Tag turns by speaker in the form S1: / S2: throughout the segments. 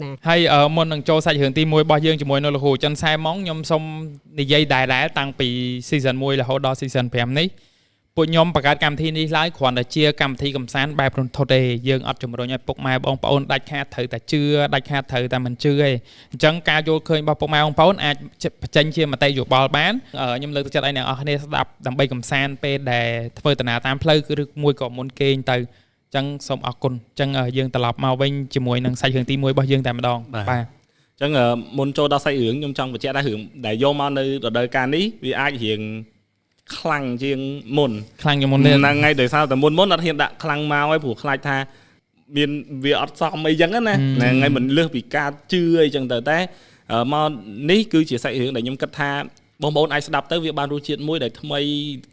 S1: ណា
S2: ហើយមុននឹងចូលសាច់រឿងទី1របស់យើងជាមួយនៅលោកគ្រូចិនសែម៉ុងខ្ញុំសូមនិយាយដែរៗតាំងពី season 1រហូតដល់ season 5នេះពួកខ្ញុំបង្កើតកម្មវិធីនេះឡើងគ្រាន់តែជាកម្មវិធីកំសាន្តបែបរន្ធត់ទេយើងអត់ជំរុញឲ្យពុកម៉ែបងប្អូនដាច់ខាតត្រូវតែជឿដាច់ខាតត្រូវតែមិនជឿទេអញ្ចឹងការយល់ឃើញរបស់ពុកម៉ែបងប្អូនអាចបញ្ចេញជាមតិយោបល់បានខ្ញុំលើកទឹកចិត្តឲ្យអ្នកនរគ្នាស្ដាប់ដើម្បីកំសាន្តពេលដែលធ្វើដំណើរតាមផ្លូវគឺឬមួយក៏មុនគេងទៅអញ្ចឹងសូមអរគុណអញ្ចឹងយើងត្រឡប់មកវិញជាមួយនឹងសាច់រឿងទី1របស់យើងតែម្ដងបាទ
S3: អញ្ចឹងមុនចូលដល់សាច់រឿងខ្ញុំចង់បញ្ជាក់ថារឿងដែលយកមកនៅរដូវកាលនេះវាអាចរៀងខ្លាំងជាងមុន
S2: ខ្លាំងជាងមុនទៀត
S3: ហ្នឹងហើយដោយសារតែមុនមុនអត់ហ៊ានដាក់ខ្លាំងមកហើយព្រោះខ្លាចថាមានវាអត់សមអីចឹងណាហ្នឹងហើយមិនលើសពីការជឿអីចឹងទៅតែមកនេះគឺជាសាច់រឿងដែលខ្ញុំគិតថាបងប្អូនអាចស្ដាប់ទៅវាបានរសជាតិមួយដែលថ្មី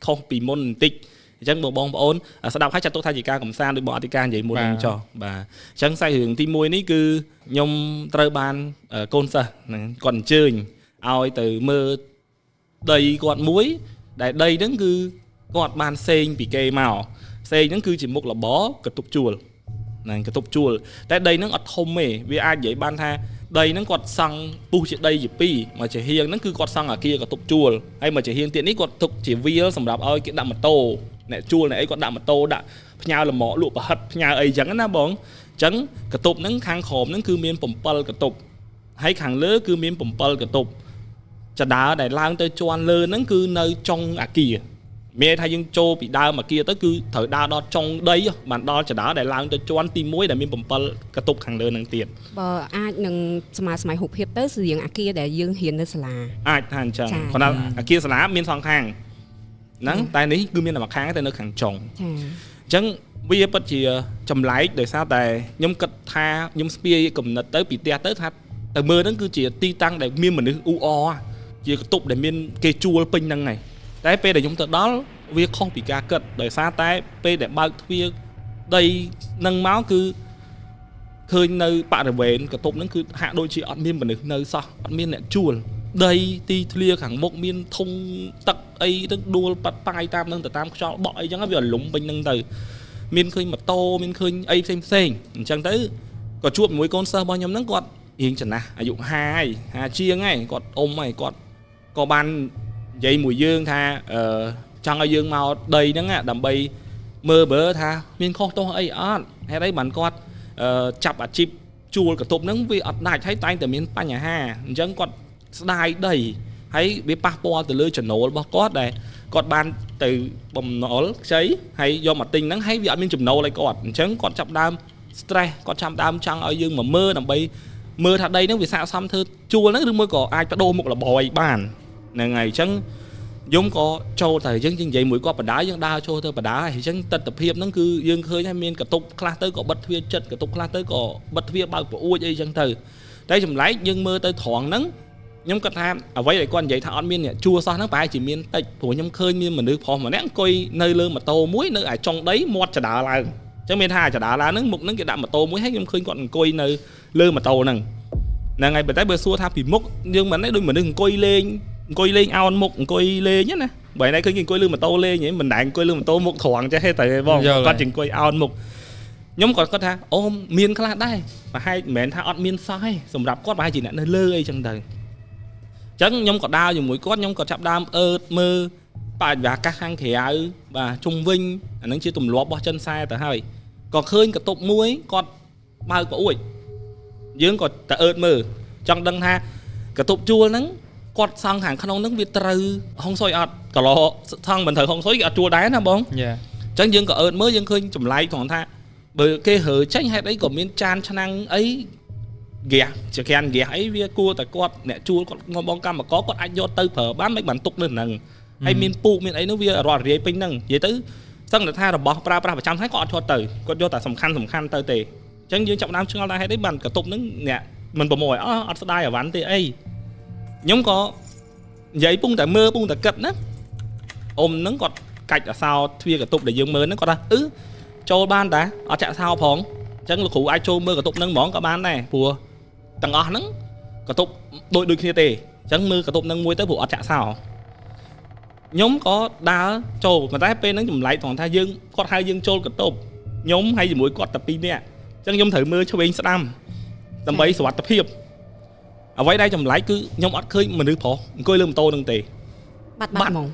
S3: ខុសពីមុនបន្តិចអញ្ចឹងបើបងប្អូនស្ដាប់ហើយចាត់ទុកថាជាការកំសាន្តដូចបងអធិការនិយាយមុនហ្នឹងចុះបាទអញ្ចឹងសាច់រឿងទី1នេះគឺខ្ញុំត្រូវបានកូនសិស្សហ្នឹងគាត់អញ្ជើញឲ្យទៅមើលដីគាត់មួយដែលដីហ្នឹងគឺគាត់បានសេងពីគេមកសេងហ្នឹងគឺជាមុខរបរកន្ទប់ជួលហ្នឹងកន្ទប់ជួលតែដីហ្នឹងអត់ធំទេវាអាចនិយាយបានថាដីហ្នឹងគាត់សង់ពុះជាដីជាពីរមកជាហៀងហ្នឹងគឺគាត់សង់អាគារកន្ទប់ជួលហើយមកជាហៀងទៀតនេះគាត់ទុកជាវាលសម្រាប់ឲ្យគេដាក់ម៉ូតូអ្នកជួលអ្នកអីគាត់ដាក់ម៉ូតូដាក់ផ្ញើលម៉កលក់ប្រហិតផ្ញើអីចឹងណាបងអញ្ចឹងកន្ទប់ហ្នឹងខាងក្រោមហ្នឹងគឺមាន7កន្ទប់ហើយខាងលើគឺមាន7កន្ទប់ចដើដែលឡើងទៅជាន់លើហ្នឹងគឺនៅចុងអាគារមានន័យថាយើងចូលពីដើមអាគារទៅគឺត្រូវដើរដល់ចុងដីបានដល់ចដើដែលឡើងទៅជាន់ទី1ដែលមាន7កន្ទប់ខាងលើហ្នឹងទៀត
S1: បើអាចនឹងសម័យសម័យរូបភាពទៅស្រៀងអាគារដែលយើងរៀននៅសាលា
S3: អាចថាអញ្ចឹង
S1: ចា៎
S3: គ្រាន់តែអាគារសាលាមានសងខាងហ្នឹងតែនេះគឺមានតែមួយខាងតែនៅខាងចុង
S1: ចា
S3: អញ្ចឹងវាពិតជាចម្លែកដោយសារតែខ្ញុំគិតថាខ្ញុំស្ពាយកំណត់ទៅពីផ្ទះទៅថាទៅមើលហ្នឹងគឺជាទីតាំងដែលមានមនុស្សអ៊ូអរជាកន្ទប់ដែលមានគេជួលពេញហ្នឹងហើយតែពេលដែលខ្ញុំទៅដល់វាខុសពីការគិតដោយសារតែពេលដែលបើកទ្វារដីហ្នឹងមកគឺឃើញនៅបរិវេណកន្ទប់ហ្នឹងគឺហាក់ដូចជាអត់មានមនុស្សនៅសោះអត់មានអ្នកជួលដីទីធ្លាខាងមុខមានធុងទឹកអីទៅដួលប៉ាត់ប៉ាយតាមហ្នឹងទៅតាមខ្យល់បក់អីចឹងវាលំពេញហ្នឹងទៅមានឃើញម៉ូតូមានឃើញអីផ្សេងផ្សេងអញ្ចឹងទៅក៏ជួបជាមួយកូនសិស្សរបស់ខ្ញុំហ្នឹងគាត់រៀងចំណាស់អាយុ50ហើយ50ជាងហើយគាត់អ៊ំហើយគាត់ក៏បាននិយាយមួយយើងថាអឺចង់ឲ្យយើងមកដីហ្នឹងដើម្បីមើលបើថាមានខុសទោសអីអត់ហេតុអីបានគាត់ចាប់អាជីពជួលកន្ទប់ហ្នឹងវាអត់ដាច់ហើយតែងតែមានបញ្ហាអញ្ចឹងគាត់ស្ដាយដីហើយវាប៉ះពាល់ទៅលើចំណូលរបស់គាត់ដែលគាត់បានទៅបំណុលខ្ចីហើយយកមកទិញហ្នឹងហើយវាអត់មានចំណូលឲ្យគាត់អញ្ចឹងគាត់ចាប់ដើម stress គាត់ចាប់ដើមចង់ឲ្យយើងមកមើលដើម្បីមើលថាដីហ្នឹងវាស័ក្តិសមធ្វើជួលហ្នឹងឬមួយក៏អាចបដូរមុខរបរអីបានហ្នឹងហើយអញ្ចឹងខ្ញុំក៏ចូលទៅយើងនិយាយមួយគាត់បដាយើងដើរចូលទៅបដាហើយអញ្ចឹងទស្សនភាពហ្នឹងគឺយើងឃើញថាមានកន្ទប់ខ្លះទៅក៏បិទទ្វារចិត្តកន្ទប់ខ្លះទៅក៏បិទទ្វារបើកប្អួចអីចឹងទៅតែចម្លែកយើងមើលទៅត្រង់ហ្នឹងខ្ញុំគិតថាអ្វីដែលគាត់និយាយថាអត់មានអ្នកជួសោះហ្នឹងប្រហែលជាមានតិចព្រោះខ្ញុំឃើញមានមនុស្សប្រុសម្នាក់អង្គុយនៅលើម៉ូតូមួយនៅឯចុងដីមាត់ចដើឡើងអញ្ចឹងមានថាចដើឡើងហ្នឹងមុខហ្នឹងគេដាក់ម៉ូតូមួយហើយខ្ញុំឃើញគាត់អង្គុយនៅលើម៉ូតូហ្នឹងហ្នឹងហើយប៉ុន្តែបើសួរថាពីមុខយើងមិនដែរដូចមនុស្សអង្គុយលេងអង្គុយលេងអោនមុខអង្គុយលេងណាបើណែឃើញគេអង្គុយលើម៉ូតូលេងហីមិនដែរអង្គុយលើម៉ូតូមុខត្រង់ចេះទេទៅបងគាត់ជាអង្គុយអោនមុខខ្ញុំក៏គាត់ថាអូមានខ្លះដែរប្រហែលមិនមែនថាអត់មានសោះទេសម្រាប់គាត់ប្រហែលជាអ្នកនៅលើអីចឹងទៅអញ្ចឹងខ្ញុំក៏ដើរជាមួយគាត់ខ្ញុំក៏ចាប់ដើមអើតមើលបរិយាកាសខាងក្រៅបាទជុំវិញអានឹងជាទម្លាប់របស់ចិនសែទៅហើយក៏ឃើញកន្ទប់មួយគាត់បើកប្អួចយើងក៏ទៅអើតមើលចង់ដឹងថាកន្ទប់ជួលហ្នឹងគាត់សង់ខាងក្នុងហ្នឹងវាត្រូវហុងស៊ុយអត់កឡសង់មិនត្រូវហុងស៊ុយគេអត់ជួលដែរណាបង
S2: យ៉ា
S3: អញ្ចឹងយើងក៏អើតមើលយើងឃើញចម្លែកត្រង់ថាបើគេរើចេញហេតុអីក៏មានចានឆ្នាំងអីហ្គាសចក្រានហ្គាសអីវាគួរតែគាត់អ្នកជួលគាត់ងបងកម្មករគាត់អាចយកទៅប្រើបានមិនបានទុកនៅហ្នឹងហើយមានពូកមានអីនោះវារត់រាយពេញហ្នឹងនិយាយទៅសឹងតែថារបស់ប្រើប្រាស់ប្រចាំថ្ងៃគាត់អត់ឈត់ទៅគាត់យកតែសំខាន់សំខាន់ទៅទេអញ្ចឹងយើងចាប់ដើមឆ្ងល់ថាហេតុអីបានកន្ទប់ហ្នឹងអ្នកមិនប្រមូលឲ្យអត់ស្ដាយអវ៉ាន់ទេអីខ្ញុំក៏និយាយពុងតែមើលពុងតែគិតណាអ៊ំហ្នឹងគាត់កាច់អសោទ្វារកន្ទប់ដែលយើងមើលហ្នឹងគាត់ថាអឺចូលបានតាអត់ចាក់សោផងអញ្ចឹងលោកគ្រូអាចចូលមើលកន្ទប់ហ្នឹងហ្មងក៏បានដែរព្រោះទាំងអស់ហ្នឹងកន្ទប់ដូចដូចគ្នាទេអញ្ចឹងមើលកន្ទប់ហ្នឹងមួយទៅព្រោះអត់ចាក់សោខ្ញុំក៏ដើរចូលប៉ុន្តែពេលហ្នឹងចម្លែកត្រង់ថាយើងគាត់ហៅយើងចូលកន្ទប់ខ្ញុំហើយជាមួយគាត់តែ2នាក់អញ្ចឹងខ្ញុំត្រូវមើលឆ្វេងស្ដាំ ដើម្បីសុវត្ថិភាពអ្វីដែលចម្លែកគឺខ្ញុំអត់ឃើញមនុស្សប្រុសអង្គុយលើម៉ូតូនឹងទេ
S1: បាត់បាត់ហ្មង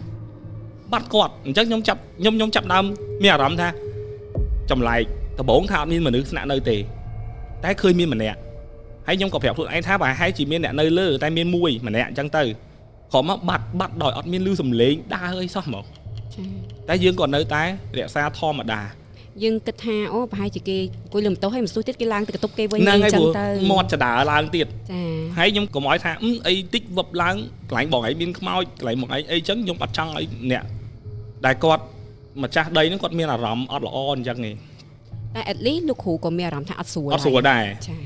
S3: បាត់គាត់អញ្ចឹងខ្ញុំចាប់ខ្ញុំខ្ញុំចាប់ដើមមានអារម្មណ៍ថាចម្លែកដំបូងថាអត់មានមនុស្សស្នាក់នៅទេតែឃើញមានម្នាក់ហើយខ្ញុំក៏ប្រាប់ខ្លួនឯងថាប្រហែលជាមានអ្នកនៅលើតែមានមួយម្នាក់អញ្ចឹងទៅក្រោមមកបាត់បាត់ដោយអត់មានលឺសំឡេងដើរអីសោះហ្មង
S1: ចា
S3: តែយើងក៏នៅតែរក្សាធម្មតា
S1: យើងគិតថាអូប្រហែលជាគេអង្គុយលើម៉ូតូហើយមិនស្ទុះទៀតគេឡើងទៅបន្ទប់គេវិញ
S3: ហ្នឹងហើយព្រោះ
S1: អីចឹងទៅ
S3: មាត់ចដើឡើងទៀត
S1: ចា
S3: ហើយខ្ញុំកុំឲ្យថាអីតិចវឹបឡើងកន្លែងបងឯងមានខ្មោចកន្លែងបងឯងអីចឹងខ្ញុំអត់ចង់ឲ្យអ្នកដែលគាត់ម្ចាស់ដីហ្នឹងគាត់មានអារម្មណ៍អត់ល្អអញ្ចឹងទេ
S1: តែ at least លោកគ្រូក៏មានអារម្មណ៍ថាអត់ស្រួល
S3: អត់ស្រួលដែរ
S1: ចា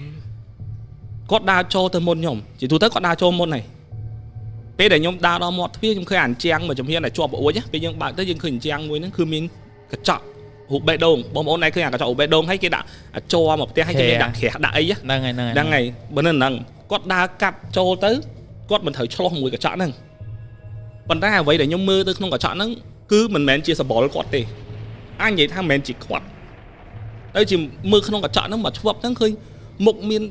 S3: គាត់ដើរចូលទៅមុនខ្ញុំជាទូទៅគាត់ដើរចូលមុនហើយពេលដែលខ្ញុំដើរដល់មាត់ទ្វារខ្ញុំឃើញអានជាងមួយជំហានដែលជាប់ប្អួចពេលយើងបើកទៅយើងឃើញអានជាងមួយហ្នឹងគឺមានកញ្ចក់រូបបេះដូងបងប្អូនឯងឃើញអាកញ្ចក់រូបបេះដូងហើយគេដាក់ជ័រមកផ្ទះហើយគេមានដាក់ក្រាស់ដាក់អី
S2: ហ្នឹងហើយហ្នឹងហើយ
S3: ហ្នឹងហើយបើនៅហ្នឹងគាត់ដើរកាត់ចូលទៅគាត់មិនត្រូវឆ្លោះមួយកញ្ចក់ហ្នឹងប៉ុន្តែអ្វីដែលខ្ញុំមើលទៅក្នុងកញ្ចក់ហ្នឹងគឺមិនមែនជាសម្បុរគាត់ទេអាចនិយាយថាមិនមែនជាគាត់ទៅជាមើលក្នុងកញ្ចក់ហ្នឹងមកឆ្វឹបហ្នឹងឃើញមុខមាន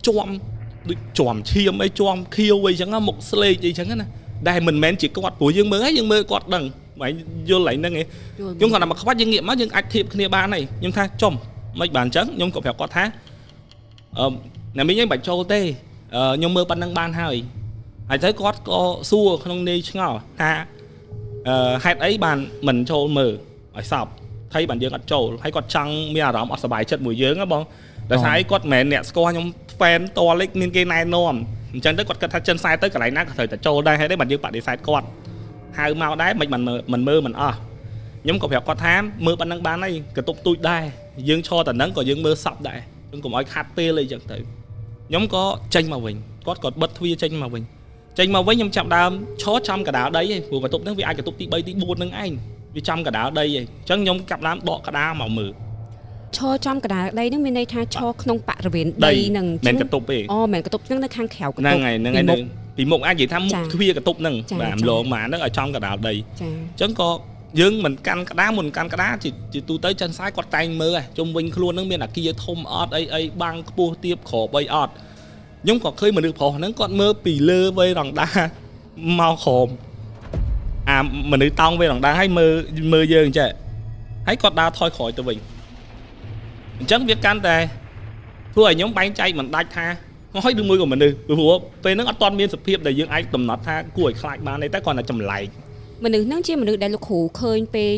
S3: ជាំដូចជាំឈាមអីជាំខៀវអីចឹងមុខស្លេកអីចឹងណាដែលមិនមែនជាគាត់ព្រោះយើងមើលហើយយើងមើលគាត់ដឹងមិនយល់ឡើងហ្នឹងឯងខ្ញុំគាត់តែមកខ្វាច់យើងងាកមកយើងអាចធៀបគ្នាបានហើយខ្ញុំថាចំមិនបានអញ្ចឹងខ្ញុំក៏ប្រាប់គាត់ថាអឺអ្នកមីងឯងបាច់ចូលទេខ្ញុំមើលប៉ុណ្្នឹងបានហើយហើយទៅគាត់ក៏សួរក្នុងនាយឆ្ងល់ថាហេតុអីបានមិនចូលមើលឲ្យសពថៃបានយើងអត់ចូលហើយគាត់ចង់មានអារម្មណ៍អត់សប្បាយចិត្តមួយយើងហ៎បងដោយសារអីគាត់មិនមែនអ្នកស្គាល់ខ្ញុំ fan តលេខមានគេណែនាំអញ្ចឹងទៅគាត់គិតថាចិនខ្សែទៅកន្លែងណាក៏ត្រូវតែចូលដែរហេតុអីបានយើងបដិសេធគាត់ហៅមកដែរមិនមិនមើលមិនអស់ខ្ញុំក៏ប្រាប់គាត់ថាមើលប៉ុណ្្នឹងបានហើយកន្ទប់ទូចដែរយើងឈរតែហ្នឹងក៏យើងមើលសពដែរខ្ញុំកុំឲ្យខាត់ពេលអីចឹងទៅខ្ញុំក៏ចេញមកវិញគាត់ក៏បិទទ្វារចេញមកវិញចេញមកវិញខ្ញុំចាប់ដើមឈរចំកណ្ដាលដីឯងព្រោះបន្ទប់ហ្នឹងវាអាចបន្ទប់ទី3ទី4ហ្នឹងឯងវាចំកណ្ដាលដីឯងអញ្ចឹងខ្ញុំចាប់ដើមដកក្តារមកមើល
S1: ឈរចំកណ្ដាលដីហ្នឹងមានន័យថាឈរក្នុងបរិវេណដីហ្នឹង
S3: មិនកន្ទប់ទេ
S1: អូមិនកន្ទប់ហ្នឹងនៅខាងក្រៅកន្ទប់
S3: ហ្នឹងហើយហ្នឹងហើយពីមុខអាចនិយាយថាមុខទ្វារកន្ទប់ហ្នឹងបាទម្លងមកហ្នឹងឲ្យចំកណ្ដាលដី
S1: ចា
S3: អញ្ចឹងក៏យើងមិនកាន់ក្តារមុនកាន់ក្តារជាទូទៅចិនសាយគាត់តែងមើលជុំវិញខ្លួនហ្នឹងមានអាគារធំអត់អីអីបាំងខ្ពស់ទាបក្របអីអត់ខ្ញុំក៏ឃើញមនុស្សប្រុសហ្នឹងគាត់មើលពីលើវេរ៉ង់ដាមកក្រោមអាមនុស្សតោងវេរ៉ង់ដាហើយមើលមើលយើងចេះហើយគាត់ដើរថយក្រោយទៅវិញអញ្ចឹងវាកាន់តែធ្វើឲ្យខ្ញុំបែងចែកមិនដាច់ថាហើយឬមួយក៏មនុស្សព្រោះពេលហ្នឹងអត់ទាន់មានសភាពដែលយើងអាចកំណត់ថាគួរឲ្យខ្លាចបានទេតែគ្រាន់តែចម្លែក
S1: មនុស្សហ្នឹងជាមនុស្សដែលលោកគ្រូឃើញពេល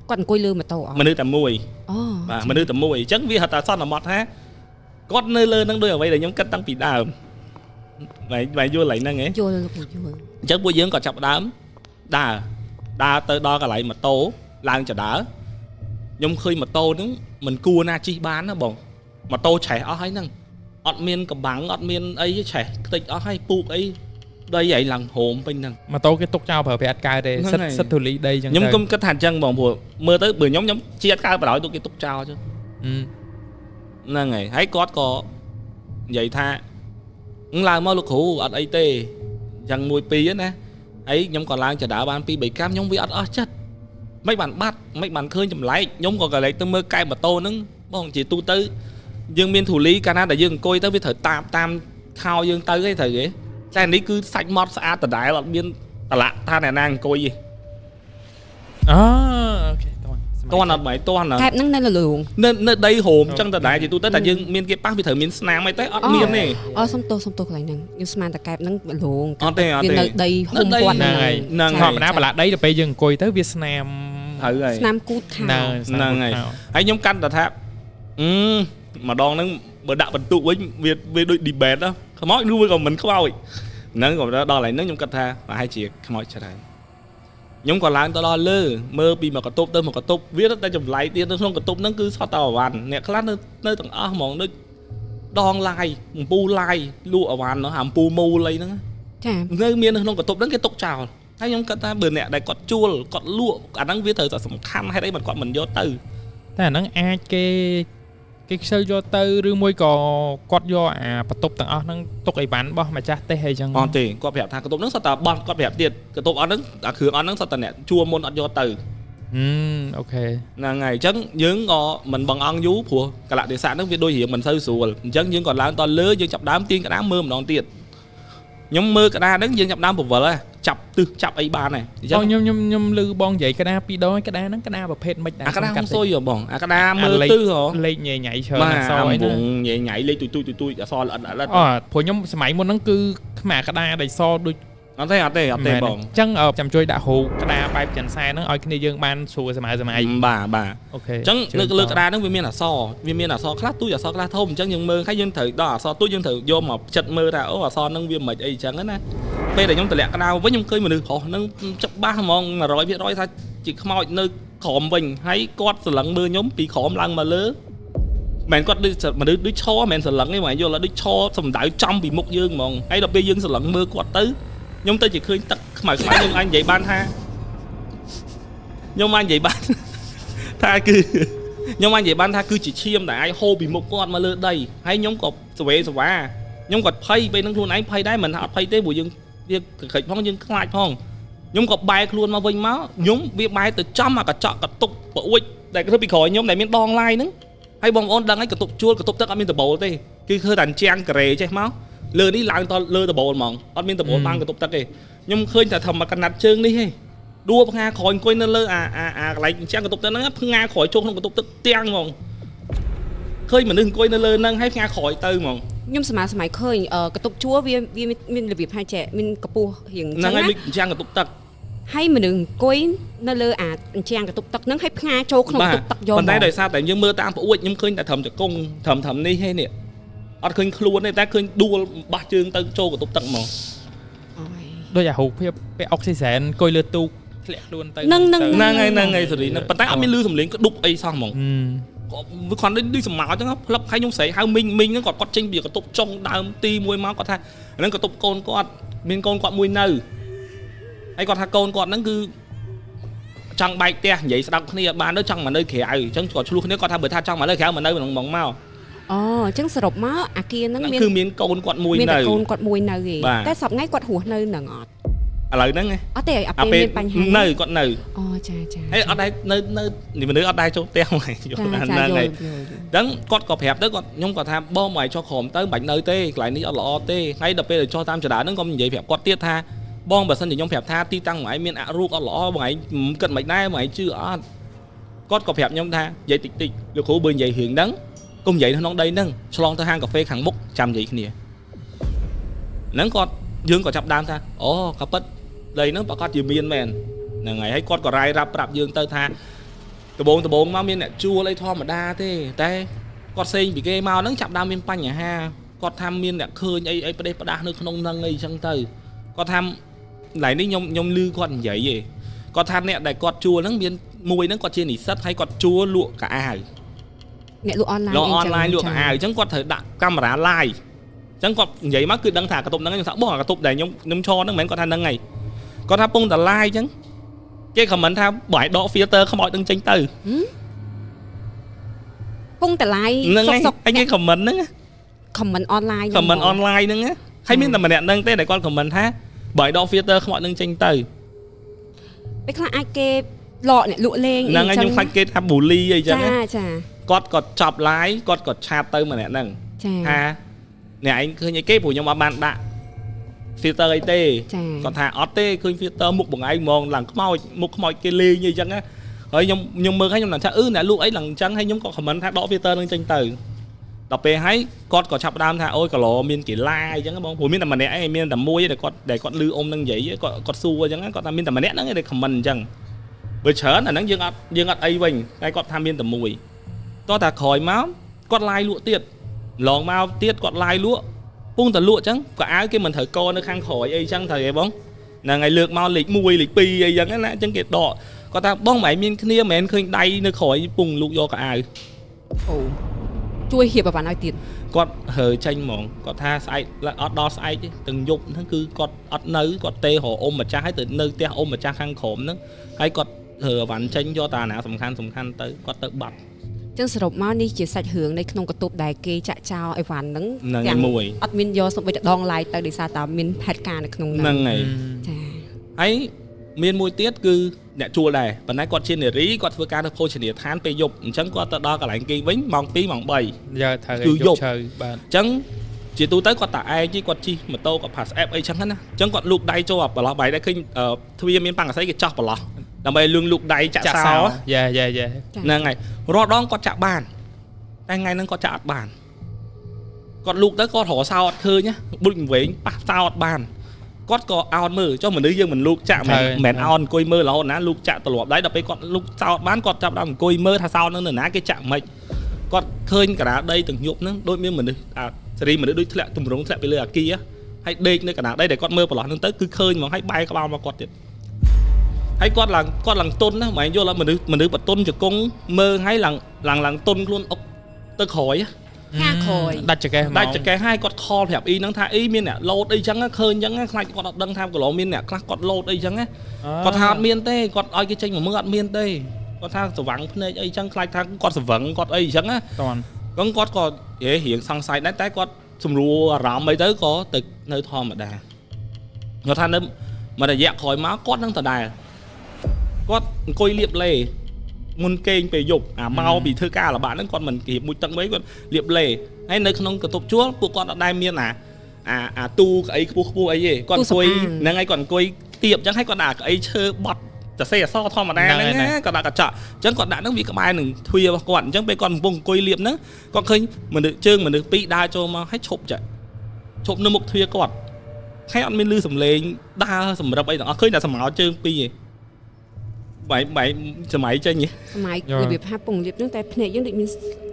S1: គាត់អង្គុយលើម៉ូតូអត់
S3: មនុស្សតែមួយ
S1: អូ
S3: បាទមនុស្សតែមួយអញ្ចឹងវាហៅថាសន្មត់ថាគាត់នៅលើហ្នឹងដោយអ្វីដែលខ្ញុំគិតតាំងពីដើមបែរយល់ឡើងហ្នឹងហ៎
S1: យល់លោកគ្រូយល់
S3: អញ្ចឹងពួកយើងក៏ចាប់ដើមដើរដើរទៅដល់កន្លែងម៉ូតូឡើងចដើខ្ញុំឃើញម៉ូតូហ្នឹងមិនគួរណាជិះបានណាបងម៉ូតូឆេះអស់ហើយហ្នឹងអត់មានកំបាំងអត់មានអីឆេះខ្ទេចអស់ហើយពូកអីដីឯងឡើងហូមពេញហ្នឹង
S2: ម៉ូតូគេទុកចោលប្រើប្រាស់អត់កើតទេសិតសិតធូលីដីចឹង
S3: ខ្ញុំគុំគិតថាអញ្ចឹងបងព្រោះមើលទៅបើខ្ញុំខ្ញុំជាអត់កើតបណ្ដោយទុកគេទុកចោលចឹងហ្នឹងហើយហើយគាត់ក៏និយាយថាឡើងមកលោកគ្រូអត់អីទេអញ្ចឹងមួយពីរណាហើយខ្ញុំក៏ឡើងចដើបាន2 3កាំខ្ញុំវាអត់អស់ចិត្តមិនបានបាត់មិនបានឃើញចម្លែកខ្ញុំក៏កលែកទៅមើលកែម៉ូតូហ្នឹងបងជាទូទៅយើងមានធូលីកាលណាដែលយើងអង្គុយទៅវាត្រូវតាមតាមខោយើងទៅឯងត្រូវទេតែនេះគឺសាច់ម៉ត់ស្អាតដដែលអត់មានតឡាក់ថាអ្នកណាអង្គុយទេ
S2: អូអូខេត
S3: តន់អត់បាយតន់
S1: កែបហ្នឹងនៅលលង
S3: នៅដីហូមចឹងដដែលជាទូទៅតែយើងមានគេប៉ះវាត្រូវមានស្នាមអីទេអត់មានទេ
S1: អូសុំទោសសុំទោសកន្លែងហ្នឹងខ្ញុំស្មានតែកែបហ្នឹងលង
S3: អត់ទេអត់ទេ
S1: វានៅដីហូមគាត់
S2: ហ្នឹងហើយ
S3: ហ្នឹង
S2: ធម្មតាបន្លាដីទៅពេលយើងអង្គុយទៅវាស្នាម
S3: ត្រូវហើយ
S1: ស្នាមគូតខោ
S3: ហ្នឹងហើយហើយខ្ញុំកាន់តែថាម្ដងហ្នឹងបើដាក់បន្ទុកវិញវាដូច debate ណាខ្មោចឬមួយក៏មិនខ្មោចហ្នឹងក៏ដល់កន្លែងហ្នឹងខ្ញុំគិតថាប្រហែលជាខ្មោចច្រើនខ្ញុំក៏ឡើងទៅដល់លើមើលពីមកកន្ទប់ទៅមកកន្ទប់វាតែចម្លែកទៀតនៅក្នុងកន្ទប់ហ្នឹងគឺសតតែអវ៉ាន់អ្នកខ្លះនៅទាំងអស់ហ្មងដូចដងឡាយអំពូឡាយលក់អវ៉ាន់នោះអំពូមូលអីហ្នឹង
S1: ចា
S3: នៅមាននៅក្នុងកន្ទប់ហ្នឹងគេទុកចោលហើយខ្ញុំគិតថាបើអ្នកដែលគាត់ជួលគាត់លក់អាហ្នឹងវាត្រូវតែសំខាន់ហេតុអីមិនគាត់មិនយកទៅ
S2: តែអាហ្នឹងអាចគេខ្ជិលយកទៅឬមួយក៏គាត់យកអាបន្ទប់ទាំងអស់ហ្នឹងទុកអីវ៉ាន់របស់ម្ចាស់ទេអីចឹង
S3: អត់ទេគាត់ប្រាប់ថាបន្ទប់ហ្នឹងសុទ្ធតែបោះគាត់ប្រាប់ទៀតបន្ទប់អត់ហ្នឹងអាគ្រឿងអត់ហ្នឹងសុទ្ធតែអ្នកជួលមុនអត់យកទៅ
S2: Okay
S3: ហ្នឹងហើយអញ្ចឹងយើងក៏មិនបងអង្គយូរព្រោះកលៈទេសៈហ្នឹងវាដូចរៀងមិនសូវស្រួលអញ្ចឹងយើងក៏ឡើងតលើយើងចាប់ដើមទាញក្តារមើលម្ដងទៀតខ្ញុំមើលក្តារហ្នឹងយើងចាប់ដើមពវល់ហ៎ចាប់ទិសចាប់អីបានហ៎
S2: អញ្ចឹងខ្ញុំខ្ញុំខ្ញុំឮបងនិយាយក្តារពីរដងក្តារហ្នឹងក្តារប្រភេទមិនដែរ
S3: អាក្តារហុងស៊ុយហ៎បងអាក្តារមើលទិសហ៎
S2: លេខញ៉ៃញ៉ៃច្រើន
S3: អក្សរអីហ្នឹងញ៉ៃញ៉ៃលេខទូទូទូអក្សរល្អិតល្អិត
S2: អូព្រោះខ្ញុំសម័យមុនហ្នឹងគឺខ្មាក្តារដែលសដូច
S3: អត់ទេអត់ទេអត់ទេបង
S2: អញ្ចឹងចាំជួយដាក់រូបក្តារបែបចន្ទសែហ្នឹងឲ្យគ្នាយើងបានស្រួលសម័យសម័យ
S3: បាទបាទ
S2: អូខេ
S3: អញ្ចឹងលើលើក្តារហ្នឹងវាមានអក្សរវាមានអក្សរខ្លះទូចអក្សរខ្លះធំអញ្ចឹងយើងមើលហើយយើងត្រូវដល់អក្សរទូចយើងត្រូវយកមកចិត្តមើលថាអូអក្សរហ្នឹងវាមិនអីអញ្ចឹងណាពេលដែលខ្ញុំតម្លាក់ក្តារវិញខ្ញុំឃើញមនុស្សប្រុសហ្នឹងច្បាស់ហ្មង100%ថាជាខ្មោចនៅក្រោមវិញហើយគាត់ស្រឡឹងមើលខ្ញុំពីក្រោមឡើងមកលើមិនគាត់ដូចមនុស្សដូចឈរមិនស្រឡឹងទេហ្មងយល់ដូចឈរសំដៅចំពីមុខយើងហ្មងហើយដល់ពេលយើងស្រឡឹងមើលគាត់ទៅខ្ញុំទៅជាឃើញទឹកខ្មៅខ្មៅខ្ញុំអាចនិយាយបានថាខ្ញុំអាចនិយាយបានថាគឺខ្ញុំអាចនិយាយបានថាគឺជាឈាមដែលអាចហូរពីមុខគាត់មកលើដីហើយខ្ញុំក៏សវេសវ៉ាខ្ញុំក៏ភ័យពេលហ្នឹងខ្លួនឯងភ័យដែរមិនថាអត់ភ័យទេព្រោះយើងវាក្រិចផងយើងខ្លាចផងខ្ញុំក៏បែរខ្លួនមកវិញមកខ្ញុំវាបែរទៅចំអាកញ្ចក់កតុបប្អួចដែលធ្វើពីក្រោយខ្ញុំដែលមានដងឡាយហ្នឹងហើយបងប្អូនដឹងហើយកតុបជួលកតុបទឹកអត់មានដបូលទេគឺធ្វើតែអញ្ចាំងការ៉េចេះមកលើនេះឡើងតលើដបូលហ្មងអត់មានដបូលបានកតុបទឹកទេខ្ញុំឃើញតែធ្វើមកកណាត់ជើងនេះទេដួលផ្ងាក្រោយអង្គុយនៅលើអាអាអាកន្លែងអញ្ចឹងកតុបទឹកហ្នឹងផ្ងាក្រោយចូលក្នុងកតុបទឹកទាំងហ្មងឃើញមនុស្សអង្គុយនៅលើហ្នឹងហើយផ្ងាក្រោយទៅហ្មង
S1: ខ្ញុំសម័យឃើញកតុបជួវាវាមានរបៀបថាចេះមានកម្ពស់រៀង
S3: អញ្ចឹងហ្នឹងហើយអញ្ចឹងកតុបទឹក
S1: ហើយមនុស្សអង្គុយនៅលើអាអញ្ចាំងកតុបទឹកហ្នឹងហើយផ្ងាចូលក្នុងកតុបទឹកយក
S3: ប៉ុន្តែដោយសារតែយើងមើលតាមប្អួចខ្ញុំឃើញតែត្រឹមជង្គង់ត្រឹមនេះហេនេះអត់ឃើញខ្លួនទេតែឃើញដួលបះជើងទៅចូលកតុបទឹកហ្មង
S2: ដូចអារូបភាពពាក់អុកស៊ីសែនអង្គុយលើទូកធ្លាក់ខ្លួនទៅ
S1: ហ្នឹង
S3: ហ្នឹងហើយសេរីហ្នឹងប៉ុន្តែអត់មានលឺសំឡេងក្ដុបអីសោះហ្មងវាគ្រាន់តែដូចសម្ោចចឹងផ្លឹបហើយខ្ញុំស្រែកហៅមីងមីងហ្នឹងគាត់ចេញពីកតុបចុងដើមទីមួយមកគាត់ថាហ្នឹងកតុបកូនគាត់មានកូនគាត់មួយនៅហើយគាត់ថាកូនគាត់ហ្នឹងគឺចង់បែកផ្ទះនិយាយស្ដាប់គ្នាអត់បានទៅចង់មកនៅក្រៅអញ្ចឹងគាត់ឆ្លោះគ្នាគាត់ថាបើថាចង់មកនៅក្រៅមកនៅក្នុងហ្មងមក
S1: អូអញ្ចឹងសរុបមកអាគារហ្នឹង
S3: មានគឺមានកូនគាត់មួយនៅ
S1: មានតែកូនគាត់មួយនៅទេតែសប្តាហ៍គាត់រស់នៅនឹងអត់
S3: ឥឡូវហ្នឹង
S1: អត់ទេអាពេលមានបញ្ហា
S3: នៅគាត់នៅ
S1: អូចាចា
S3: ហើយអត់ដែរនៅនៅមនុស្សអត់ដែរចូលផ្ទះហ្មងយល់ហ្នឹងហើយអញ្ចឹងគាត់ក៏ប្រាប់ទៅគាត់ខ្ញុំគាត់ថាបងមកឲ្យចុះក្រោមទៅមិនបាច់នៅទេកន្លែងនេះអត់ល្អទេហើយដល់ពេលចុះតាមចរាហ្នឹងក៏និយាយប្រាប់គាត់ទៀតថាបងបើសិនជាខ្ញុំប្រាប់ថាទីតាំងមួយឯងមានអរូបអត់ល្អបងឯងគិតមិនដែរបងឯងជឿអត់គាត់ក៏ប្រាប់ខ្ញុំថានិយាយតិចតិចលោកគ្រូបើនិយាយរឿងហ្នឹងកុំនិយាយក្នុងដីហ្នឹងឆ្លងទៅហាងកាហ្វេខាងមុខចាំនិយាយគ្នាហ្នឹងគាត់យើងក៏ចាប់ដើមថាអូក៏ពិតដីហ្នឹងប្រកាសជាមានមែនហ្នឹងហើយហើយគាត់ក៏រាយរាប់ប្រាប់យើងទៅថាដបងមកមានអ្នកជួលអីធម្មតាទេតែគាត់សេងពីគេមកហ្នឹងចាប់ដើមមានបញ្ហាគាត់ថាមានអ្នកឃើញអីអីផ្ដេសផ្ដាស់នៅក្នុងហ្នឹងអីចឹងទៅគាត់ថាកន្លែងនេះខ្ញុំឮគាត់និយាយទេគាត់ថាអ្នកដែលគាត់ជួលហ្នឹងមានមួយហ្នឹងគាត់ជានិស្សិតហើយគាត់ជួលលក់កៅអៅ
S1: អ្នកលក់អនឡាញ
S3: លក់អនឡាញលក់កៅអៅអញ្ចឹងគាត់ត្រូវដាក់កាមេរ៉ា live អញ្ចឹងគាត់និយាយមកគឺដឹងថាកតុបហ្នឹងខ្ញុំថាបងអាកតុបដែលខ្ញុំឈរហ្នឹងមិនមែនគាត់ថាហ្នឹងហើយគាត់ថាពងតែ live អញ្ចឹងគេ comment ថាបើឲ្យដក filter ខ្មោចនឹងចេញទៅ
S1: ពងតែ live
S3: សុកៗហើយគេ comment ហ្នឹង
S1: comment online
S3: comment online ហ្នឹងហើយមានតែម្នាក់ហ្នឹងទេដែលគាត់ comment ថាបើឲ្យដក filter ខ្មោចនឹងចេញទៅ
S1: ពេលខ្លះអាចគេលក់អ្នកលក់លេង
S3: ហ្នឹងហើយខ្ញុំខ្លាចគេថា bully អីចឹង
S1: ចាចា
S3: គាត់ក៏ចប់ live គាត់ក៏ឆាតទៅម្នាក់ហ្នឹងថាអ្នកឯងឃើញអីគេព្រោះខ្ញុំអត់បានដាក់ filter អីទេគាត់ថាអត់ទេឃើញ filter មុខបងឯងហ្មងឡើងខ្មោចមុខខ្មោចគេលេងអីចឹងណាហើយខ្ញុំមើលហើយខ្ញុំនឹងថាអឺអ្នកលក់អីឡើងចឹងហើយខ្ញុំក៏ comment ថាដក filter នឹងចេញទៅដល់ពេលហើយគាត់ក៏ចាប់ដើមថាអូយកឡមានគេឡាអញ្ចឹងបងព្រោះមានតែម្នាក់ឯងមានតែមួយដែលគាត់លឺអ៊ំនឹងនិយាយគាត់សួរអញ្ចឹងគាត់ថាមានតែម្នាក់ហ្នឹងឯងដែល comment អញ្ចឹងបើច្រើនអាហ្នឹងយើងអត់អីវិញតែគាត់ថាមានតែមួយតោះតែក្រោយមកគាត់ឡាយលក់ទៀតម្លងមកទៀតគាត់ឡាយលក់ពងតែលក់អញ្ចឹងក៏អាវគេមិនត្រូវកនៅខាងក្រោយអីអញ្ចឹងត្រូវទេបងហ្នឹងហើយលើកមកលេខ1លេខ2អីចឹងណាអញ្ចឹងគេដកគាត់ថាបងមិនមានគ្នាមិនមែនឃើញដៃនៅក្រោយពងលក់យកកៅអៅ
S1: អូជួយហៀបអវ៉ាន់ឲ្យទៀត
S3: គាត់រើចេញហ្មងគាត់ថាស្អែកអត់ដល់ស្អែកទេទាំងយប់ហ្នឹងគឺគាត់អត់នៅគាត់ទេរកអ៊ំម្ចាស់ហើយទៅនៅផ្ទះអ៊ំម្ចាស់ខាងក្រោមហ្នឹងហើយគាត់រើអវ៉ាន់ចេញយកតាណាសំខាន់ទៅគាត់ទៅបាត់
S1: ចឹងសរុបមកនេះជាសាច់រឿងនៅក្នុងកតុបដែលគេចាក់ចោលអីវ៉ាន់ហ្នឹង
S3: ទាំងមួយ
S1: អត់មានយកសូម្បីតែដងឡាយទៅដោយសារតែមានហេតុការណ៍នៅក្នុង
S3: ហ្នឹងហ្នឹងហើយចាហើយមានមួយទៀតគឺ អ្នកជួលដែរប៉ុន្តែគាត់ជានារីគាត់ធ្វើការនៅភោជនីយដ្ឋានពេលយប់អញ្ចឹងគាត់ទៅដល់កន្លែងគេងវិញម៉ោង2ម៉ោង3
S2: យ៉ាត្រូវ
S3: គឺយប់
S2: ឈើបាទ
S3: អញ្ចឹងជាទូទៅគាត់តាឯងទេគាត់ជិះម៉ូតូគាត់ pass app អីចឹងណាអញ្ចឹងគាត់លូកដៃចូលអាប្រឡោះបាយដែរឃើញទ្វារមានប៉ាំងកសីគេចោះប្រឡោះដើម្បីលឿងលូកដៃចាក់
S2: ចាក់
S3: សោ
S2: សោយ៉ាយ៉ាយ៉ា
S1: ចា
S3: ហ្នឹងហើយរាល់ដងគាត់ចាក់បានតែថ្ងៃហ្នឹងគាត់ចាក់អត់បានគាត់លូកទៅគាត់រកសោអត់ឃើញណាបុចវែងប៉ះសោអត់បានគាត់ក៏អោនមើលចុះមនុស្សយើងមិនលូកចាក់មិនមិនអោនអង្គុយមើលរហូតណាលូកចាក់ត្រឡប់ដៃដល់ពេលគាត់លូកសោអត់បានគាត់ចាប់ដើមអង្គុយមើលថាសោហ្នឹងនៅណាគេចាក់មិនគាត់ឃើញកណ្ដាលដីទាំងយប់ហ្នឹងដូចមានមនុស្សអាសេរីមនុស្សដូចធ្លាក់ទម្រង់ធ្លាក់ពីលើអាគារហើយដេកនៅកណ្ដាលដីដែលគាត់មើលប្រឡោះហ្នឹងទៅគឺឃើញហ្មងហើយបែរក្បាលមកគាត់ទៀតហើយគាត់ឡើងទុនណាមិនយល់មនុស្សមនុស្សបតុនជង្គង់មើលហើយឡើងឡើងឡើងទុនខ្លួនអុកទៅក្រោយ
S1: ខាក្រោយ
S2: ដាច់ចកេះ
S3: ដាច់ចកេះហើយគាត់ខលប្រាប់អ៊ីហ្នឹងថាអ៊ីមានអ្នកលោតអីចឹងឃើញចឹងខ្លាចគាត់អត់ដឹងថាកន្លងមានអ្នកខ្លះគាត់លោតអីចឹងគាត់ថាអត់មានទេគាត់ឲ្យគេចេញមកមើលអត់មានទេគាត់ថាស្វាំងភ្នែកអីចឹងខ្លាចថាគាត់ស្វឹងគាត់អីចឹងណា
S2: តន់
S3: គាត់ក៏រៀងសង្ស័យដែរតែគាត់សម្រួលអារម្មណ៍អីទៅក៏ទៅនៅធម្មតាគាត់ថានៅមួយរយៈក្រោយមកគាត់នឹងដដែលគាត់អង្គុយលៀបលេមុនគេងពេលយប់អាមកពីធ្វើការលំបាកហ្នឹងគាត់មិនរៀបមួយទឹកមួយគាត់លៀបលេហើយនៅក្នុងបន្ទប់ជួលពួកគាត់អត់ដែលមានអាអាទូកៅអីខ្ពស់ខ្ពស់អីទេគាត់អង្គុយហ្នឹងហើយគាត់អង្គុយទៀបអញ្ចឹងហើយគាត់ដាក់កៅអីឈើបត់សរសេរអក្សរធម្មតាហ្នឹងណាគាត់ដាក់កញ្ចក់អញ្ចឹងគាត់ដាក់ហ្នឹងវាក្បែរនឹងទ្វាររបស់គាត់អញ្ចឹងពេលគាត់កំពុងអង្គុយលៀបហ្នឹងគាត់ឃើញមនុស្សជើងមនុស្សពីរដើរចូលមកហើយឈប់ចាឈប់នៅមុខទ្វារគាត់ហើយអត់មានលឺសំឡេងដើរសម្រាប់អីទាំងអស់ឃើញតែសម្ោជើងពីរឯងបាយសម័យចេញ
S1: សម័យរបៀបថាពងលៀបហ្នឹងតែភ្នែកយើងដូចមាន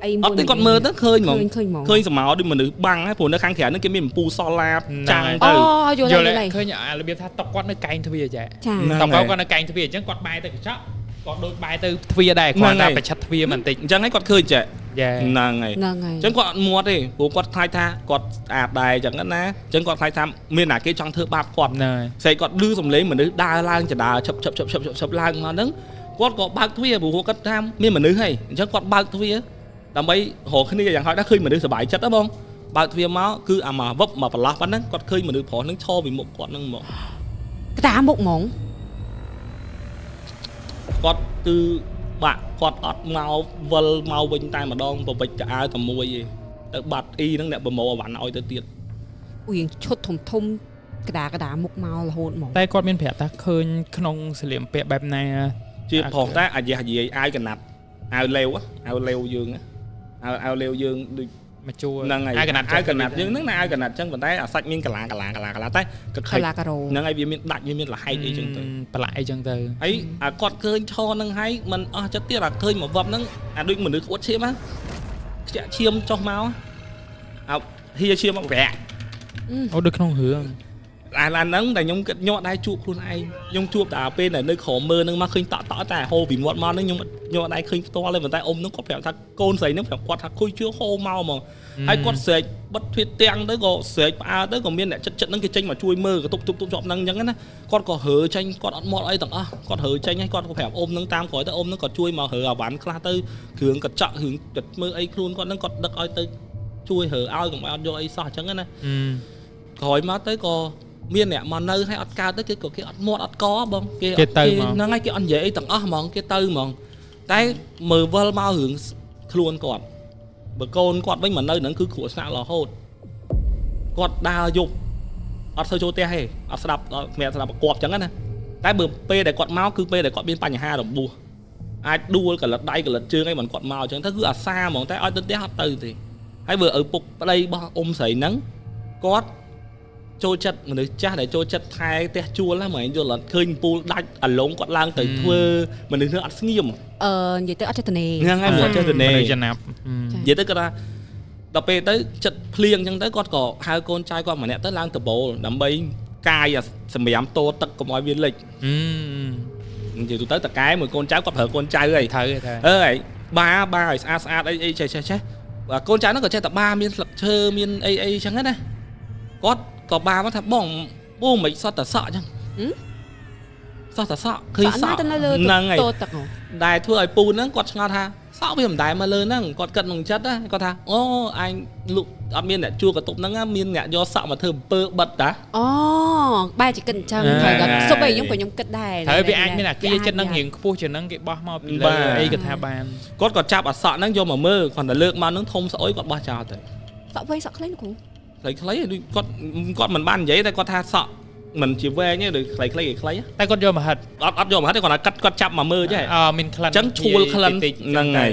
S1: អី
S3: អត់ទេគាត់មើលទៅឃើញហ្មង
S1: ឃើញហ្មង
S3: ឃើញសមោដូចមនុស្សបាំងហ្នឹងព្រោះនៅខាងក្រៅហ្នឹងគេមានអំពូលសឡាចាំងទៅ
S1: អូយល់ហើយ
S2: ឃើញរបៀបថាតុកគាត់នៅកែងទ្វារចាតុកគាត់នៅកែងទ្វារអញ្ចឹងគាត់បែរទៅកញ្ចក់គាត់ដូចបែរទៅទ្វារដែរគាត់តែប្រឆិតទ្វារបន្តិច
S3: អញ្ចឹងហើយគាត់ឃើញចាហ្នឹងហើយ
S1: ហ្នឹងហើយ
S3: អញ្ចឹងគាត់អត់មាត់ទេព្រោះគាត់ខ្លាចថាគាត់ស្អាតដែរអញ្ចឹងណាអញ្ចឹងគាត់ខ្លាចថាមានណាគេចង់ធ្វើបាបគាត់ស្អីគាត់លឺសំឡេងមនុស្សដើរឡើងចដើឈប់ឈប់ឈប់ឈប់ឈប់ឡើងមកហ្នឹងគាត់ក៏បើកទ្វារព្រោះគាត់ថាមានមនុស្សហើយអញ្ចឹងគាត់បើកទ្វារដើម្បីរកគ្នាយ៉ាងហោចណាស់ឃើញមនុស្សសប្បាយចិត្តហ៎បងបើកទ្វារមកគឺអាមកវឹបមកប្រឡោះប៉ុណ្ណឹងគាត់ឃើញមនុស្សប្រុសហ្នឹងឈរពីមុខគាត់ហ្នឹងមក
S1: ក្តារមុខហ្មង
S3: គាត់គឺបាក់គាត់អត់មកវិលមកវិញតែម្ដងប្រវិចកៅអៅតែមួយឯងទៅបាត់អ៊ីហ្នឹងអ្នកប្រមូលអវ៉ាន់ឲ្យទៅទៀត
S1: អ៊ូយឈុតធំធំក្តារក្តារមុខមករហូតហ្មង
S2: តែគាត់មានប្រាប់ថាឃើញក្នុងសលៀមពាក់បែបណា
S3: ជាប្រុសតែអាយះយាយអាវកណាត់អាវលេវអាវលេវយើងអាវលេវយើងដូច
S2: មកជួ
S3: ហ្នឹងហើយអាវកណាត់អាវកណាត់យើងហ្នឹងណាអាវកណាត់ចឹងប៉ុន្តែអាសាច់មានកលាកលាកលាកលាតែកខិចហ្នឹងហើយវាមានដាច់វាមានលហែកអីចឹងទៅ
S2: ប្រឡាក់អីចឹងទៅ
S3: ហើយអាគាត់ឃើញឈរហ្នឹងហើយมันអស់ចិត្តទៀតអាឃើញមកវឹបហ្នឹងអាដូចមនុស្សក្អួតឈាមហ្នឹងខ្ជាក់ឈាមចុះមកអាហៀឈាមមកប្រាក់
S2: អូដូចក្នុងរឿង
S3: អាហ្នឹងតែខ្ញុំគិតខ្ញុំអត់ដែរជួបខ្លួនឯងខ្ញុំជួបតែពេលដែលនៅក្រោមមើលហ្នឹងមកឃើញតក់តក់តែហូរពីមាត់មកហ្នឹងខ្ញុំអត់ដែរឃើញផ្ទាល់ទេប៉ុន្តែអ៊ំហ្នឹងគាត់ប្រាប់ថាកូនស្រីហ្នឹងប្រាប់គាត់ថាគួយជឿហូរមកហ្មងហើយគាត់ស្រែកបិទទ្វារទាំងទៅក៏ស្រែកផ្អើលទៅក៏មានអ្នកចិត្តចិត្តហ្នឹងគេចេញមកជួយមើលក៏ទប់ទប់ទប់ជាប់ហ្នឹងអញ្ចឹងណាគាត់ក៏រើចេញគាត់អត់មាត់អីទាំងអស់គាត់រើចេញហើយគាត់ក៏ប្រាប់អ៊ំហ្នឹងតាមក្រោយទៅអ៊ំហ្នឹងក៏ជួយមករើអាវ៉ាន់ខ្លះទៅគ្រឿងកញ្ចក់គ្រឿងទឹកមើលអីខ្លួនគាត់ហ្នឹងគាត់ដឹកឲ្យទៅជួយរើឲ្យកុំឲ្យអត់យកអីសោះអញ្ចឹងណាក្រោយមកទៅក៏មានអ្នកមកនៅហើយអត់កើតទៅគេក៏គេអត់មាត់អត់កបងគេហ្នឹងហើយគេអត់និយាយអីទាំងអស់ហ្មងគេទៅហ្មងតែមើលវិលមករឿងខ្លួនគាត់បើកូនគាត់វិញមកនៅហ្នឹងគឺគ្រោះថ្នាក់រហូតគាត់ដើរយប់អត់សូវចូលផ្ទះទេអត់ស្ដាប់គ្មានស្ដាប់ប្រកបចឹងណាតែបើពេលដែលគាត់មកគឺពេលដែលគាត់មានបញ្ហារបួសអាចដួលកលិតដៃកលិតជើងអីមិនគាត់មកចឹងទៅគឺអាសាហ្មងតែឲ្យទៅផ្ទះអត់ទៅទេហើយបើឪពុកប្តីរបស់អ៊ំស្រីហ្នឹងគាត់ចូលចិត្តមនុស្សចាស់ដែលចូលចិត្តថែផ្ទះជួលហ្នឹងហ្មងយល់អត់ឃើញពូលដាច់អាឡងគាត់ឡើងទៅធ្វើមនុស្សនឹងអត់ស្ងៀម
S1: និយាយទៅអត់ចេតនា
S3: ហ្នឹងហើយមិនអត់ចេតនា
S2: ចំណាប់
S3: និយាយទៅគាត់ថាដល់ពេលទៅចិត្តភ្លៀងអញ្ចឹងទៅគាត់ក៏ហៅកូនចៅគាត់ម្នាក់ទៅឡើងដបូលដើម្បីកាយសម្រាមតោទឹកកុំឲ្យវាលិចនិយាយទៅតកែមួយកូនចៅគាត់ប្រើកូនចៅអី
S2: ត្រូវ
S3: អើយបាបាឲ្យស្អាតស្អាតអីអីចេះចេះចេះកូនចៅហ្នឹងក៏ចេះតែបាមានស្លឹកឈើមានអីអីអញ្ចឹងណាគាត់ក៏បាមកថាបងបងមិនសតតែសក់អញ្ចឹងសតតែសក់ឃើញសក់
S1: ហ្នឹងហើយ
S3: ដែលធ្វើឲ្យពូហ្នឹងគាត់ឆ្ងល់ថាសក់វាមិនដែលមកលើហ្នឹងគាត់គិតក្នុងចិត្តណាគាត់ថាអូអញលក់ អត់មានអ្នកជួលកតុបហ្នឹងមានអ្នកយកសក់មកធ្វើអំពើបិទតា
S1: អូបែរជាគិតអញ្ចឹងត្រូវតែសុបឯងខ្ញុំក៏ខ្ញុំគិតដែរ
S2: ត្រូវវាអាចមានអាគារចិត្តនឹងរៀងខ្ពស់ជាងហ្នឹងគេបោះមកពីលើអីក៏ថាបាន
S3: គាត់ក៏ចាប់អាសក់ហ្នឹងយកមកមើលគ្រាន់តែលើកមកហ្នឹងធំស្អុយគាត់បោះចោលទៅ
S1: សក់វែងសក់ខ្លីលោកគ្រូ
S3: ខ្លីៗដូចគាត់គាត់មិនបាននិយាយតែគាត់ថាសក់មិនជាវែងទេឬខ្លីៗគេខ្លី
S2: តែគាត់យកមកហិត
S3: អត់អត់យកមកហិតទេគាត់ថាគាត់គាត់ចាប់មកមើលចេះ
S2: អមានក្លិន
S3: អញ្ចឹងឈួលក្លិនហ្នឹងហើយ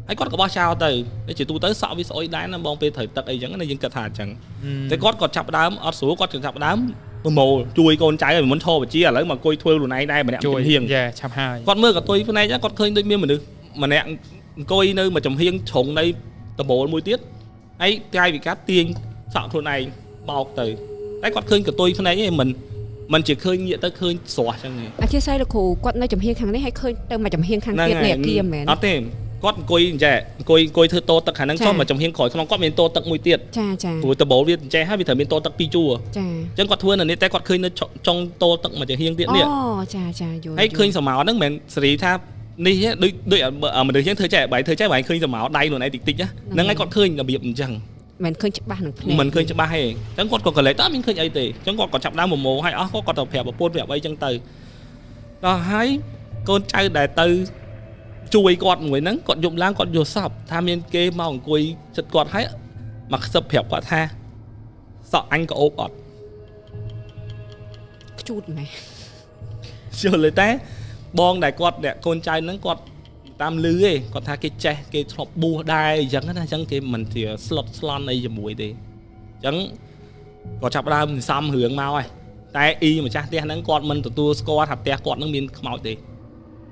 S3: ហើយគាត់ក៏បោះចោលទៅជាទូទៅសក់វាស្អុយដែរណាបងពេលត្រូវទឹកអីចឹងណាយើងគិតថាអញ្ចឹងតែគាត់ក៏ចាប់ដើមអត់ស្រួលគាត់ក៏ចាប់ដើមប្រមូលជួយកូនចៅឲ្យមុនឈរវិជាឥឡូវមកអង្គុយធ្វើខ្លួនឯងដែរម្នាក់
S2: ជួយ
S3: ចំហៀង
S2: យ៉ាឆាប់ហើយ
S3: គាត់មើលកតុយភ្នែកគាត់ឃើញដូចមានមនុស្សម្នាក់អង្គុយនៅមួយចំហៀងជ្រុងនៃដបូលមួយទៀតហើយកាយវិការទាញសក់ខ្លួនឯងបោកទៅតែគាត់ឃើញកតុយភ្នែកឯងមិនមិនជាឃើញងាកទៅឃើញស្រស់ចឹងទេ
S1: អធិស្ឋានលោកគ្រូគាត់នៅចំហៀងខាងនេះហើយឃើញទៅមកចំហៀងខាងទៀតនៃអាគារមែន
S3: អត់ទេគាត់អង្គុយអញ្ចេះអង្គុយអង្គុយធ្វើតោទឹកខាងហ្នឹងចុះមកចំហៀងក្រោយក្នុងគាត់មានតោទឹកមួយទៀត
S1: ចាចា
S3: ព្រោះដបូលវាអញ្ចេះហើយវាត្រូវមានតោទឹកពីរជួរ
S1: ចា
S3: អញ្ចឹងគាត់ធ្វើនៅនេះតែគាត់ឃើញនៅចុងតោទឹកមួយចំហៀងទៀតនេះ
S1: អូចាចាយល់
S3: ហើយឃើញសមោហ្នឹងមិនមែនសេរីថានេះដូចដូចមនុស្សយើងធ្វើចេះបាយធ្វើចេះបាយឃើញសមោដៃខ្លួនឯងតិចតិចហ្នឹងហើយគាត់ឃើញរបៀបអញ្ចឹង
S1: មិនឃើញច្បាស់នឹងភ្នែក
S3: មិនឃើញច្បាស់ទេអញ្ចឹងគាត់ក៏កលេចតើមានឃើញអីទេអញ្ចឹងគាត់ក៏ចាប់ដើមប្រមូលហើយអស់គាត់ក៏ទៅប្រាប់ប្រពន្ធប្រាប់អីចឹងទៅដល់ហើយកូនចៅដែលទៅជួយគាត់មួយហ្នឹងគាត់យប់ឡើងគាត់យល់សពថាមានគេមកអង្គុយចិត្តគាត់ហើយមកខ្សឹបប្រាប់គាត់ថាសក់អញក៏អូបអត់
S1: ខ្ជូតមែន
S3: យល់ទេតែបងដែលគាត់អ្នកកូនចៅហ្នឹងគាត់តាមលឺឯងគាត់ថាគេចេះគេធ្លាប់បួសដែរអញ្ចឹងណាអញ្ចឹងគេមិនជាស្លុតស្លន់អីជាមួយទេអញ្ចឹងគាត់ចាប់ដើមសំរឿងមកហើយតែអ៊ីម្ចាស់ផ្ទះហ្នឹងគាត់មិនទទួលស្គាល់ថាផ្ទះគាត់ហ្នឹងមានខ្មោចទេ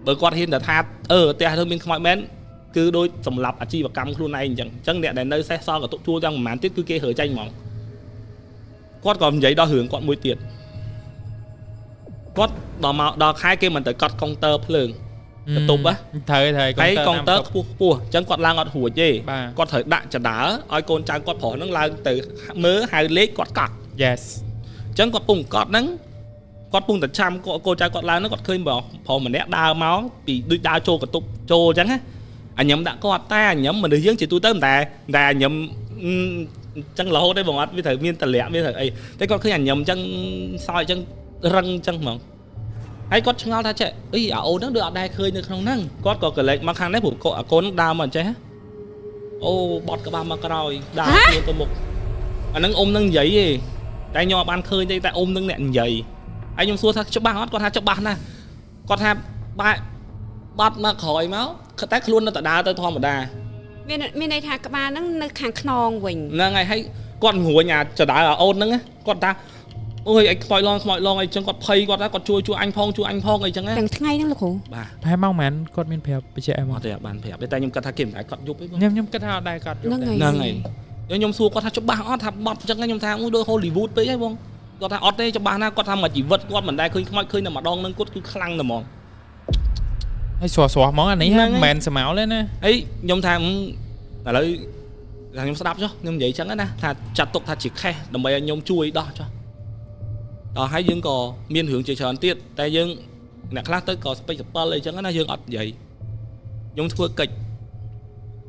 S3: បើគាត់ហ៊ានតែថាអឺផ្ទះហ្នឹងមានខ្មោចមែនគឺដូចសម្រាប់អាជីវកម្មខ្លួនឯងអញ្ចឹងអញ្ចឹងអ្នកដែលនៅសេះសល់កតុជួលទាំងប្រហែលទៀតគឺគេរើចេញហ្មងគាត់ក៏និយាយដល់រឿងគាត់មួយទៀតគាត់ដល់មកដល់ខែគេមិនទៅកត់កុងទ័រភ្លើងកតុបហ៎
S2: ត្រូវត្រូវ
S3: ហើយកុងទ័រខ្ពស់ខ្ពស់អញ្ចឹងគាត់ឡើងអត់រួចទេ
S2: បាទ
S3: គាត់ត្រូវដាក់ចដើឲ្យកូនចៅគាត់ប្រុសហ្នឹងឡើងទៅមើលហៅលេខគាត់កត់
S2: Yes
S3: អញ្ចឹងគាត់ពុំកត់ហ្នឹងគាត់ពុំតែចាំកូនចៅគាត់ឡើងហ្នឹងគាត់ឃើញប្រុសម្នាក់ដើរមកពីដូចដើរចូលកតុបចូលអញ្ចឹងណាអញញឹមដាក់គាត់តែអញញឹមមនុស្សយើងជាទូទៅមិនតែតែអញញឹមអញ្ចឹងរហូតទេបងអត់វាត្រូវមានតម្លាក់វាត្រូវអីតែគាត់ឃើញអញញឹមអញ្ចឹងសោយអញ្ចឹងរឹងអញ្ចឹងហ្មងហើយគាត់ឆ្ងល់ថាចេះអីអាអូនហ្នឹងដូចអត់ដែរឃើញនៅក្នុងហ្នឹងគាត់ក៏កលេចមកខាងនេះព្រោះអាកូនហ្នឹងដើរមកអញ្ចេះអូបត់ក្បាលមកក្រោយដើរខ្លួនទៅមុខអាហ្នឹងអ៊ំហ្នឹងនិយាយទេតែខ្ញុំអត់បានឃើញទេតែអ៊ំហ្នឹងអ្នកនិយាយហើយខ្ញុំសួរថាច្បាស់អត់គាត់ថាច្បាស់ណាស់គាត់ថាបែកបាត់មកក្រោយមកតែខ្លួននៅតែដើរទៅធម្មតា
S1: មានមានន័យថាក្បាលហ្នឹងនៅខាងខ្នងវិញ
S3: ហ្នឹងហើយហើយគាត់រួញអាចដើរអាអូនហ្នឹងគាត់ថាអូយអីខ្មោចឡងខ្មោចឡងអីចឹងគាត់ភ័យគាត់ថាគាត់ជួយជួយអញផងជួយអញផងអីចឹងណា
S1: ទាំងថ្ងៃហ្នឹងលោកគ្រូ
S3: បាទ
S2: ប្រហែលម៉ោងប៉ុន្មានគាត់មានប្រាប់បញ្ជាក់អីមក
S3: អត់ទេអត់បានប្រាប់ទេតែខ្ញុំគិតថាគេមិនដែរគាត់យប់ទេបង
S2: ខ្ញុំខ្ញុំគិតថាអត់ដែរគាត់យប់
S1: ហ្នឹង
S2: ដែរ
S1: ហើយ
S3: ហ្នឹងហើយខ្ញុំសួរគាត់ថាច្បាស់អត់ថាបត់ចឹងខ្ញុំថាអូដូច Hollywood ពេកហើយបងគាត់ថាអត់ទេច្បាស់ណាស់គាត់ថាមួយជីវិតគាត់មិនដែលឃើញខ្មោចឃើញតែម្ដងហ្នឹងគាត់គឺខ្លាំងតែហ្មង
S2: ហើយស្រស់ស្រស់ហ្មងអានេះ
S3: ហ្នឹងហើយ
S2: មិនមែនសមោលទេណា
S3: អីខ្ញុំថាឥឡូវថាខ្ញុំស្ដាប់ចុះខ្ញុំនិយាយចឹងណាថាចាត់ទុកថាជាខេសដើម្បីឲ្យខ្ញុំជួយដោះចុះដល់ហើយយើងក៏មានរឿងជាច្រើនទៀតតែយើងអ្នកខ្លះទៅក៏ស្ពេចសពិលអីចឹងណាយើងអត់និយាយខ្ញុំធ្វើកិច្ច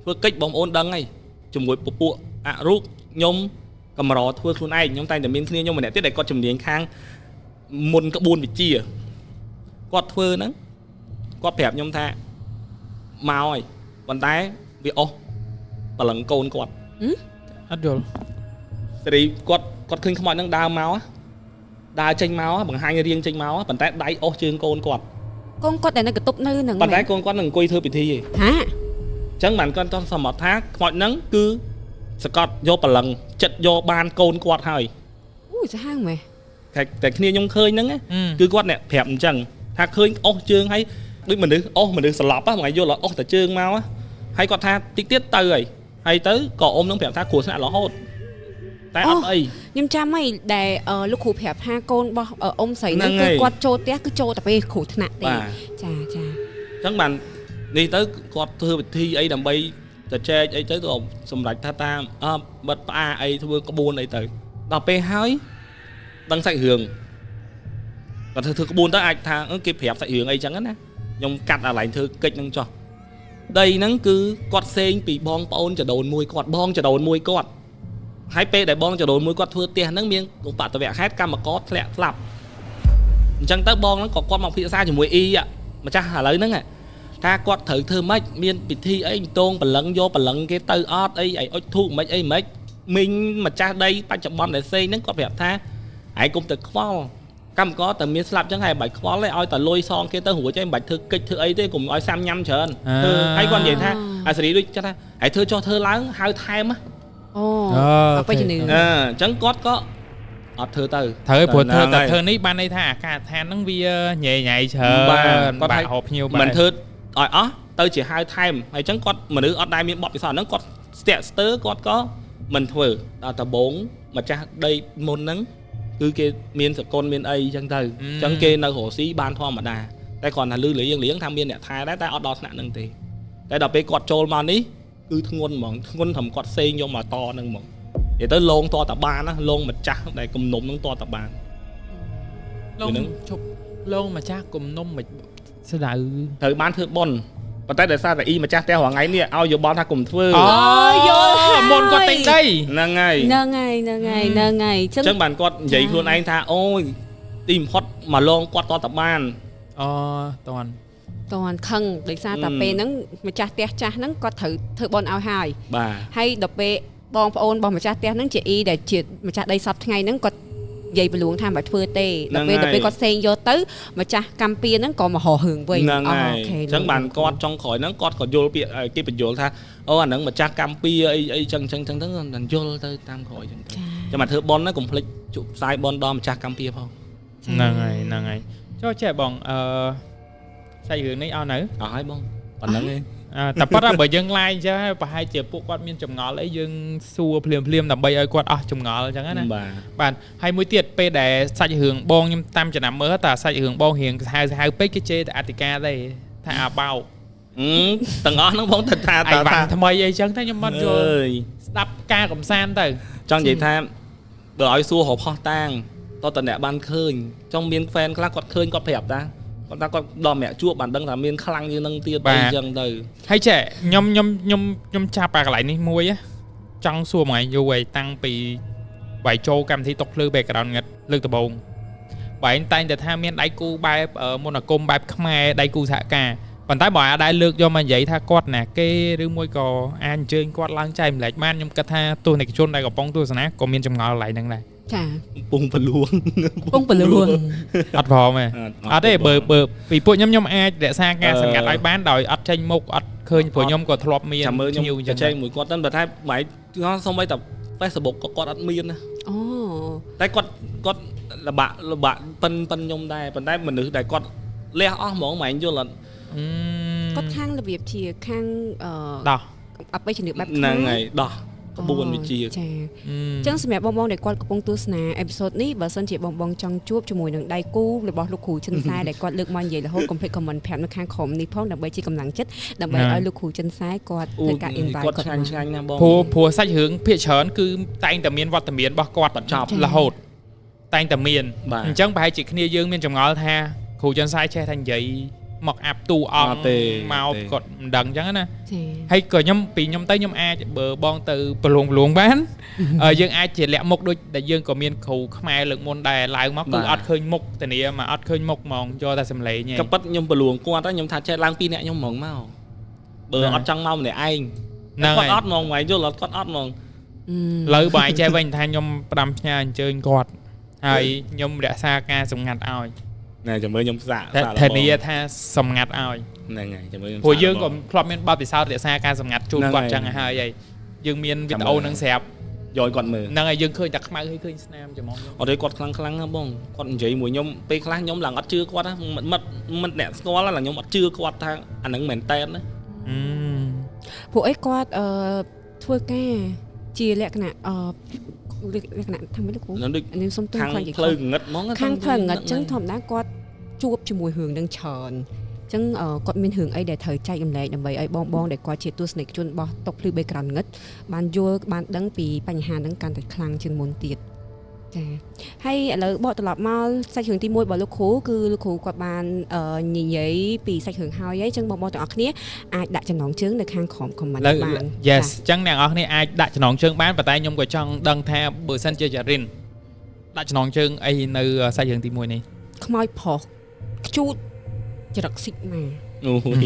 S3: ធ្វើកិច្ចបងប្អូនដឹងហើយជាមួយពពួកអរូបខ្ញុំកម្រធ្វើខ្លួនឯងខ្ញុំតែងតែមានគ្នាខ្ញុំម្នាក់ទៀតដែលគាត់ជំនាញខាងមុនក្បួនវិជ្ជាគាត់ធ្វើហ្នឹងគាត់ប្រាប់ខ្ញុំថាមកហើយប៉ុន្តែវាអស់បលឹងកូនគាត់
S2: អត់យល់
S3: សេរីគាត់គាត់ឃើញខ្មោចហ្នឹងដើរមកដើរចេញមកបង្ហាញរៀងចេញមកប៉ុន្តែដៃអស់ជើងកូនគាត់
S1: កូនគាត់ដែលនៅកតុបនៅហ្នឹង
S3: ប៉ុន្តែកូនគាត់នឹងអង្គុយធ្វើពិធីឯង
S1: ហា
S3: អញ្ចឹងបានគាត់តសមត្ថថាខ្មោចហ្នឹងគឺសកត់យកបលឹងចិត្តយកបានកូនគាត់ហើយ
S1: អូយសាហាវមែន
S3: តែតែគ្នាខ្ញុំឃើញហ្នឹងគឺគាត់អ្នកប្រាប់អញ្ចឹងថាឃើញអស់ជើងហើយដូចមនុស្សអស់មនុស្សស្លាប់ហ្នឹងយល់អស់តែជើងមកហើយគាត់ថាតិចទៀតទៅហើយហើយទៅក៏អ៊ំនឹងប្រាប់ថាគ្រោះថ្នាក់រហូតតែអត់អី
S1: ខ្ញុំចាំហើយដែលលោកគ្រូប្រាប់ថាកូនរបស់អ៊ំស្រីហ្នឹង
S3: ហ្នឹងហើយ
S1: គឺគាត់ចូលផ្ទះគឺចូលតែពេលគ្រោះថ្នាក់ទេ
S3: បាទ
S1: ចាចា
S3: អញ្ចឹងបាននេះទៅគាត់ធ្វើពិធីអីដើម្បីទៅចែកអីទៅក៏សម្រេចថាតាមអើបិទផ្អាអីធ្វើក្បួនអីទៅដល់ពេលហើយដឹងសាច់រឿងគាត់ធ្វើធ្វើក្បួនទៅអាចថាអឺគេប្រាប់សាច់រឿងអីចឹងណាខ្ញុំកាត់អាឡែងធ្វើកិច្ចហ្នឹងចោះដីហ្នឹងគឺគាត់សេងពីបងប្អូនចដូនមួយគាត់បងចដូនមួយគាត់ ហើយពេលដែលបងចរូនមួយគាត់ធ្វើផ្ទះហ្នឹងមានឧបទ្ទវហេតុកម្មករធ្លាក់ស្លាប់អញ្ចឹងទៅបងហ្នឹងក៏គាត់មកពិភាក្សាជាមួយអ៊ីម្ចាស់ឥឡូវហ្នឹងថាគាត់ត្រូវធ្វើម៉េចមានពិធីអីតងព្រលឹងយកព្រលឹងគេទៅអត់អីអីអុចធូបមិនអីមិនមីងម្ចាស់ដីបច្ចុប្បន្នដែលផ្សេងហ្នឹងគាត់ប្រាប់ថាឯងគុំទៅខ្វល់កម្មករតែមានស្លាប់ចឹងហើយមិនបាច់ខ្វល់ទេឲ្យតែលុយសងគេទៅរួចហើយមិនបាច់ធ្វើកិច្ចធ្វើអីទេកុំឲ្យសាំញ៉ាំច្រើនធ្វើហើយគាត់និយាយថាអាសេរីដូចចឹងថាហើយធ្វើចុះធ្វើឡើងហៅថែម
S1: អូអបិយជំនឿ
S3: អញ្ចឹងគាត់ក៏អត់ធ្វើទៅ
S2: ត្រូវព្រោះធ្វើតែធ្វើនេះបានន័យថាអាកាសឋានហ្នឹងវាញ៉ៃញ៉ៃច្រើនបាក់ហូបភ្ញៀវ
S3: បាទមិនធ្វើឲ្យអស់ទៅជាហៅថែមហើយអញ្ចឹងគាត់មនុស្សអត់ដែលមានបទពិសោធន៍ហ្នឹងគាត់ស្ទាក់ស្ទើរគាត់ក៏មិនធ្វើដល់ដំបូងម្ចាស់ដីមុនហ្នឹងគឺគេមានសកុនមានអីអញ្ចឹងទៅអញ្ចឹងគេនៅរស់ស៊ីបានធម្មតាតែគ្រាន់តែលឺលៀងលៀងថាមានអ្នកថែដែរតែអត់ដល់ថ្នាក់ហ្នឹងទេតែដល់ពេលគាត់ចូលមកនេះគឺធ្ងន់ហ្មងធ្ងន់ត្រឹមគាត់សេងយកមកតហ្នឹងហ្មងនិយាយទៅលងតតបានណាលងម្ចាស់ដែលគំនុំហ្នឹងតតបាន
S2: លងជប់លងម្ចាស់គំនុំមិនស្ដៅ
S3: ត្រូវបានធ្វើប៉ុនប៉ុន្តែដោយសារតែអ៊ីម្ចាស់ផ្ទះរាល់ថ្ងៃនេះឲ្យយោបល់ថាកុំធ្វើ
S2: អូយល់មុនគាត់ទិញដី
S3: ហ្នឹងហើយ
S1: ហ្នឹងហើយហ្នឹងហើយហ្នឹងហើយ
S3: អញ្ចឹងបានគាត់និយាយខ្លួនឯងថាអូយទីបំផុតមកលងគាត់តតបាន
S2: អូតន់
S1: តន់ខឹងដោយសារតែពេលហ្នឹងម្ចាស់ផ្ទះចាស់ហ្នឹងគាត់ត្រូវធ្វើបន់ឲ្យហើយ
S3: បាទ
S1: ហើយដល់ពេលបងប្អូនរបស់ម្ចាស់ផ្ទះហ្នឹងជាអ៊ីដែលជាម្ចាស់ដីសពថ្ងៃហ្នឹងគាត់និយាយប្រលួងថាមិនធ្វើទេដល់ពេលគាត់សេងយកទៅម្ចាស់កម្ពុជាហ្នឹងក៏មកររឿងវិញ
S3: អូខេអញ្ចឹងបានគាត់ចុងក្រោយហ្នឹងគាត់ក៏យល់ពាក្យគេបញ្យល់ថាអូអាហ្នឹងម្ចាស់កម្ពុជាអីអីចឹងចឹងចឹងទៅយល់ទៅតាមក្រោយចឹងទៅចាំមកធ្វើប៉ុនហ្នឹងកុំភ្លេចជក់ផ្សាយប៉ុនដល់ម្ចាស់កម្ពុជាផង
S2: ហ្នឹងហើយហ្នឹងហើយចូលចេះបងអឺសាច់រឿងនេះអស់នៅ
S3: អស់ហើយបងប៉ុណ្្នឹងឯង
S2: តែប៉ុន្តែបើយើងឡាយអញ្ចឹងប្រហែលជាពួកគាត់មានចម្ងល់អីយើងសួរភ្លាមភ្លាមដើម្បីឲ្យគាត់អស់ចម្ងល់អញ្ចឹងណាបាទហើយមួយទៀតពេលដែលសាច់រឿងបងខ្ញុំតាមចំណាំមើលតែសាច់រឿងបងរៀងសាហាវសាហាវពេកគេជេរតែអធិការទេថាអាបោក
S3: ទាំងអស់ហ្នឹងបងទៅថា
S2: តាថាថ្មីអីចឹងតែខ្ញុំអត់យល់ស្ដាប់ការកំសាន្តទៅ
S3: ចង់និយាយថាបើឲ្យសួររកផោះតាងតើតអ្នកបានឃើញចង់មានហ្វេនខ្លះគាត់ឃើញគាត់ប្រាប់តាគាត់ថាគាត់ដល់ម្នាក់ជួបបានដឹងថាមានខ្លាំងជាងនឹងទៀតអីចឹងទៅ
S2: ហើយចេះខ្ញុំខ្ញុំខ្ញុំខ្ញុំចាប់អាកន្លែងនេះមួយចង់សួរមួយថ្ងៃយូរហើយតាំងពីបាយចូលកម្មវិធីតុកភ្លឺ background ងឹតលើកដំបូងបែងតែងតែថាមានដៃគូបែបមន្តអាគមបែបខ្មែរដៃគូសហការប៉ុន្តែបើអាចលើកយកមកនិយាយថាគាត់ណាគេឬមួយក៏អាចអញ្ជើញគាត់ឡើងចែកម្លែកបានខ្ញុំគិតថាទស្សនិកជនដែលកំពុងទស្សនាក៏មានចម្ងល់កន្លែងហ្នឹងដែរ
S1: ចា
S3: ពងប្រលួង
S1: ពងប្រលួង
S2: អត់ព្រមទេអត់ទេបើពីពួកខ្ញុំខ្ញុំអាចរក្សាការសម្ងាត់ឲ្យបានដោយអត់ចេញមុខអត់ឃើញព្រោះខ្ញុំក៏ធ្លាប់មាន
S3: ចាំមើលខ្ញុំចែកមួយគាត់ទៅបើថាម៉េចសូម្បីតែ Facebook ក៏គាត់អត់មានណា
S1: អូ
S3: តែគាត់គាត់លបាក់លបាក់ប៉ិនប៉ិនខ្ញុំដែរប៉ុន្តែមនុស្សដែលគាត់លះអស់ហ្មងម៉ែយល់អត់
S1: គាត់ខាងរបៀបជាខាង
S2: ដោះ
S1: អបិយជំនឿបែប
S3: ហ្នឹងហើយដោះក្បួនវិជា
S1: ចាអញ្ចឹងសម្រាប់បងបងដែលគាត់កំពុងទស្សនាអេពីសូតនេះបើសិនជាបងបងចង់ជួបជាមួយនឹងដៃគូរបស់លោកគ្រូចិនសែដែលគាត់លើកមកនិយាយរហូតកុំភ្លេច comment ប្រាប់នៅខាងក្រោមនេះផងដើម្បីជាកម្លាំងចិត្តដើម្បីឲ្យលោកគ្រូចិនសែគាត់ធ្វើការ invite
S3: គាត់ឆ្ងាញ់ឆ្ងាញ់ណាស់បង
S2: ព្រោះសាច់រឿងភាគច្រើនគឺតែងតែមានវត្តមានរបស់គាត់
S3: ចប់
S2: រហូតតែងតែមានអញ្ចឹងប្រហែលជាគ្នាយើងមានចម្ងល់ថាគ្រូចិនសែចេះតែនិយាយមកអាប់ទូអង្គមកគាត់មិនដឹងអញ្ចឹងណាហើយក៏ខ្ញុំពីខ្ញុំទៅខ្ញុំអាចបើបងទៅប្រលងប្រលងបានយើងអាចជាលាក់មុខដូចដែលយើងក៏មានគ្រូខ្មែរលើកមុនដែរឡើងមកគឺអត់ឃើញមុខធានាមកអត់ឃើញមុខហ្មងយកតែសំឡេង
S3: ក៏ប៉ិតខ្ញុំប្រលងគាត់ខ្ញុំថាចេះឡើងពីរនាក់ខ្ញុំហ្មងមកបើអត់ចង់មកម្នាក់ឯងគាត់អត់ហ្មងហ្មងយល់អត់គាត់អត់ហ្មង
S2: លើបើឯងចេះវិញថាខ្ញុំផ្ដាំផ្ញើអញ្ជើញគាត់ហើយខ្ញុំរក្សាការសម្ងាត់ឲ្យ
S3: ណែចាំមើលខ្ញុំសាក
S2: ធានាថាសម្ងាត់ឲ្យ
S3: ហ្នឹងហើយចាំមើលខ្ញុំ
S2: ព្រោះយើងក៏ធ្លាប់មានបទពិសោធន៍រក្សាការសម្ងាត់ជូនគាត់ចឹងហើយហើយយើងមានវីដេអូនឹងស្រាប់
S3: យកគាត់មើល
S2: ហ្នឹងហើយយើងឃើញតែខ្មៅហើយឃើញស្នាមច្មោះ
S3: អត់ទេគាត់ខ្លាំងខ្លាំងណាបងគាត់និយាយមួយខ្ញុំពេលខ្លះខ្ញុំឡើងអត់ជឿគាត់ណាមិត្តអ្នកស្គាល់ឡើងខ្ញុំអត់ជឿគាត់ថាអាហ្នឹងមែនតែនណា
S1: ពួកអីគាត់ធ្វើការជាលក្ខណៈលក្ខណៈថាម៉េចលោកគ្រូខ្ញុំសុំទោស
S3: ខាងផ្លូវងឹតហ្មង
S1: ខាងផ្លូវងឹតអញ្ចឹងធម្មតាគាត់ជួបជាមួយរឿងនឹងច្រើនអញ្ចឹងគាត់មានរឿងអីដែលត្រូវចែករំលែកដើម្បីឲ្យបងបងដែលគាត់ជាទស្សនិកជនរបស់តុកភ្លឺ background ងឹតបានយល់បានដឹងពីបញ្ហាហ្នឹងកាន់តែខ្លាំងជាងមុនទៀត ចាហើយឥឡូវបកត្រឡប់មកសាច់រឿងទី1របស់លោកគ្រូគឺលោកគ្រូគាត់បាននិយាយពីសាច់រឿងហើយអញ្ចឹងបងប្អូនទាំងអស់គ្នាអាចដាក់ចំណងជើងនៅខាងក្រោម comment បាន
S2: Yes អញ្ចឹងអ្នកនរគ្នាអាចដាក់ចំណងជើងបានប៉ុន្តែខ្ញុំក៏ចង់ដឹងថាបើសិនជាចារិនដាក់ចំណងជើងអីនៅសាច់រឿងទី1នេះ
S1: ខ្មោចប្រុសខ្ជូតចរិតស៊ីកម៉ា
S3: អូយ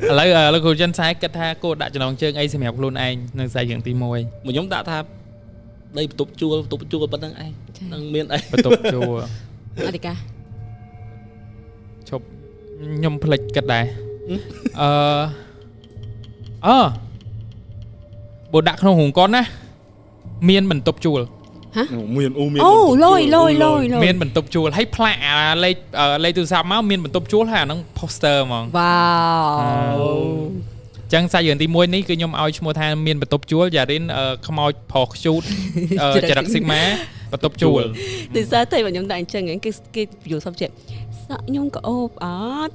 S2: ឥឡូវលោកគ្រូចិនសែគិតថាគួរដាក់ចំណងជើងអីសម្រាប់ខ្លួនឯងនៅសាច់រឿងទី1
S3: មកខ្ញុំដាក់ថាដីបន្ទប់ជួលបន្ទប់ជួលប៉ុណ្្នឹងឯងនឹងមានអី
S2: បន្ទប់ជួល
S1: អធិការ
S2: ឈប់ខ្ញុំភ្លេចគិតដែរអឺអឺបើដាក់ក្នុងរោងកុនណាមានបន្ទប់ជួល
S1: ហ៎
S3: មានអូមាន
S1: អូលយលយលយលយ
S2: មានបន្ទប់ជួលហើយផ្លាកអាលេខលេខទូរស័ព្ទមកមានបន្ទប់ជួលហើយអាហ្នឹង poster ហ្មង
S1: វ៉ាវ
S2: ចឹងសាច់រឿងទី1នេះគឺខ្ញុំឲ្យឈ្មោះថាមានបន្ទប់ជួលយ៉ារិនខ្មោចប្រុសខ្ជូតចរិតស៊ីម៉ាបន្ទប់ជួល
S1: ដោយសារតែបើខ្ញុំដាក់អញ្ចឹងគេគេយល់សពជាសក់ខ្ញុំក៏អូបអត់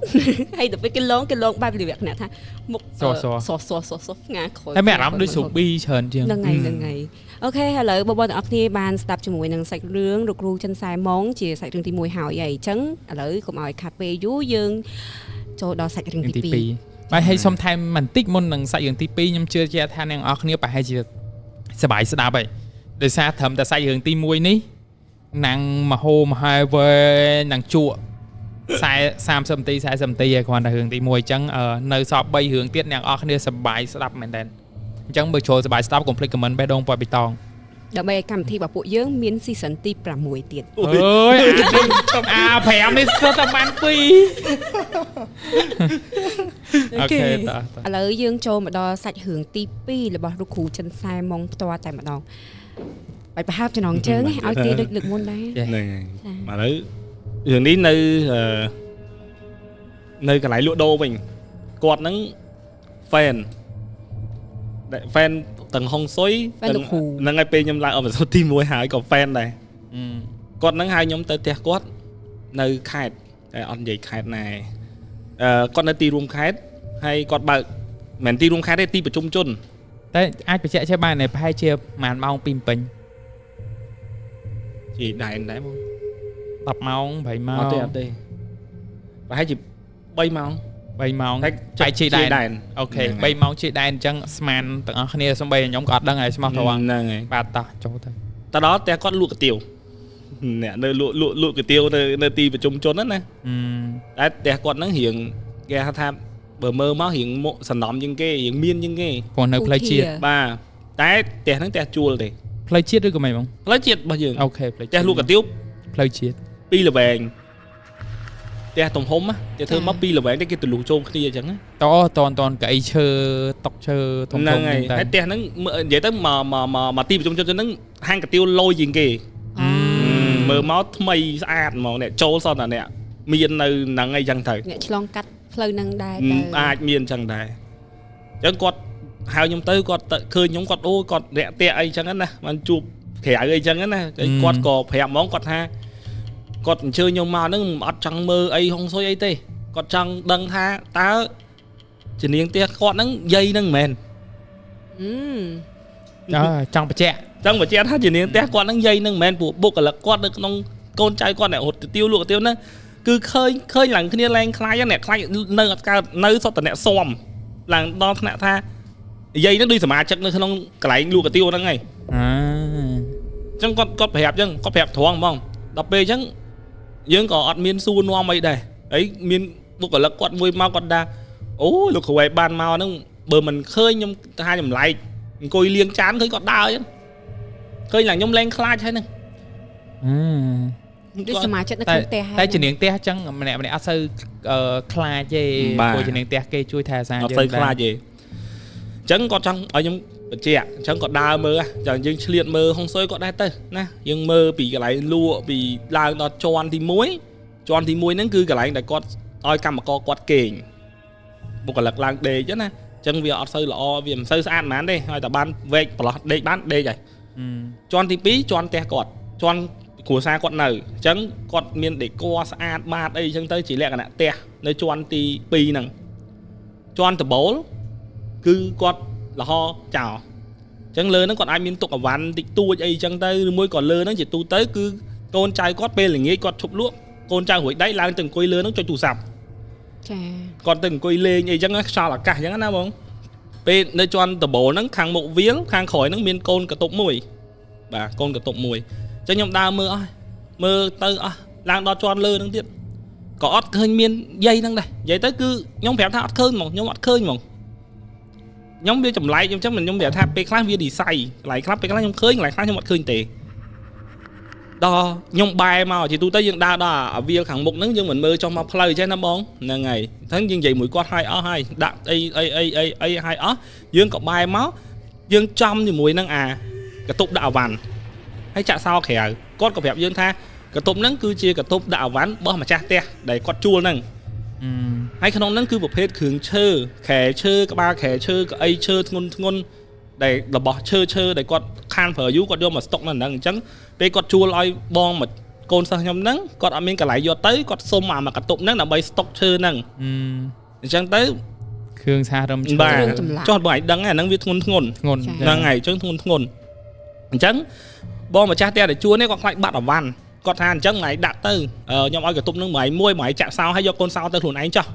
S1: ហើយដល់ពេលគេលងគេលងបែបលក្ខណៈថាមុខសសសសសផ្ងាក្រោយ
S2: តែមានអារម្មណ៍ដូចស្រូប៊ីច្រើនជាង
S1: ហ្នឹងហើយហ្នឹងហើយ OK ឥឡូវបងប្អូនទាំងអស់គ្នាបានស្ដាប់ជាមួយនឹងសាច់រឿងលោកគ្រូចិនសែម៉ុងជាសាច់រឿងទី1ហើយហើយអញ្ចឹងឥឡូវកុំឲ្យខាត់ពេលយូរយើងចូលដល់សាច់រឿងទី2
S2: បាទហើយសុំថែមបន្តិចមុននឹងសាច់រឿងទី2ខ្ញុំជឿជាក់ថាអ្នកនរគ្នាប្រហែលជាសប្បាយស្ដាប់ហើយដោយសារត្រឹមតែសាច់រឿងទី1នេះណាំងមហោមហែវែងណាំងជក់40 30នាទី40នាទីឯងគ្រាន់តែរឿងទី1អញ្ចឹងនៅសល់3រឿងទៀតអ្នកនរគ្នាសប្បាយស្ដាប់មែនតើអញ្ចឹងបើចូលសប្បាយស្ដាប់កុំភ្លេច comment បេះដូងពណ៌បៃតង
S1: ដើម្បីឲ្យកម្មវិធីរបស់ពួកយើងមាន season ទី6ទៀត
S2: អើយអា5នេះសុទ្ធតែបាន2 OK តោះ
S1: ឥឡូវយើងចូលមកដល់សាច់រឿងទី2របស់លោកគ្រូចិនសែម៉ុងផ្ទាល់តែម្ដងបាច់ប្រហើបចំណងជើងឲ្យគេដូចលើកមុនដែរ
S3: ហ្នឹងហើយឥឡូវរឿងនេះនៅនៅកន្លែងលក់ដូរវិញគាត់ហ្នឹង fan fan ទាំងហុងស៊ុយហ្នឹងហើយពេលខ្ញុំឡើង episode ទី1ហើយក៏ fan ដែរគាត់ហ្នឹងហៅខ្ញុំទៅផ្ទះគាត់នៅខេត្តតែអត់និយាយខេត្តណាគាត់នៅទីរួមខេត្តហើយគាត់បើកមិនទីរួមខេត្តទេទីប្រជុំជន
S2: តែអាចបញ្ជាក់ចេះបានប្រហែលជាប្រហែលម៉ោងពីពេញ
S3: ជាដែនដែរបង
S2: 10ម៉ោង8ម៉ោង
S3: អត់ទេអត់ទេប្រហែលជា3ម៉ោង
S2: 3ម៉ោងតែជាដែន OK 3ម៉ោងជាដែនអញ្ចឹងស្មានទាំងអស់គ្នាសំបីខ្ញុំក៏អត់ដឹងហើយស្មោះត្រង់
S3: ហ្នឹងហើយ
S2: បាទតោះចូលទៅ
S3: ទៅដល់ផ្ទះគាត់លក់កាទៀវអ្នកនៅលក់លក់លក់កាទៀវនៅនៅទីប្រជុំជនហ្នឹងណាតែផ្ទះគាត់ហ្នឹងរៀងគេហៅថាបើមើលមករៀងមុខសំណំជាងគេរៀងមានជាងគេ
S2: គាត់នៅផ្លូវជាតិ
S3: បាទតែផ្ទះហ្នឹងផ្ទះជួលទេ
S2: ផ្លូវជាតិឬក៏មិនបង
S3: ផ្លូវជាតិរបស់យើង
S2: OK ផ្លូវ
S3: ផ្ទះលក់កាទៀវ
S2: ផ្លូវជាតិ
S3: ពីរល្វែងផ្ទះទំហំគេធ្វើមកពីរល្វែងតែគេទលុះចូលគ្នាអញ្ចឹងណា
S2: តតនតនកៅអីឈើតុកឈើធំៗ
S3: ហ្នឹងហើយហើយផ្ទះហ្នឹងនិយាយទៅមកមកទីប្រជុំជនហ្នឹងហាងកាទៀវលយជាងគេមើលមកថ្មីស្អាតហ្មងអ្នកចូលសតតែអ្នកមាននៅហ្នឹងអីចឹងទៅ
S1: អ្នកឆ្លងកាត់ផ្លូវហ្នឹងដែរទៅ
S3: អាចមានចឹងដែរអញ្ចឹងគាត់ហៅខ្ញុំទៅគាត់ឃើញខ្ញុំគាត់អូគាត់រាក់ទាក់អីចឹងណាបានជួបក្រៅអីចឹងណាគាត់ក៏ប្រាប់ហ្មងគាត់ថាគាត់អញ្ជើញខ្ញុំមកហ្នឹងអត់ចង់មើលអីហុងស៊ុយអីទេគាត់ចង់ដឹងថាតើជំនាញផ្ទះគាត់ហ្នឹងយាយហ្នឹងមែន
S2: ចង់បញ្ជាក់
S3: ចង់បញ្ជាក់ថាជំនាញផ្ទះគាត់ហ្នឹងយាយហ្នឹងមែនព្រោះបុគ្គលិកគាត់នៅក្នុងកូនចៅគាត់អ្នករត់ទៅទៀវលក់ទៅទៀវហ្នឹងគឺឃើញឃើញឡើងគ្នាឡើងខ្លាចអ្នកខ្លាចនៅអត់កើតនៅសុទ្ធតែអ្នកស៊ាំឡើងដល់ថ្នាក់ថាយាយហ្នឹងដូចសមាជិកនៅក្នុងកន្លែងលក់កាទៀវហ្នឹងឯងអញ្ចឹងគាត់គាត់ប្រាប់អញ្ចឹងគាត់ប្រាប់ត្រង់ហ្មងដល់ពេលអញ្ចឹងយើងក៏អត់មានសួរនាំអីដែរអីមានបុគ្គលិកគាត់មួយមកគាត់ថាអូលោកគ្រូឯងបានមកហ្នឹងបើមិនឃើញខ្ញុំថាចម្លែកអង្គុយលាងចានឃើញគាត់ដើរអញ្ចឹងឃើញឡើងខ្ញុំលែងខ្លាចហើយហ្នឹង
S1: ដូចសមាជិកនៅក្នុងផ្ទះ
S2: តែជំនាញផ្ទះអញ្ចឹងម្នាក់ម្នាក់អត់សូវខ្លាចទេព្រោះជំនាញផ្ទះគេជួយថែរក្សាយើង
S3: អត់សូវខ្លាចទេអញ្ចឹងគាត់ចង់ឲ្យខ្ញុំបញ្ជាក់អញ្ចឹងគាត់ដើរមើលចឹងយើងឆ្លៀតមើលហុងស៊ុយគាត់ដែរទៅណាយើងមើលពីកន្លែងលក់ពីឡើងដល់ជាន់ទី1ជាន់ទី1ហ្នឹងគឺកន្លែងដែលគាត់ឲ្យកម្មករគាត់គេងបុគ្គលិកឡើងដេកណាអញ្ចឹងវាអត់សូវល្អវាមិនសូវស្អាតហ្មងទេឲ្យតែបានវែកប្រឡោះដេកបានដេកហើយជាន់ទី2ជាន់ផ្ទះគាត់ជាន់គ្រួសារគាត់នៅអញ្ចឹងគាត់មានដេកស្អាតបាតអីអញ្ចឹងទៅជាលក្ខណៈផ្ទះនៅជាន់ទី2ហ្នឹងជាន់ដបូលគឺគាត់លហចោល ចឹងលើហ្នឹងគាត់អាចមានទុកអវ៉ាន់តិចតួចអីចឹងទៅឬមួយក៏លើហ្នឹងជាទូទៅគឺកូនចៅគាត់ពេលល្ងាចគាត់ឈប់លក់កូនចៅរួចដៃឡើងទៅអង្គុយលើហ្នឹងចុចទូរស័ព្ទ
S1: ចា
S3: គាត់ទៅអង្គុយលេងអីចឹងខ្យល់អាកាសចឹងណាបងពេលនៅជាន់ដបូលហ្នឹងខាងមុខវាលខាងក្រោយហ្នឹងមានកូនកតុបមួយបាទកូនកតុបមួយអញ្ចឹងខ្ញុំដើរមើលអស់មើលទៅអស់ឡើងដល់ជាន់លើហ្នឹងទៀតក៏អត់ឃើញមានយាយហ្នឹងដែរនិយាយទៅគឺខ្ញុំប្រាប់ថាអត់ឃើញហ្មងខ្ញុំអត់ឃើញហ្មងខ្ញុំវាចម្លែកខ្ញុំចឹងខ្ញុំប្រាប់ថាពេលខ្លះវានិស័យកន្លែងខ្លះពេលខ្លះខ្ញុំឃើញកន្លែងខ្លះខ្ញុំអត់ឃើញទេដល់ខ្ញុំបែរមកជាទូទៅយើងដើរដល់អាវាលខាងមុខហ្នឹងយើងមិនមើលចុះមកផ្លូវចេះណាបងហ្នឹងហើយអញ្ចឹងយើងនិយាយមួយគាត់ហើយអស់ហើយដាក់អីអីអីអីអីហើយអស់យើងក៏បែរមកយើងចំជាមួយនឹងអាកតុបដាក់អវ៉ាន់ហើយចាក់សោក្រៅគាត់ក៏ប្រាប់យើងថាកតុបហ្នឹងគឺជាកតុបដាក់អវ៉ាន់របស់ម្ចាស់ផ្ទះដែលគាត់ជួលហ្នឹងហើយក្នុងហ្នឹងគឺប្រភេទគ្រឿងឈើខែឈើក្បាលខែឈើកៅអីឈើធ្ងន់ធ្ងន់ដែលរបស់ឈើឈើដែលគាត់ខានប្រើយូរគាត់យកមកស្តុកនៅហ្នឹងអញ្ចឹងពេលគាត់ជួលឲ្យបងមកកូនសិស្សខ្ញុំហ្នឹងគាត់អត់មានកន្លែងយកទៅគាត់សុំអាមកកតុបហ្នឹងដើម្បីស្តុកឈើហ្នឹងអញ្ចឹងទៅ
S2: គ្រឿងសារឹមឈើ
S3: ចុះបងឯងដឹងអាហ្នឹងវាធ្ងន់ធ្ងន់ហ្នឹងហើយអញ្ចឹងធ្ងន់ធ្ងន់អញ្ចឹងបងម្ចាស់ផ្ទះដែលជួលនេះគាត់ខ្លាចបាត់អវ៉ាន់គាត់ថាអញ្ចឹងថ្ងៃដាក់ទៅខ្ញុំឲ្យកតុបហ្នឹងមួយមួយមួយចាក់សោហើយយកកូនសោទៅខ្លួនឯងចោះ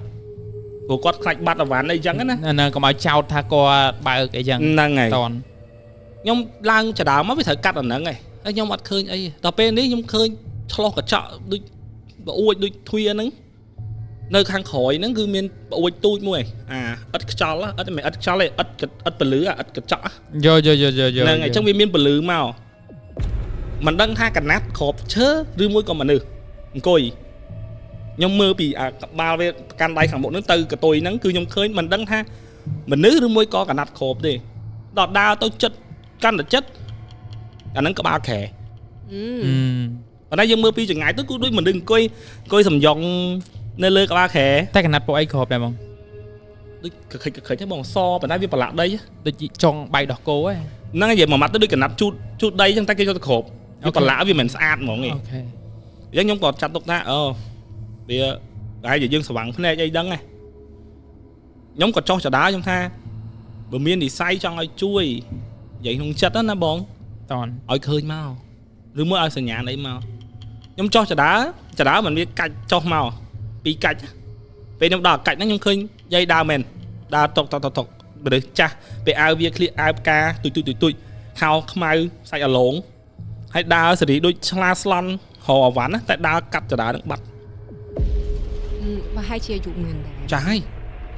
S3: ព្រោះគាត់ខ្លាចបាត់អវ៉ាន់អីចឹងណា
S2: ណាកុំឲ្យចោតថាគាត់បើកអីចឹង
S3: ហ្នឹងហើយខ្ញុំឡើងចដើមមកវាត្រូវកាត់អាហ្នឹងឯងហើយខ្ញុំអត់ឃើញអីដល់ពេលនេះខ្ញុំឃើញឆ្លោះកញ្ចក់ដូចប្អួចដូចទ្វារហ្នឹងនៅខាងក្រោយហ្នឹងគឺមានប្អួចទូចមួយអាឥតខ្យល់ឥតមិនឥតខ្យល់ទេឥតឥតពលឺឥតកញ្ចក់
S2: យោយោយោយោ
S3: ហ្នឹងហើយអញ្ចឹងវាមានពលឺមកមិនដឹងថាកណាត់ក្របឈើឬមួយក៏មនុស្សអង្គុយខ្ញុំមើលពីអាក្បាលវាកាន់ដៃខាងមុខហ្នឹងទៅកតុយហ្នឹងគឺខ្ញុំឃើញមិនដឹងថាមនុស្សឬមួយក៏កណាត់ក្របទេដល់ដើរទៅចិត្តកាន់តែចិត្តអាហ្នឹងក្បាលខែប៉ុន្តែយើងមើលពីចង្ងាយទៅគឺដូចមនុស្សអង្គុយអង្គុយសំយ៉ងនៅលើក្បាលខែ
S2: តែកណាត់ពួកអីក្របដែរបង
S3: ដូចកខិចកខិចហ្នឹងបងសប៉ុន្តែវាប្រឡាក់ដី
S2: ដូចចង់បែកដោះគោហ្នឹង
S3: ហ្នឹងនិយាយមួយម៉ាត់ទៅដូចកណាត់ជូតជូតដីអញ្ចឹងតែគេយកទៅក្របវាប្រឡាក់វាមិនស្អាតហ្មងទេ
S2: អូខេ
S3: អញ្ចឹងខ្ញុំក៏ចាត់ទុកថាអូវាតែយើងស្វាំងភ្នែកអីដឹងហ៎ខ្ញុំក៏ចោះចដាខ្ញុំថាបើមាននិស័យចង់ឲ្យជួយនិយាយក្នុងចិត្តណាបង
S2: តន
S3: ឲ្យឃើញមកឬមួយឲ្យសញ្ញាអីមកខ្ញុំចោះចដាចដាមិនវាកាច់ចោះមកពីកាច់ពេលខ្ញុំដល់កាច់ហ្នឹងខ្ញុំឃើញយាយដើរមែនដើរតុកតុកតុកតុកមនុស្សចាស់ពេលអាវវាក្លៀកអាវផ្កាទុយទុយទុយទុយខោខ្មៅសាច់អាឡងហើយដើរសេរីដូចឆ្លាស្លន់រកអវ៉ាន់ណាតែដើរកាត់ចដានឹងបាត់
S1: ប្រហែលជាអាយុប៉ុន្មានដែរ
S3: ចាស់ហើយ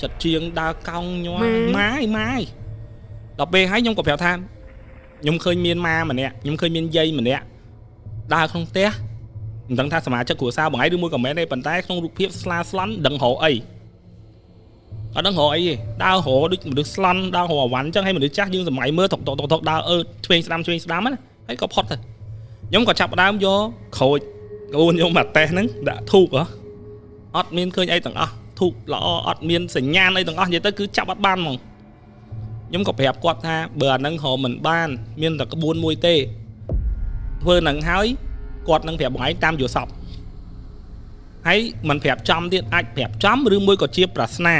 S3: ចិត្តជាងដើរកោងញ័រម៉ាយម៉ាយដល់ពេលហើយខ្ញុំក៏ប្រាប់ថាខ្ញុំឃើញមានម៉ាម្នាក់ខ្ញុំឃើញមានយាយម្នាក់ដើរក្នុងផ្ទះមិនដឹងថាសមាជិកគ្រួសារបងឯងឬមួយក៏មែនទេប៉ុន្តែក្នុងរូបភាពស្លាស្លន់ដឹងរកអីអត់ដឹងរកអីទេដើររកដូចមនុស្សស្លន់ដើររកអវ៉ាន់អញ្ចឹងហើយមនុស្សចាស់យើងសម័យមើលតុកតុកតុកដើរអឺឆ្វេងស្ដាំឆ្វេងស្ដាំណាហើយក៏ផុតទៅខ្ញុំក៏ចាប់ដើមយកក្រូចកូនខ្ញុំមកតេសហ្នឹងដាក់ធូបហ៎អត់មានឃើញអីទាំងអស់ធូបល្អអត់មានសញ្ញាណអីទាំងអស់និយាយទៅគឺចាប់អត់បានហ្មងខ្ញុំក៏ប្រាប់គាត់ថាបើអាហ្នឹងរកមិនបានមានតែក្បួនមួយទេធ្វើហ្នឹងហើយគាត់នឹងប្រាប់បងឯងតាមយល់សពហើយមិនប្រាប់ចំទៀតអាចប្រាប់ចំឬមួយក៏ជាប្រស្នា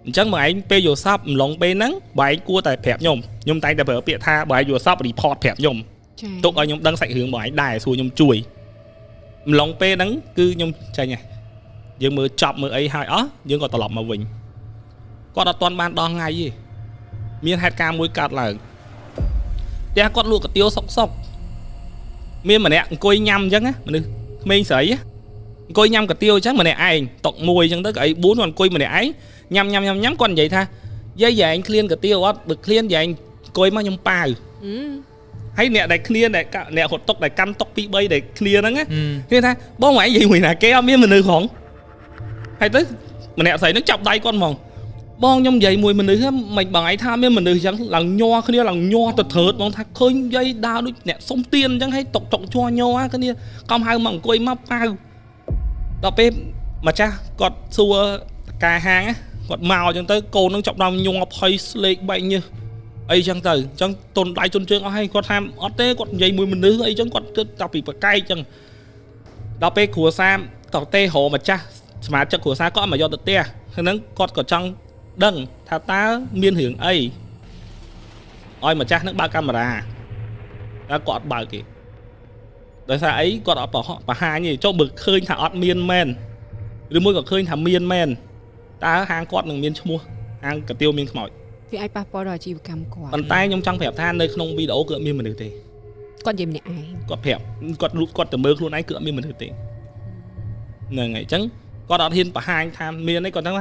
S3: អញ្ចឹងបងឯងពេលយល់សពអំឡុងពេលហ្នឹងបងឯងគួរតែប្រាប់ខ្ញុំខ្ញុំតែងតែប្រើពាក្យថាបងឯងយល់សព report ប្រាប់ខ្ញុំទុកឲ្យខ្ញុំដឹងសាច់រឿងបងឯងដែរសួរខ្ញុំជួយអំឡុងពេលហ្នឹងគឺខ្ញុំចេញហើយយើងមើលចប់មើលអីហើយអស់យើងក៏ត្រឡប់មកវិញគាត់អត់ទាន់បានដល់ថ្ងៃទេមានហេតុការណ៍មួយកើតឡើងផ្ទះគាត់លក់កាទៀវសុកសុកមានម្នាក់អង្គុយញ៉ាំអញ្ចឹងណាមនុស្សក្មេងស្រីអង្គុយញ៉ាំកាទៀវអញ្ចឹងម្នាក់ឯងតុកមួយអញ្ចឹងទៅកៅអី4គាត់អង្គុយម្នាក់ឯងញ៉ាំញ៉ាំញ៉ាំញ៉ាំគាត់និយាយថាយាយឯងឃ្លានកាទៀវអត់បើឃ្លានយាយអង្គុយមកខ្ញុំប៉ាវហើយអ្នកដែលឃ្លានអ្នករត់តុកដែលកាន់តុក2 3ដែលឃ្លានហ្នឹងណាគេថាបងឯងនិយាយមួយណាគេអត់មានមនុស្សហងហើយទៅម្នាក់ស្រីហ្នឹងចាប់ដៃគាត់ហ្មងបងខ្ញុំនិយាយមួយមនុស្សមិនបងឯងថាមានមនុស្សអញ្ចឹងឡើងញ័រគ្នាឡើងញ័រទៅត្រើតបងថាឃើញយាយដើរដូចអ្នកសុំទៀនអញ្ចឹងហើយតុកតុកជ័រញ័រគ្នាកំហៅមកអង្គុយមកប៉ាវដល់ពេលម្ចាស់គាត់សួរតកាហាងគាត់មកអញ្ចឹងទៅកូននឹងចាប់ដល់ញ័រភ័យស្លេកបែកញើសអីចឹងទៅអញ្ចឹងទុនដៃទុនជើងអស់ហើយគាត់ថាអត់ទេគាត់និយាយមួយមនុស្សអីចឹងគាត់គិតតែពីប្រកែកចឹងដល់ពេលគ្រួសារតទេរកម្ចាស់សមាជិកគ្រួសារគាត់មកយកទៅផ្ទះហ្នឹងគាត់ក៏ចង់ដឹងថាតើមានរឿងអី ឲ្យម្ចាស់នឹងបើកកាមេរ៉ាតែគាត់អត់បើកទេដោយសារអីគាត់អត់បង្ហាញទេចុះបើឃើញថាអត់មានមែនឬមួយក៏ឃើញថាមានមែនតើហាងគាត់នឹងមានឈ្មោះហាងកាទៀវមានខ្មោច
S1: វាអាចប៉ះពាល់ដល់អាជីវកម្មគាត់
S3: ប៉ុន្តែខ្ញុំចង់ប្រាប់ថានៅក្នុងវីដេអូគឺអត់មានមនុស្សទេ
S1: គាត់និយាយម្នាក់ឯង
S3: គាត់ប្រាប់គាត់លូកគាត់ទៅមើលខ្លួនឯងគឺអត់មានមនុស្សទេហ្នឹងហើយអញ្ចឹងគាត់អត់ហ៊ានបង្ហាញថាមានទេគាត់ថា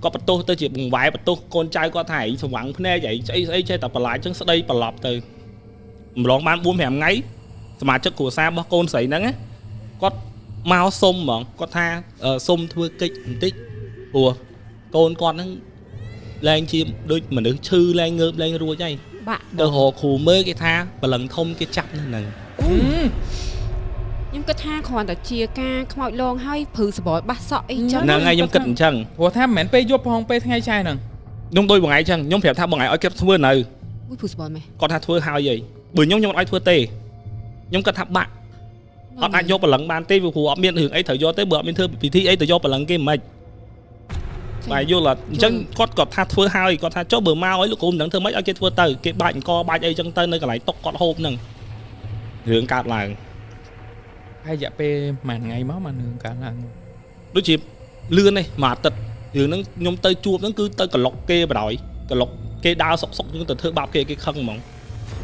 S3: គាត់បន្ទោសទៅជាបង្វែរបន្ទោសកូនចៅគាត់ថាឯងស្វាំងភ្នែកឯងស្អីស្អីចេះតែបន្លាចអញ្ចឹងស្ដីប្រឡប់ទៅម្លងបាន4 5ថ្ងៃសមាជិកគ្រួសាររបស់កូនស្រីហ្នឹងណាគាត់មកសុំហ្មងគាត់ថាសុំធ្វើកិច្ចបន្តិចព្រោះកូនគាត់ហ្នឹងលែងជាដូចមនុស្សឈឺលែងងើបលែងរួចហើយ
S1: បាក់
S3: ទៅរកគ្រូមើលគេថាបលឹងធំគេចាប់នៅហ្នឹង
S1: ខ្ញុំគិតថាគ្រាន់តែជាការខ្មោចលងហើយព្រឺសបល់បាសសក់អីចឹង
S3: ហ្នឹងហើយខ្ញុំគិតអញ្ចឹង
S2: ព្រោះថាមិនមែនពេលយប់ផងពេលថ្ងៃឆែហ្នឹង
S3: ខ្ញុំដូចបងឯងចឹងខ្ញុំប្រាប់ថាបងឯងឲ្យគេធ្វើនៅ
S1: មួយព្រឺសបល់ម៉េះ
S3: គាត់ថាធ្វើហើយហីបើខ្ញុំខ្ញុំអត់ឲ្យធ្វើទេខ្ញុំគិតថាបាក់អត់អាចយកបលឹងបានទេព្រោះអត់មានរឿងអីត្រូវយកទេបើអត់មានធ្វើពិធីអីទៅយកបលឹងគេមិនម៉េចបាទយល់អត់អញ្ចឹងគាត់គាត់ថាធ្វើហើយគាត់ថាចុះបើមកឲ្យលោកគ្រូមិនដឹងធ្វើម៉េចឲ្យគេធ្វើទៅគេបាច់អង្គបាច់អីចឹងទៅនៅកន្លែងតុកគាត់ហូបហ្នឹងរឿងកើតឡើង
S2: ហើយរយៈពេលមួយថ្ងៃមកបានរឿងកើតឡើង
S3: ដូចជាលឿនទេមួយអាទិត្យរឿងហ្នឹងខ្ញុំទៅជួបហ្នឹងគឺទៅក្លុកគេបណ្ដោយក្លុកគេដើរសុកសុកយើងទៅធ្វើបាបគេគេខឹងហ្មង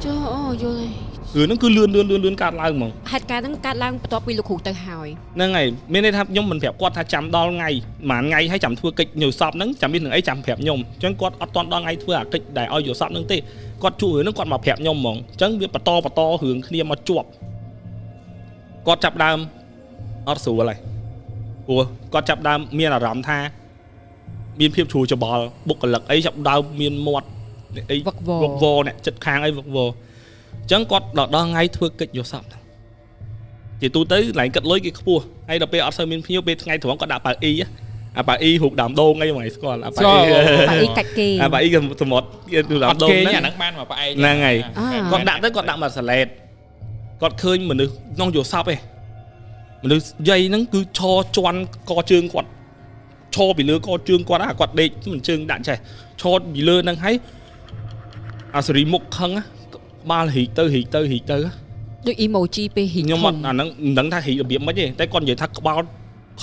S1: ចុះអូយល់ហើយ
S3: រឿងហ្នឹងគឺលឿនលឿនលឿនលឿនកើតឡើងហ្មង
S1: ហេតុការណ៍ហ្នឹងកើតឡើងបន្ទាប់ពីលោកគ្រូទៅហើយ
S3: ហ្នឹងហើយមានន័យថាខ្ញុំមិនប្រាប់គាត់ថាចាំដល់ថ្ងៃមួយថ្ងៃហើយចាំធ្វើកិច្ចយល់សពហ្នឹងចាំមានរឿងអីចាំប្រាប់ខ្ញុំអញ្ចឹងគាត់អត់ទាន់ដល់ថ្ងៃធ្វើអាកិច្ចដែលឲ្យយល់សពហ្នឹងទេគាត់ជួបរឿងហ្នឹងគាត់មកប្រាប់ខ្ញុំហ្មងអញ្ចឹងវាបន្តបន្តរឿងគ្នាមកជាប់គាត់ចាប់ដើមអត់ស្រួលហើយព្រោះគាត់ចាប់ដើមមានអារម្មណ៍ថាមានភាពជ្រួលច្បល់បុគ្គលិកអីចាប់ដើមមានមាត់អី
S1: វឹកវរ
S3: វឹកវរអ្នកចិត្តខាងអីវឹកវរអញ្ចឹងគាត់ដល់ដល់ថ្ងៃធ្វើកិច្ចយល់សពហ្នឹងជាទូទៅកន្លែងគិតលុយគេខ្ពស់ហើយដល់ពេលអត់សូវមានភ្ញៀវពេលថ្ងៃត្រង់គាត់ដាក់ប៉ៅអ៊ីអាប៉ៅអ៊ីរូបដើមដូងអីហ្នឹងស្គាល់អាប៉ៅអ៊ី
S1: បាក់អីកាច់គេ
S3: អាប៉ៅអ៊ីក៏សមុទ្រគេរូបដើ
S2: អត់គេ
S3: មដូងហ្នឹង
S2: អាហ្នឹងបានមកផ្អែក
S3: ហ្នឹងហើយ
S2: គាត់
S3: គាត់ដាក់ទៅគាត់ដាក់មកសាឡេតគាត់ឃើញមនុស្សក្នុងយល់សពឯងមនុស្សយាយហ្នឹងគឺឈរជន់កជើងគាត់ឈរពីលើកជើងគាត់អាគាត់ដេកមិនជើងដាក់ចេះឈរពីលើហ្នឹងហើយអាសេរីមុខខឹងក្បាលរីកទៅរីកទៅរីកទៅ
S1: ដូច emoji ពេលហ៊ី
S3: ខ្ញុំអត់អាហ្នឹងមិនដឹងថារីករបៀបម៉េចទេតែគាត់និយាយថាក្បាល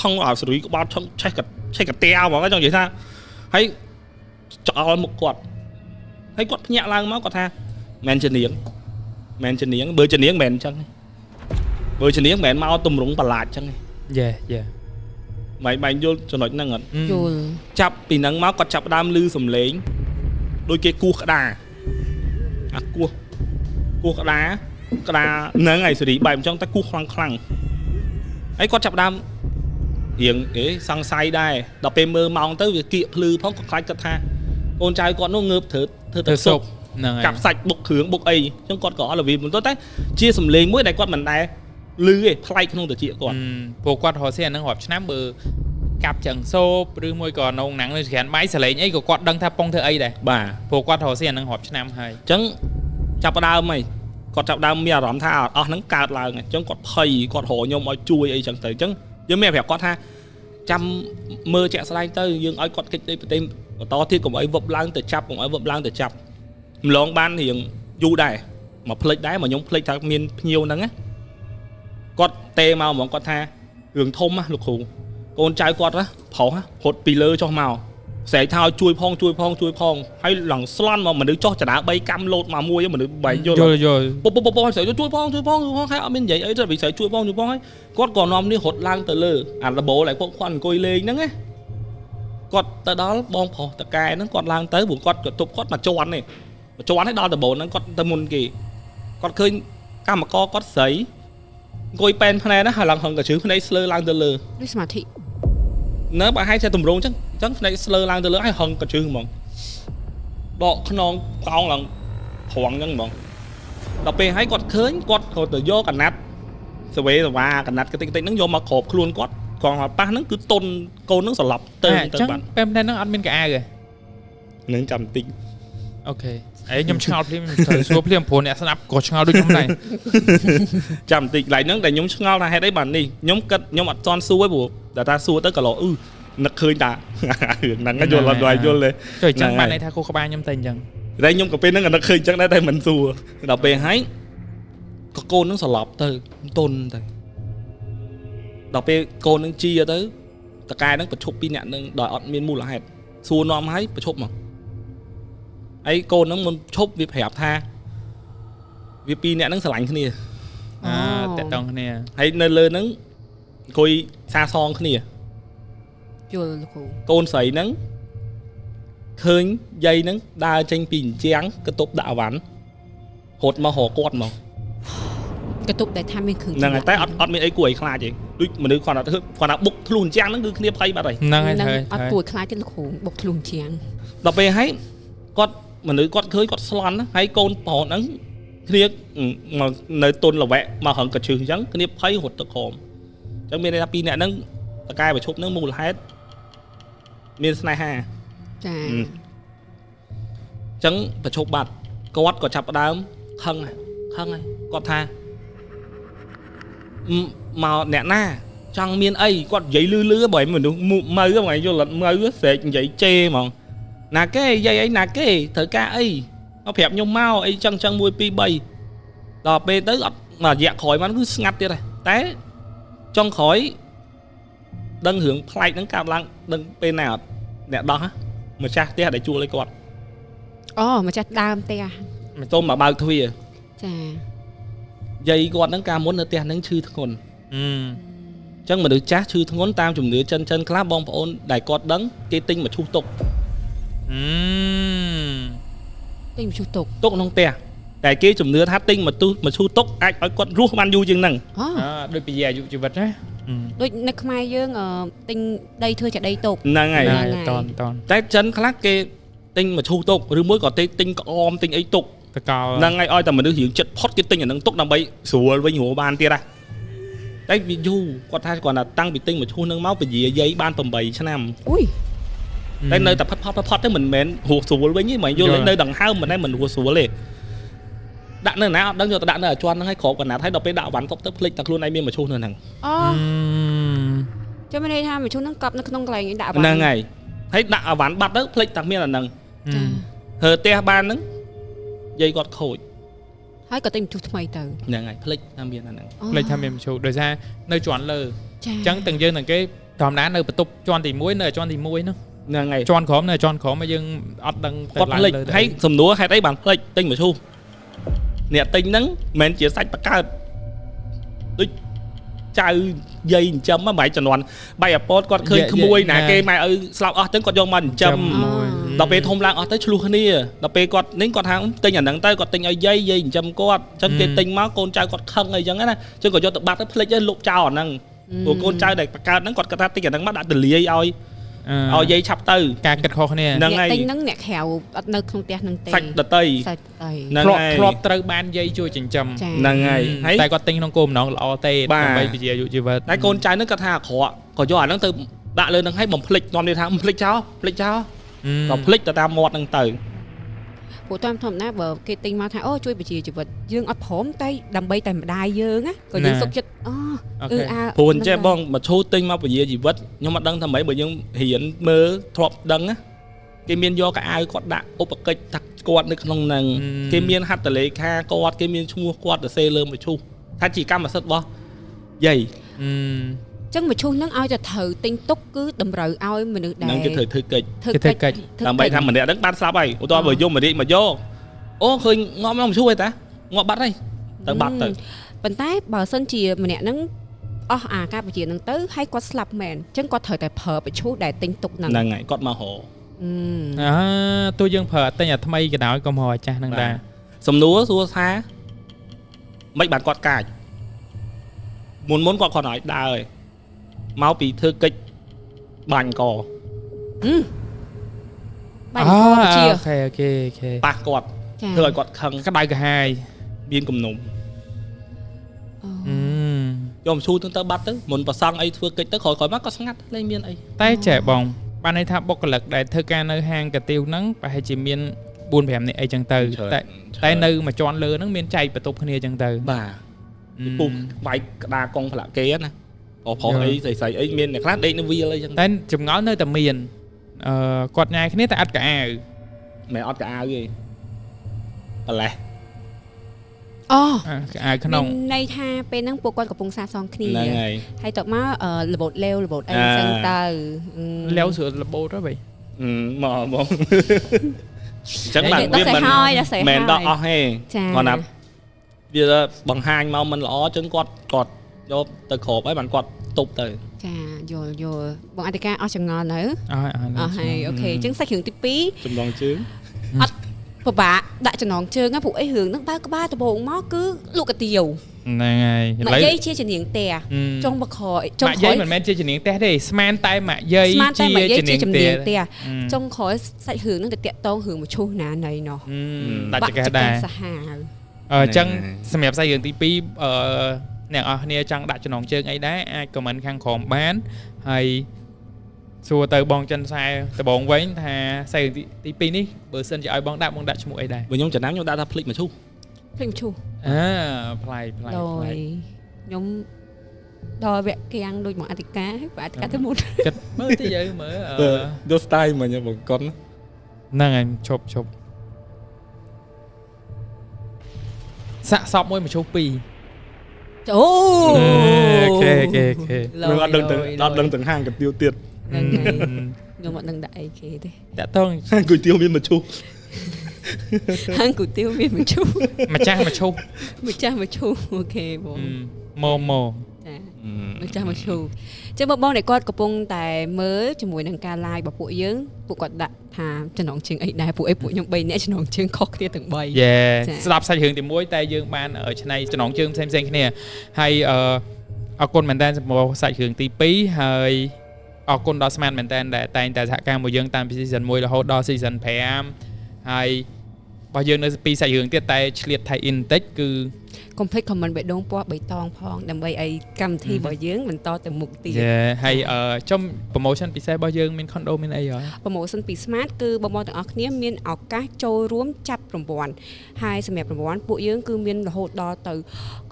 S3: ខឹងអាសេរីក្បាលឆឹងឆេះកឆេះកតាហ្មងចង់និយាយថាហើយចោលមុខគាត់ហើយគាត់ភ្ញាក់ឡើងមកគាត់ថាមែនជានាងមែនជានាងបើជានាងមិនមែនអញ្ចឹងទេបើជានាងមិនមែនមកទម្រង់ប្រឡាចអញ្ចឹងទេ
S2: យេយេ
S3: បែងបែងយល់ចំណុចហ្នឹងអត់
S1: យល់
S3: ចាប់ពីហ្នឹងមកគាត់ចាប់ផ្ដើមឮសំឡេងដូចគេគោះក្តារអាគោះគោះក្តារក្តារហ្នឹងហើយសេរីបែបអញ្ចឹងតែគោះខ្លាំងខ្លាំងហើយគាត់ចាប់ផ្ដើមរៀងអេសង្ស័យដែរដល់ពេលមើលម៉ោងទៅវាគៀកភ្លឺផងគាត់ខ្លាចគាត់ថាកូនចៅគាត់នោះងើបធ្វើធ្វើ
S2: ធ្វើស៊ុប
S3: ទៅស៊ុប
S2: ហ្នឹងហើយ
S3: កាប់សាច់បុកគ្រឿងបុកអីអញ្ចឹងគាត់ក៏អត់លវីមិនទៅតែជាសំឡេងមួយដែលគាត់មិនដែលឮទេប្លែកក្នុងត្រចៀកគាត់
S2: ព្រោះគាត់រកស៊ីអាហ្នឹងរាប់ឆ្នាំបើកាប់ឆ្អឹងសូបឬមួយក៏នងណាំងនៅក្រានបាយសលេងអីក៏គាត់ដឹងថាប៉ុងធ្វើអីដែរ
S3: បាទ
S2: ព្រោះគាត់រកស៊ីអាហ្នឹងរាប់ឆ្នាំហើយ
S3: អញ្ចឹងចាប់ផ្ដើមហើយគាត់ចាប់ផ្ដើមមានអារម្មណ៍ថាអស់ហ្នឹងកើតឡើងហើយអញ្ចឹងគាត់ភ័យគាត់រកខ្ញុំឲ្យជួយអីចឹងទៅអញ្ចឹងយើងមានប្រាប់គាត់ថាចាំមើលជាក់ស្ដែងទៅយើងឲ្យគាត់គេចទៅប្រទេសបន្តទៀតកុំឲ្យវឹបឡើងទៅចាប់កុំឲ្យវឹបឡើងទៅចាប់ម្លងបានរៀងយូរដែរមកភ្លេចដែរមកខ្ញុំភ្លេចថាមានភ្ញៀវហ្នឹងណាគាត់ទេមកហ្មងគាត់ថារឿងធំណាលោកគ្រូកូនចៅគាត់ណាប្រុសណារត់ពីលើចុះមកស្រែកថាឲ្យជួយផងជួយផងជួយផងហើយឡើងស្លន់មកមនុស្សចុះចដា3កម្មលោតមកមួយមនុស្សបែងយល់
S2: យល់យល់
S3: ពុបពុបពុបស្រែកជួយផងជួយផងជួយផងហើយអត់មាននិយាយអីទេស្រែកជួយផងជួយផងហើយគាត់ក៏នាំនេះរត់ឡើងទៅលើអាដបូលឲ្យពួកគាត់អង្គុយលេងហ្នឹងណាគាត់ទៅដល់បងប្រុសតកែហ្នឹងគាត់ឡើងទៅព្រោះគាត់ក៏ទប់គាត់មកជន់នេះមកជន់នេះដល់ដបូលហ្នឹងគាត់ទៅមុនគេគាត់ឃើញកម្មករគាត់ស្រីអង្គុយប៉ែនភ្នែកណាហើយឡើងហឹងកជឺភ្នែកស្លើឡើងទៅលើ
S1: ដូចសមាធិ
S3: នៅប្រហែលជាតម្រងចឹងចឹងភ្នែកស្លើឡើងទៅលើហើយហឹងកជឺហ្មងដកខ្នងកោងឡើងត្រង់ចឹងហ្មងដល់ពេលហើយគាត់ឃើញគាត់ក៏ទៅយកកណាត់សវេសវ៉ាកណាត់កតិចកតិចហ្នឹងយកមកគ្របខ្លួនគាត់គ្រាន់តែប៉ះហ្នឹងគឺតុនកូនហ្នឹងសន្លប់ទៅ
S2: អញ្ចឹង
S3: ទៅបាត់
S2: ពេលហ្នឹងអត់មានកៅអៅទេ
S3: នឹងចាំតិច
S2: អូខេអេខ្ញុំឆ្ងល់ភ្លាមខ្ញុំត្រូវសួរភ្លាមព្រោះអ្នកស្ដាប់ក៏ឆ្ងល់ដូចខ្ញុំដែរ
S3: ចាំតិចកន្លែងហ្នឹងដែលខ្ញុំឆ្ងល់ថាហេតុអីបាននេះខ្ញុំគិតខ្ញុំអត់ទាន់សួរទេព្រោះតែថាសួរទៅក៏លោអឺនឹកឃើញតារឿងហ្នឹងយល់អត់យល់ទេ
S2: ចុះអញ្ចឹងបានន័យថាគូក្បាលខ្ញុំទៅអញ្ចឹង
S3: តែខ្ញុំក៏ពេលហ្នឹងក៏នឹកឃើញអញ្ចឹងដែរតែមិនសួរដល់ពេលហើយក៏កូនហ្នឹងស្លាប់ទៅទុនទៅដល់ពេលកូនហ្នឹងជាទៅតកែហ្នឹងប្រឈប់ពីអ្នកហ្នឹងដោយអត់មានមូលហេតុសួរនាំហើយប្រឈប់មកហើយកូនហ្នឹងមុនឈប់វាប្រាប់ថាវាពីរអ្នកហ្នឹងស្រឡាញ់គ្នា
S2: តាក់ទងគ្នា
S3: ហើយនៅលើហ្នឹងអង្គុយសាសងគ្នា
S1: យល់លោកគ្រូ
S3: កូនស្រីហ្នឹងឃើញយាយហ្នឹងដើរចេញពីអញ្ចាំងកន្ទប់ដាក់អវ៉ាន់រត់មករកគាត់មក
S1: កន្ទប់ដែលថាមានគ្រឿង
S3: ហ្នឹងហើយតែអត់អត់មានអីគួរឲ្យខ្លាចទេដូចមនុស្សគាត់ថាគាត់ថាបុកធ្លុះអញ្ចាំងហ្នឹងគឺគ្នាភ័យបាត់ហើយ
S2: ហ្នឹងហើយត្រូវ
S1: អត់គួរខ្លាចទេលោកគ្រូបុកធ្លុះអញ្ចាំង
S3: ដល់ពេលហើយគាត់មនុស្សគាត់ឃើញគាត់ស្លន់ហើយកូនប្រុសហ្នឹងគ្នាមកនៅទុនល្វៈមករងកឈឺអញ្ចឹងគ្នាភ័យរត់ទៅក្រោមអញ្ចឹងមានន័យថាពីរអ្នកហ្នឹងតកែប្រឈប់ហ្នឹងមូលហេតុមានស្នេហា
S1: ចា
S3: អញ្ចឹងប្រឈប់បាត់គាត់ក៏ចាប់ផ្ដើមខឹងខឹងហើយគាត់ថាមកអ្នកណាចង់មានអីគាត់និយាយលឺលឺបើមនុស្សម៉ៅហ្នឹងយល់អត់ម៉ៅស្រែកនិយាយជេរហ្មងណាគេនិយាយអីណាគេត្រូវការអីមកប្រាប់ខ្ញុំមកអីចឹងចឹង1 2 3ដល់ពេលទៅអត់មករយៈក្រោយមកគឺស្ងាត់ទៀតហើយតែចុងក្រោយដឹងរឿងប្លែកហ្នឹងកើតឡើងដឹងពេលណាអត់អ្នកដោះម្ចាស់ផ្ទះដែលជួលឲ្យគាត់
S1: អូម្ចាស់ដើមផ្ទះ
S3: សូមមកបើកទ្វារ
S1: ចា
S3: យាយគាត់ហ្នឹងកាលមុននៅផ្ទះហ្នឹងឈឺធ្ងន់អញ្ចឹងមនុស្សចាស់ឈឺធ្ងន់តាមជំនឿចិនចិនខ្លះបងប្អូនដែលគាត់ដឹងគេទិញមកឈូសទុក
S1: ទិញមកឈូសទុក
S3: ទុកក្នុងផ្ទះតែគេជំនឿថាទិញមកទុមកឈូសទុកអាចឲ្យគាត់រស់បានយូរជាងហ្នឹង
S2: ដូចពីអាយុជីវិតណា
S1: ដូចនៅខ្មែរយើងទិញដីធ្វើជាដីទុក
S3: ហ្នឹងហើយ
S2: តនតន
S3: តែចិនខ្លះគេទិញមកឈូសទុកឬមួយក៏គេទិញក្អមទិញអីទុក
S2: តកោ
S3: ហ្នឹងហើយឲ្យតែមនុស្សរៀងចិត្តផុតគេទិញអាហ្នឹងទុកដើម្បីស្រួលវិញរស់បានទៀតណាតែវាយូរគាត់ថាគាត់ថាតាំងពីទិញមកឈូសហ្នឹងមកពជាយាយបាន8ឆ្នាំ
S1: អុយ
S3: តែនៅតែផិតផតផតទៅមិនមែនរស់ស្រួលវិញទេមិនយល់នៅដង្ហើមមិនដែរមិនរស់ស្រួលទេដាក់នៅណាអត់ដឹងយកទៅដាក់នៅអាជាន់ហ្នឹងឲ្យក្របកណាត់ហើយដល់ពេលដាក់អវ៉ាន់ទុកទៅភ្លេចតែខ្លួនឯងមានមឈូសនៅហ្នឹង
S1: អូចាំមានន័យថាមឈូសហ្នឹងកប់នៅក្នុងកន្លែងដាក់អវ៉ាន់
S3: ហ្នឹងហើយហើយដាក់អវ៉ាន់បាត់ទៅភ្លេចតែមានអាហ្នឹងហើផ្ទះបានហ្នឹងយាយគាត់ខូច
S1: ហើយក៏ទិញមឈូសថ្មីទៅ
S3: ហ្នឹងហើយភ្លេចថាមានអាហ្នឹង
S2: ភ្លេចថាមានមឈូសដោយសារនៅជាន់លើអញ្ចឹងទាំងយើងទាំងគេធម្មតានៅបន្ទប់ជាន់ទី1នៅជាន់ទី1ហ្នឹង
S3: ហ្នឹងហើយ
S2: ជាន់ក្រោមនៅជាន់ក្រោមយើងអត់ដឹង
S3: ទៅឡើងលើហើយសំណួរហេតុអីបានភ្លេចទិញមឈូសអ្នកទិញហ្នឹងមិនមែនជាសាច់បកើតដូចចៅយាយចិញ្ចឹមហ្នឹងបាយជំនាន់បាយអាពតគាត់ឃើញក្មួយណាគេម៉ែឪស្លាប់អស់ចឹងគាត់យកមកចិញ្ចឹមដល់ពេលធំឡើងអស់ទៅឆ្លោះគ្នាដល់ពេលគាត់នេះគាត់ថាទិញអាហ្នឹងទៅគាត់ទិញឲ្យយាយយាយចិញ្ចឹមគាត់ចឹងគេទិញមកកូនចៅគាត់ខឹងអីចឹងណាចឹងក៏យកទៅបាត់ទៅភ្លេចទៅលុបចោលអាហ្នឹងព្រោះកូនចៅដែលបង្កើតហ្នឹងគាត់គាត់ថាទិញអាហ្នឹងមកដាក់ទលាយឲ្យឲ្យយាយឆាប់ទៅ
S2: ការគិតខុសគ្នា
S3: ហ្នឹងហើយ
S1: ទិញហ្នឹងអ្នកក្រៅអត់នៅក្នុងផ្ទះហ្នឹងទេ
S3: សាច់ដតី
S1: សាច់ដតី
S2: ធ្លាប់ត្រូវបានយាយជួយចិញ្ចឹម
S3: ហ្នឹងហើយ
S2: តែគាត់ទិញក្នុងគោលបំណងល្អទេដើម្បីពជាអាយុជីវិត
S3: តែកូនចៅហ្នឹងគាត់ថាអាក្រក់ក៏យកអាហ្នឹងទៅដាក់លើហ្នឹងឲ្យបំភ្លេចនាំនេះថាបំភ្លេចចោលភ្លេចចោលក៏ភ្លេចទៅតាមមាត់ហ្នឹងទៅ
S1: ព្រោះតាមធម្មតាបើគេទិញមកថាអូជួយពជាជីវិតយើងអត់ព្រមតែដើម្បីតែម្ដាយយើងណាក៏យើងសុខចិត្តអូអឺអា
S3: ព្រោះអញ្ចេះបងមកឈូទិញមកពជាជីវិតខ្ញុំអត់ដឹងថាម៉េចបើយើងរៀនមើលធ្លាប់ដឹងណាគេមានយកកៅអៅគាត់ដាក់ឧបកិច្ចថាគាត់នៅក្នុងហ្នឹងគេមានហត្ថលេខាគាត់គេមានឈ្មោះគាត់ទៅសេលើមឈូសថាជាកម្មសិទ្ធិរបស់យាយ
S2: អឺ
S1: ចឹងមឈូសហ្នឹងឲ្យតែត្រូវទិញទុកគឺតម្រូវឲ្យមនុស្សដែល
S3: ហ្នឹងគេត្រូវធ្វើកិច្ច
S2: ធ្វើកិច្ច
S3: ដើម្បីថាម្នាក់ហ្នឹងបានស្លាប់ហើយឧទាហរណ៍បើយមរាជមកយកអូឃើញងាប់មកមឈូសឯតាងាប់បាត់ហើយទៅបាត់ទៅ
S1: ប៉ុន្តែបើសិនជាម្នាក់ហ្នឹងអស់អាការពជាហ្នឹងទៅហើយគាត់ស្លាប់មែនចឹងគាត់ត្រូវតែប្រើមឈូសដែលទិញទុកហ្នឹង
S3: ហ្នឹងហើយគាត់មករក
S2: អាទោះយើងប្រើទិញអាថ្មីក៏ដោយកុំរកអាចាស់ហ្នឹងដែរ
S3: សំណួរសួរថាមិនបានគាត់កាចមុនមុនគាត់គាត់ឲ្យដើរឯងមកពីធ្វើកិច្ចបាញ់ក
S1: បាញ់កពជា
S2: អូខេអូខេអូខេ
S3: ប៉ះគាត់ធ្វើឲ្យគាត់ខឹង
S2: ក្តៅក្រហាយ
S3: មានគំនុំយកមឈូទៅទៅបាត់ទៅមុនប្រសង់អីធ្វើកិច្ចទៅក្រោយៗមកក៏ស្ងាត់លែងមានអី
S2: តែចេះបងបានន័យថាបុគ្គលិកដែលធ្វើការនៅហាងកាទៀវហ្នឹងប្រហែលជាមាន4 5នាក់អីចឹងទៅតែនៅមួយជាន់លើហ្នឹងមានចែកបន្ទប់គ្នាចឹងទៅ
S3: បាទពុះវាយក្តារកង់ផ្លាក់គេណាប្រុសអីស្រីៗអីមានអ្នកខ្លះដេកនៅវាលអីចឹង
S2: តែចម្ងល់នៅតែមានគាត់ញ៉ាយគ្នាតែអត់កៅអៅ
S3: មិនអត់កៅអៅទេ ប្រលេះ
S1: អូ
S2: អាក្នុង
S1: មានន័យថាពេលហ្នឹងពួកគាត់កំពុងសាសងគ្នា
S3: ហ្នឹងហើយ
S1: ហើយតបមករបូតលេវរបូតអីអញ្ចឹងទៅ
S2: លេវស្រួលរបូតទៅបី
S3: មកបងអញ្ចឹងបាទវាមិនមែនដល់អស់ទេគាត់ណាវាបង្ហាញមកមិនល្អអញ្ចឹងគាត់គាត់យកទៅគ្របហើយបានគាត់ទប់ទៅ
S1: ចាយល់យល់បងអធិការអស់ចងល់នៅ
S2: អស់
S1: អស់ហើយអូខេអញ្ចឹងសាច់រឿងទី2
S3: ចំណងជើង
S1: អត់ពិបាកដាក់ចំណងជើងហ្នឹងព្រោះអីរឿងហ្នឹងបើក្បាលដំបូងមកគឺលក់កាទៀវ
S2: ហ្នឹងហើយ
S1: ម៉ាក់យាយជាជំនាញផ្ទះចុងបខចុង
S2: ម៉ាក់យាយមិនមែនជាជំនាញផ្ទះទេស្មានតែម៉ាក់យាយជាជំនាញ
S1: ផ្ទះចុងក្រោយសាច់រឿងហ្នឹងទៅតាក់តងរឿងមឈូសណាណីណោះ
S2: ដាច់ចកេះដែរ
S1: សាហាវ
S2: អញ្ចឹងសម្រាប់សាច់រឿងទី2អ្នកនរគ្នាចង់ដាក់ចំណងជើងអីដែរអាច comment ខាងក្រោមបានហើយសួរទៅបងចិនសែដបងវិញថាសាច់រឿងទី2នេះបើសិនជាឲ្យបងដាក់បងដាក់ឈ្មោះអីដែរ
S3: បើខ្ញុំចំណាំខ្ញុំដាក់ថាភ្លេចមឈូស
S1: ភ្លេចមឈូស
S2: អើប្លែកប្លែកប្លែក
S1: ខ្ញុំដល់វគ្គគៀងដូចមកអធិការបើអធិការទៅមុន
S2: គិតមើលទៅយើងមើល
S3: យក style មិញបងកុន
S2: ហ្នឹងហើយឈប់ឈប់សាក់សពមួយមឈូស2
S1: អូ
S2: OK OK OK
S3: នឹងអត់ដឹងទាំងអត់ដឹងទាំងហាងកាទៀវទៀត
S1: ហ្នឹងហើយខ្ញុំអត់ដឹងដាក់អីគេទេ
S2: តាក់តង
S3: ហាងគុយទាវមានមឈូស
S1: ហាងគុយទាវមានមឈូ
S2: ម្ចាស់មឈូ
S1: ម្ចាស់មឈូ OK បង
S2: ម៉ូម៉ូ
S1: ចាម្ចាស់មឈូចឹងបងដែលគាត់កំពុងតែមើលជាមួយនឹងការ live របស់ពួកយើងពួកគាត់ដាក់ថាចំណងជើងអីដែរពួកអីពួកខ្ញុំ3នាក់ចំណងជើងខុសគ្នាទាំង3
S2: យេស្ដាប់សាច់រឿងទី1តែយើងបានឆ្នៃចំណងជើងផ្សេងផ្សេងគ្នាហើយអរគុណមែនតើចំពោះសាច់រឿងទី2ហើយអរគុណដល់ស្មានមែនតើដែលតែងតែសហការមួយយើងតាមពី season 1រហូតដល់ season 5ហើយរបស់យើងនៅពីសាច់រឿងទៀតតែឆ្លៀត tie in បន្តិចគឺ
S1: កុំភ្លេច comment បេះដូងពណ៌បៃតងផងដើម្បីឲ្យកម្មវិធីរបស់យើងបន្តទៅមុខទៀត
S2: ហើយចំ promotion ពិសេសរបស់យើងមាន condo មានអីហ៎
S1: promotion ពី Smart គឺបងប្អូនទាំងអស់គ្នាមានឱកាសចូលរួមចាប់រង្វាន់ហើយសម្រាប់រង្វាន់ពួកយើងគឺមានរហូតដល់ទៅ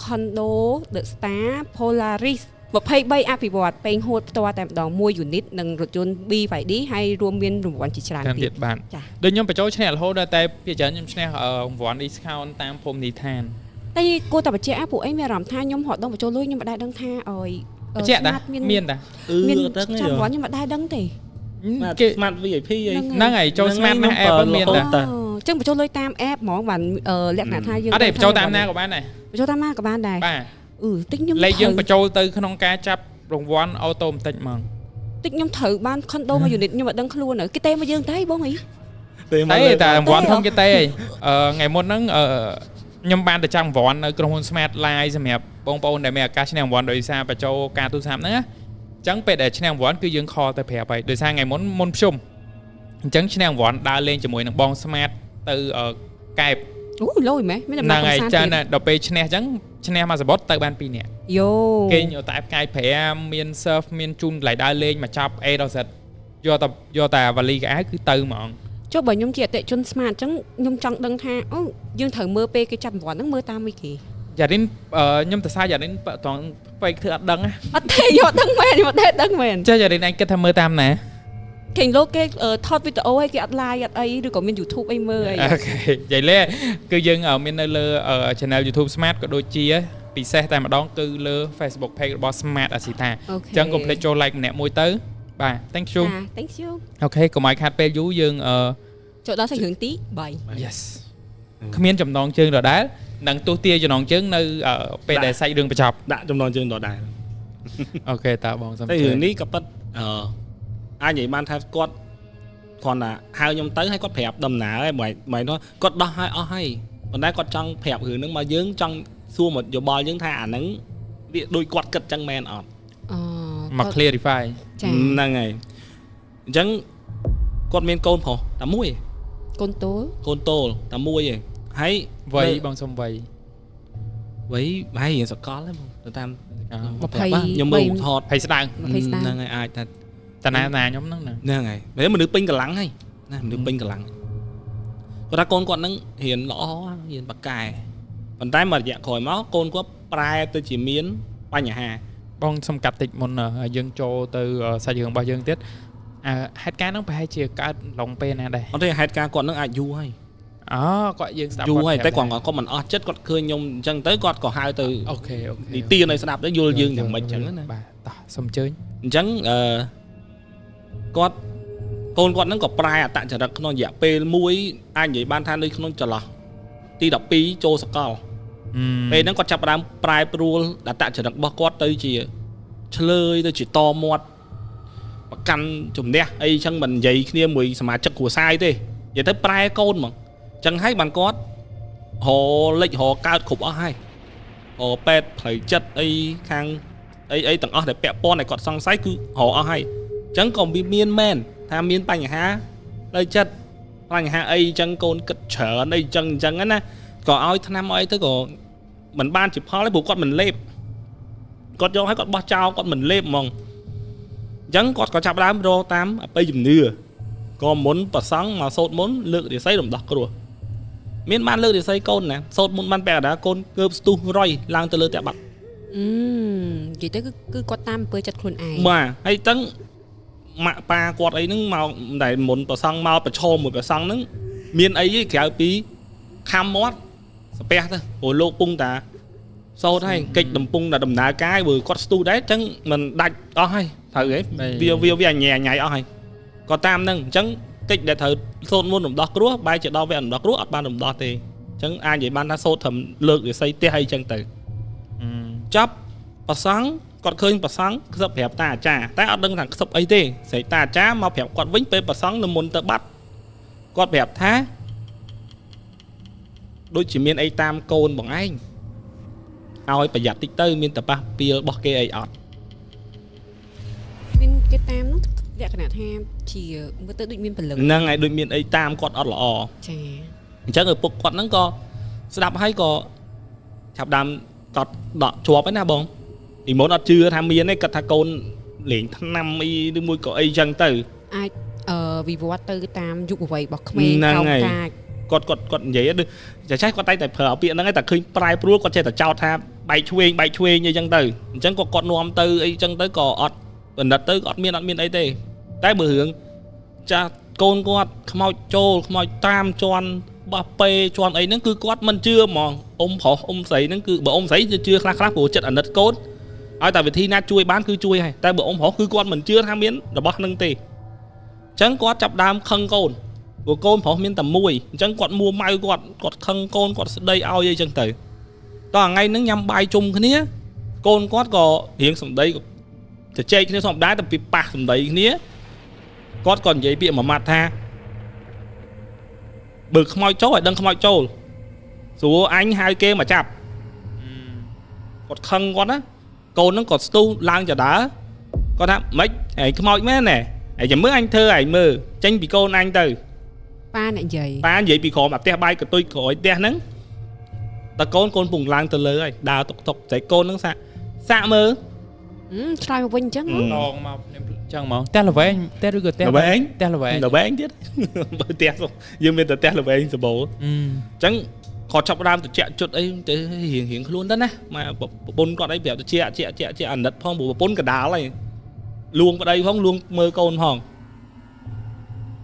S1: condo The Star Polaris 23អភិវឌ្ឍពេញហួតផ្ទាល់តែម្ដង1 unit និងរថយន្ត BYD ហើយរួមមានរង្វាន់ជាច្រើនទៀត
S2: បាទដូចខ្ញុំបញ្ចូលឈ្នះរហូតដល់តែភាគច្រើនខ្ញុំឈ្នះរង្វាន់ discount តាមភូមិនិឋាន
S1: តែគួរតែបញ្ជាក់ពួកអីមានអារម្មណ៍ថាខ្ញុំរត់ដងបញ្ចូលលុយខ្ញុំមិនដែលដឹងថាអយ
S2: បញ្ជាក់តាមានតា
S1: មានចាំរង្វាន់ខ្ញុំមិនដែលដឹងទេ
S2: គេ
S3: Smart VIP អី
S2: ហ្នឹងហើយចូល Smart ណា app មានតា
S1: អញ្ចឹងបញ្ចូលលុយតាម app ហ្មងបានលក្ខណៈថាយើង
S2: អត់ទេបញ្ចូលតាមណាក៏បានដែរ
S1: បញ្ចូលតាមណាក៏បានដែរ
S2: បាទ
S1: តិចខ្ញុំ
S2: លេខយើងបញ្ចូលទៅក្នុងការចាប់រង្វាន់អូតូម៉ាទិកហ្មង
S1: តិចខ្ញុំត្រូវបាន condo មួយ unit ខ្ញុំអត់ដឹងខ្លួនគេទេមកយើងទេបងអី
S2: ទេតែរង្វាន់ធំគេទេអីថ្ងៃមុនហ្នឹងខ្ញុំបានទៅចាំរង្វាន់នៅក្រុមហ៊ុន Smart Live សម្រាប់បងប្អូនដែលមានឱកាសឈ្នះរង្វាន់ដោយសារបញ្ចូលការទូរស័ព្ទហ្នឹងណាអញ្ចឹងពេលដែលឈ្នះរង្វាន់គឺយើងខលទៅប្រាប់ហើយដោយសារថ្ងៃមុនមុនភ្ជុំអញ្ចឹងឈ្នះរង្វាន់ដើរលេងជាមួយនឹងបង Smart ទៅកែប
S1: អូលយម៉េះមានដំណើរ
S2: កំសាន្តហ្នឹងហើយដល់ពេលឈ្នះអញ្ចឹងឈ្នះមួយសបុតទៅបាន2នាក់
S1: យោ
S2: គេងតែផ្កាយ5មាន surf មានជូនកន្លែងដើរលេងមកចាប់ A ដល់ Z យកតែវ៉ាលីកៅអៅគឺទៅហ្មង
S1: ចុះបើខ្ញុំជាអតិជន Smart អញ្ចឹងខ្ញុំចង់ដឹងថាអូយើងត្រូវមើលពេលគេចាប់រង្វាន់ហ្នឹងមើលតាមអីគេ
S2: យ៉ារិនខ្ញុំទៅសារយ៉ារិនត្រង់ពេកធ្វើអត់ដឹង
S1: អត់ទេយកអត់ដឹងមែនខ្ញុំអត់ទេដឹងមែន
S2: ចេះយ៉ារិនឯងគិតថាមើលតាមណា
S1: គេលោកគេថតវីដេអូឲ្យគេអត់ live អត់អីឬក៏មាន YouTube អីមើលអី
S2: OK និយាយលេគឺយើងមាននៅលើ channel YouTube Smart ក៏ដូចជាពិសេសតែម្ដងគឺលើ Facebook page របស់ Smart Asita អញ្ចឹងកុំភ្លេចចូល like ម្នាក់មួយទៅបាទ thank you
S1: thank you
S2: OK កុំឲ្យខាតពេលយូរយើង
S1: ចូលដល់សាច់រឿងទី3
S2: Yes គ្មានចំណងជើងដដែលនឹងទស្សទាចំណងជើងនៅពេលដែលសាច់រឿងបញ្ចប់
S3: ដាក់ចំណងជើងដដែល
S2: OK តើបងសុំ
S3: តែរឿងនេះក៏ប៉ិតអាចនិយាយបានថាគាត់គ្រាន់តែហៅខ្ញុំទៅហើយគាត់ប្រាប់ដំណើរហើយមិនថាគាត់ដោះឲ្យអស់ហើយប៉ុន្តែគាត់ចង់ប្រាប់រឿងហ្នឹងមកយើងចង់សួរមកយោបល់យើងថាអាហ្នឹងវាដូចគាត់គិតចឹងមែនអត់
S2: មក clarify
S3: ហ្នឹងហើយអញ្ចឹងគាត់មានកូនប្រុសតែមួយក
S1: ូនតូល
S3: កូនតូលតែមួយឯងហើយ
S2: វ័យបងសុំវ័យ
S3: វ័យប្រហែលរៀនសកលហ្នឹងបងទៅតាម
S1: 20
S3: ខ្ញុំមើលថត
S2: 20ស្ដើង
S1: 20ស្ដើង
S3: ហ្នឹងហើយអាចថា
S2: តាណាណាខ្ញុំហ្នឹង
S3: ហ្នឹងហើយមនុស្សពេញកម្លាំងហើយណាមនុស្សពេញកម្លាំងគាត់ថាកូនគាត់ហ្នឹងរៀនល្អរៀនបកកែប៉ុន្តែមួយរយៈក្រោយមកកូនគាត់ប្រែទៅជាមានបញ្ហា
S2: បងសុំកាត់តិចមុនយើងចូលទៅសាច់រឿងរបស់យើងទៀតហេតុការណ៍ហ្នឹងប្រហែលជាកើតឡុងពេលណាដែរ
S3: អត់ទេហេតុការណ៍គាត់ហ្នឹងអាចយូរហើយ
S2: អូគាត់យើងស្ដាប់
S3: យូរហើយតែគាត់គាត់មិនអស់ចិត្តគាត់ឃើញខ្ញុំអញ្ចឹងទៅគាត់ក៏ហៅទៅ
S2: OK OK
S3: និទានឲ្យស្ដាប់ទៅយល់យើងយ៉ាងម៉េចអញ្ចឹងណា
S2: បាទតោះសូមអញ្ជើញ
S3: អញ្ចឹងអឺគាត់កូនគាត់ហ្នឹងក៏ប្រែអត្តចរិតក្នុងរយៈពេលមួយអាចនិយាយបានថានៅក្នុងចន្លោះទី12ចូលសកលពេលហ្នឹងគាត់ចាប់ផ្ដើមប្រែប្រួលអត្តចរិតរបស់គាត់ទៅជាឆ្លើយទៅជាតមាត់ប្រកាន់ជំនះអីចឹងមិននិយាយគ្នាមួយសមាជិកគ្រួសារអីទេនិយាយទៅប្រែកូនហ្មងចឹងហើយបានគាត់រលិចរកើតគ្រប់អស់ហើយរពេទ្យផ្លូវចិត្តអីខាងអីអីទាំងអស់ដែលពាក់ព័ន្ធដែលគាត់សង្ស័យគឺរអស់ហើយចឹងក៏វាមានមែនថាមានបញ្ហាផ្លូវចិត្តបញ្ហាអីចឹងកូនគិតច្រើនអីចឹងអញ្ចឹងណាក៏ឲ្យថ្នាំឲ្យអីទៅក៏មិនបានជាផលទេព្រោះគាត់មិនលេបគាត់យកឲ្យគាត់បោះចោលគាត់មិនលេបហ្មងអញ្ចឹងគាត់ក៏ចាប់ដើមរកតាមអបិយជំនឿក៏មុនប្រសង់មកសូត្រមុនលើករាសីរំដោះគ្រោះមានបានលើករាសីកូនណាសូត្រមុនបានពាក់កណ្ដាលកូនកើបស្ទុះរយឡើងទៅលើផ្ទះបាត់
S1: និយាយទៅគឺគាត់តាមអំពើចិត្តខ្លួនឯង
S3: បាទហើយតឹងម៉ាក់ប៉ាគាត់អីហ្នឹងមកតែមុនប្រសង់មកប្រឈមមួយប្រសង់ហ្នឹងមានអីទេក្រៅពីខំមាត់ស្ពះទៅព្រោះលោកពងតាសូត្រហើយកិច្ចដំពងតែដំណើរការបើគាត់ស្ទុះដែរអញ្ចឹងមិនដាច់អស់ហើយត្រូវហ៎វាវាវាញ៉ៃញ៉ៃអស់ហើយក៏តាមហ្នឹងអញ្ចឹងកិច្ចដែលត្រូវសូត្រមុនរំដោះគ្រោះបែរជាដល់វគ្គរំដោះគ្រោះអត់បានរំដោះទេអញ្ចឹងអាចនិយាយបានថាសូត្រត្រឹមលើករិស័យផ្ទះអីចឹងទៅចាប់ប្រសង់គាត់ឃើញប្រសង់ខ្សឹបប្រាប់តាអាចារ្យតែអត់ដឹងថាខ្សឹបអីទេស្រែកតាអាចារ្យមកប្រាប់គាត់វិញពេលប្រសង់នៅមុនទៅបាត់គាត់ប្រាប់ថាដូចជាមានអីតាមកូនបងឯងឲ្យប្រយ័ត្នតិចទៅមានតប៉ះពីលរបស់គេអីអត់
S1: មានគេតាមនោះលក្ខណៈថាជាមើលទៅដូចមានព្រលឹង
S3: ហ្នឹងហើយដូចមានអីតាមគាត់អត់ល្អ
S1: ចា
S3: អញ្ចឹងឪពុកគាត់ហ្នឹងក៏ស្ដាប់ហើយក៏ចាប់ដើមកត់ដកជាប់ហើយណាបងពីមុនអត់ជឿថាមានទេគាត់ថាកូនលេងថ្នាំអីឬមួយក៏អីចឹងទៅ
S1: អាចវិវត្តទៅតាមយុវវ័យរបស់ក្មេង
S3: ហ្នឹង
S1: កោង
S3: ហើយ
S1: កាច
S3: គាត់គាត់គាត់និយាយដូចចាស់គាត់តែតែប្រើពាក្យហ្នឹងឯងតែឃើញប្រែប្រួលគាត់ចេះតែចោទថាបែកឆ្វេងបែកឆ្វេងអីចឹងទៅអញ្ចឹងក៏គាត់នាំទៅអីចឹងទៅក៏អត់បណ្ឌិតទៅក៏អត់មានអត់មានអីទេតែបើរឿងចាស់កូនគាត់ខ្មោចចូលខ្មោចតាមជន់បោះពេជន់អីហ្នឹងគឺគាត់មិនជឿហ្មងអ៊ំប្រុសអ៊ំស្រីហ្នឹងគឺបើអ៊ំស្រីជឿខ្លះខ្លះព្រោះចិត្តអាណិតកូនឲ្យតែវិធីណាជួយបានគឺជួយហើយតែបើអ៊ំប្រុសគឺគាត់មិនជឿថាមានរបស់ហ្នឹងទេអញ្ចឹងគាត់ចាប់ដើមខឹងកូនព្រោះកូនប្រុសមានតែមួយអញ្ចឹងគាត់មួម៉ៅគាត់គាត់ខឹងកូនគាត់ស្ដីឲ្យអីចឹងទៅតោះថ្ងៃហ្នឹងញ៉ាំបាយជុំគ្នាកូនគាត់ក៏រៀងសម្ដីក៏ជជែកគ្នាធម្មតាតែពីប៉ះសម្ដីគ្នាគាត់ក៏និយាយពាក្យមួយម៉ាត់ថាបើខ្មោចចូលឲ្យដឹងខ្មោចចូលស្រួលអញហៅគេមកចាប់គាត់ខឹងគាត់ណាកូនហ្នឹងក៏ស្ទុះឡើងចដើគាត់ថាម៉េចឯងខ្មោចមែនណែឯងចាំមើលអញធ្វើឯងមើលចេញពីកូនអញទៅ
S1: ប៉ាអ្នកនិយាយ
S3: ប៉ានិយាយពីក្រោមអាផ្ទះបាយកន្ទុយក្រោយផ្ទះហ្នឹងតើកូនកូនពងឡើងទៅលើហើយដើរតុកតុកតែកូនហ្នឹងសាក់សាក់មើល
S1: ឆ្លើយមកវិញអញ្ចឹង
S2: ដងមកចឹងហ្មងផ្ទះល្វែងផ្ទះឬក៏ផ្ទះ
S3: ល្វែង
S2: ផ្ទះល្វែង
S3: ល្វែងទៀតបើផ្ទះយើងមានតែផ្ទះល្វែងសម្បូរអញ្ចឹងគាត់ចាប់ដើមត្រជាក់ជុតអីទៅរៀងរៀងខ្លួនទៅណាមកប្រពន្ធគាត់អីប្រាប់ត្រជាក់ជាជាជាអាណិតផងព្រោះប្រពន្ធកដាលហើយលួងប្តីផងលួងមើលកូនផង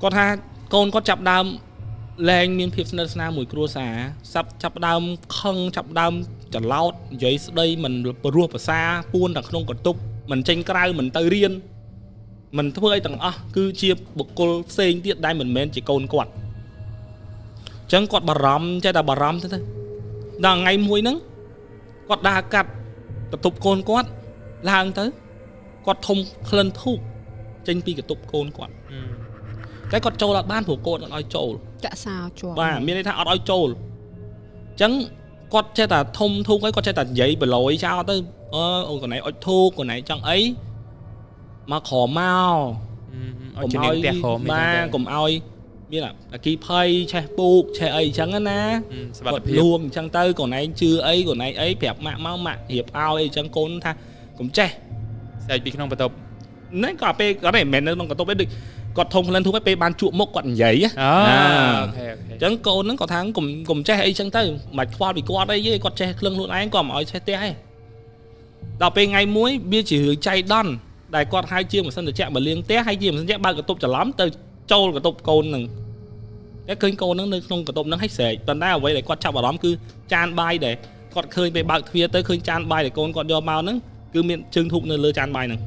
S3: គាត់ថាកូនគាត់ចាប់ដើមលែងមានភាពស្និទ្ធស្នាលមួយគ្រួសារសាប់ចាប់ដើមខឹងចាប់ដើមច្រឡោតនិយាយស្ដីមិនព្រោះភាសាពួនតែក្នុងកន្ទប់មិនចេញក្រៅមិនទៅរៀនមិនធ្វើអីទាំងអស់គឺជាបុគ្គលផ្សេងទៀតដែលមិនមែនជាកូនគាត់អញ្ចឹងគាត់បារម្ភចេះតែបារម្ភទៅទៅដល់ថ្ងៃមួយហ្នឹងគាត់ដើរកាត់បន្ទប់កូនគាត់ឡើងទៅគាត់ធំក្លិនធូបចេញពីបន្ទប់កូនគាត់តែគាត់ចូលអត់បានព្រោះកូនអត់ឲ្យចូល
S1: ចាក់សោជាប់
S3: បាទមានន័យថាអត់ឲ្យចូលអញ្ចឹងគាត់ចេះតែធំធូបអីគាត់ចេះតែនិយាយបលយចោលទៅអឺអូកន្លែងអុចធូបកន្លែងចង់អីមកក្រមក
S2: ឲ្យជំនាញផ្ទះក្រម
S3: បាទកុំឲ្យមានអាគីភ័យឆេះពូកឆេះអីអញ្ចឹងណា
S2: សុវត្ថិភាព
S3: លួងអញ្ចឹងទៅកូនឯងជឿអីកូនឯងអីប្រាប់ម៉ាក់មកម៉ាក់រៀបឲ្យអីអញ្ចឹងកូនថាកុំចេះ
S2: ស្រែកពីក្នុងបន្ទប់
S3: ហ្នឹងក៏ពេលគាត់មិនមែននៅក្នុងបន្ទប់ទេដូចគាត់ធំក្លិនធូបឯងពេលបានជួបមុខគាត់និយាយ
S2: អូ OK OK
S3: អញ្ចឹងកូនហ្នឹងគាត់ថាកុំចេះអីចឹងទៅមិនខ្វល់ពីគាត់អីទេគាត់ចេះក្លឹងខ្លួនឯងគាត់មិនឲ្យចេះផ្ទះឯងដល់ពេលថ្ងៃមួយវាជារឿងចៃដន្យដែលគាត់ហៅជាម៉ាស៊ីនត្រជាក់មកលាងផ្ទះហើយជាម៉ាស៊ីនត្រជាក់បើកបន្ទប់ច្រឡំទៅចូលបន្ទប់កូនហ្នឹង តែឃើញកូនហ្នឹងនៅក្នុងបន្ទប់ហ្នឹងឲ្យស្រែកប៉ុន្តែអ្វីដែលគាត់ចាប់អារម្មណ៍គឺចានបាយដែលគាត់ឃើញពេលបើកទ្វារទៅឃើញចានបាយដែលកូនគាត់យកមកហ្នឹងគឺមានជើងធូបនៅលើចានបាយហ្នឹង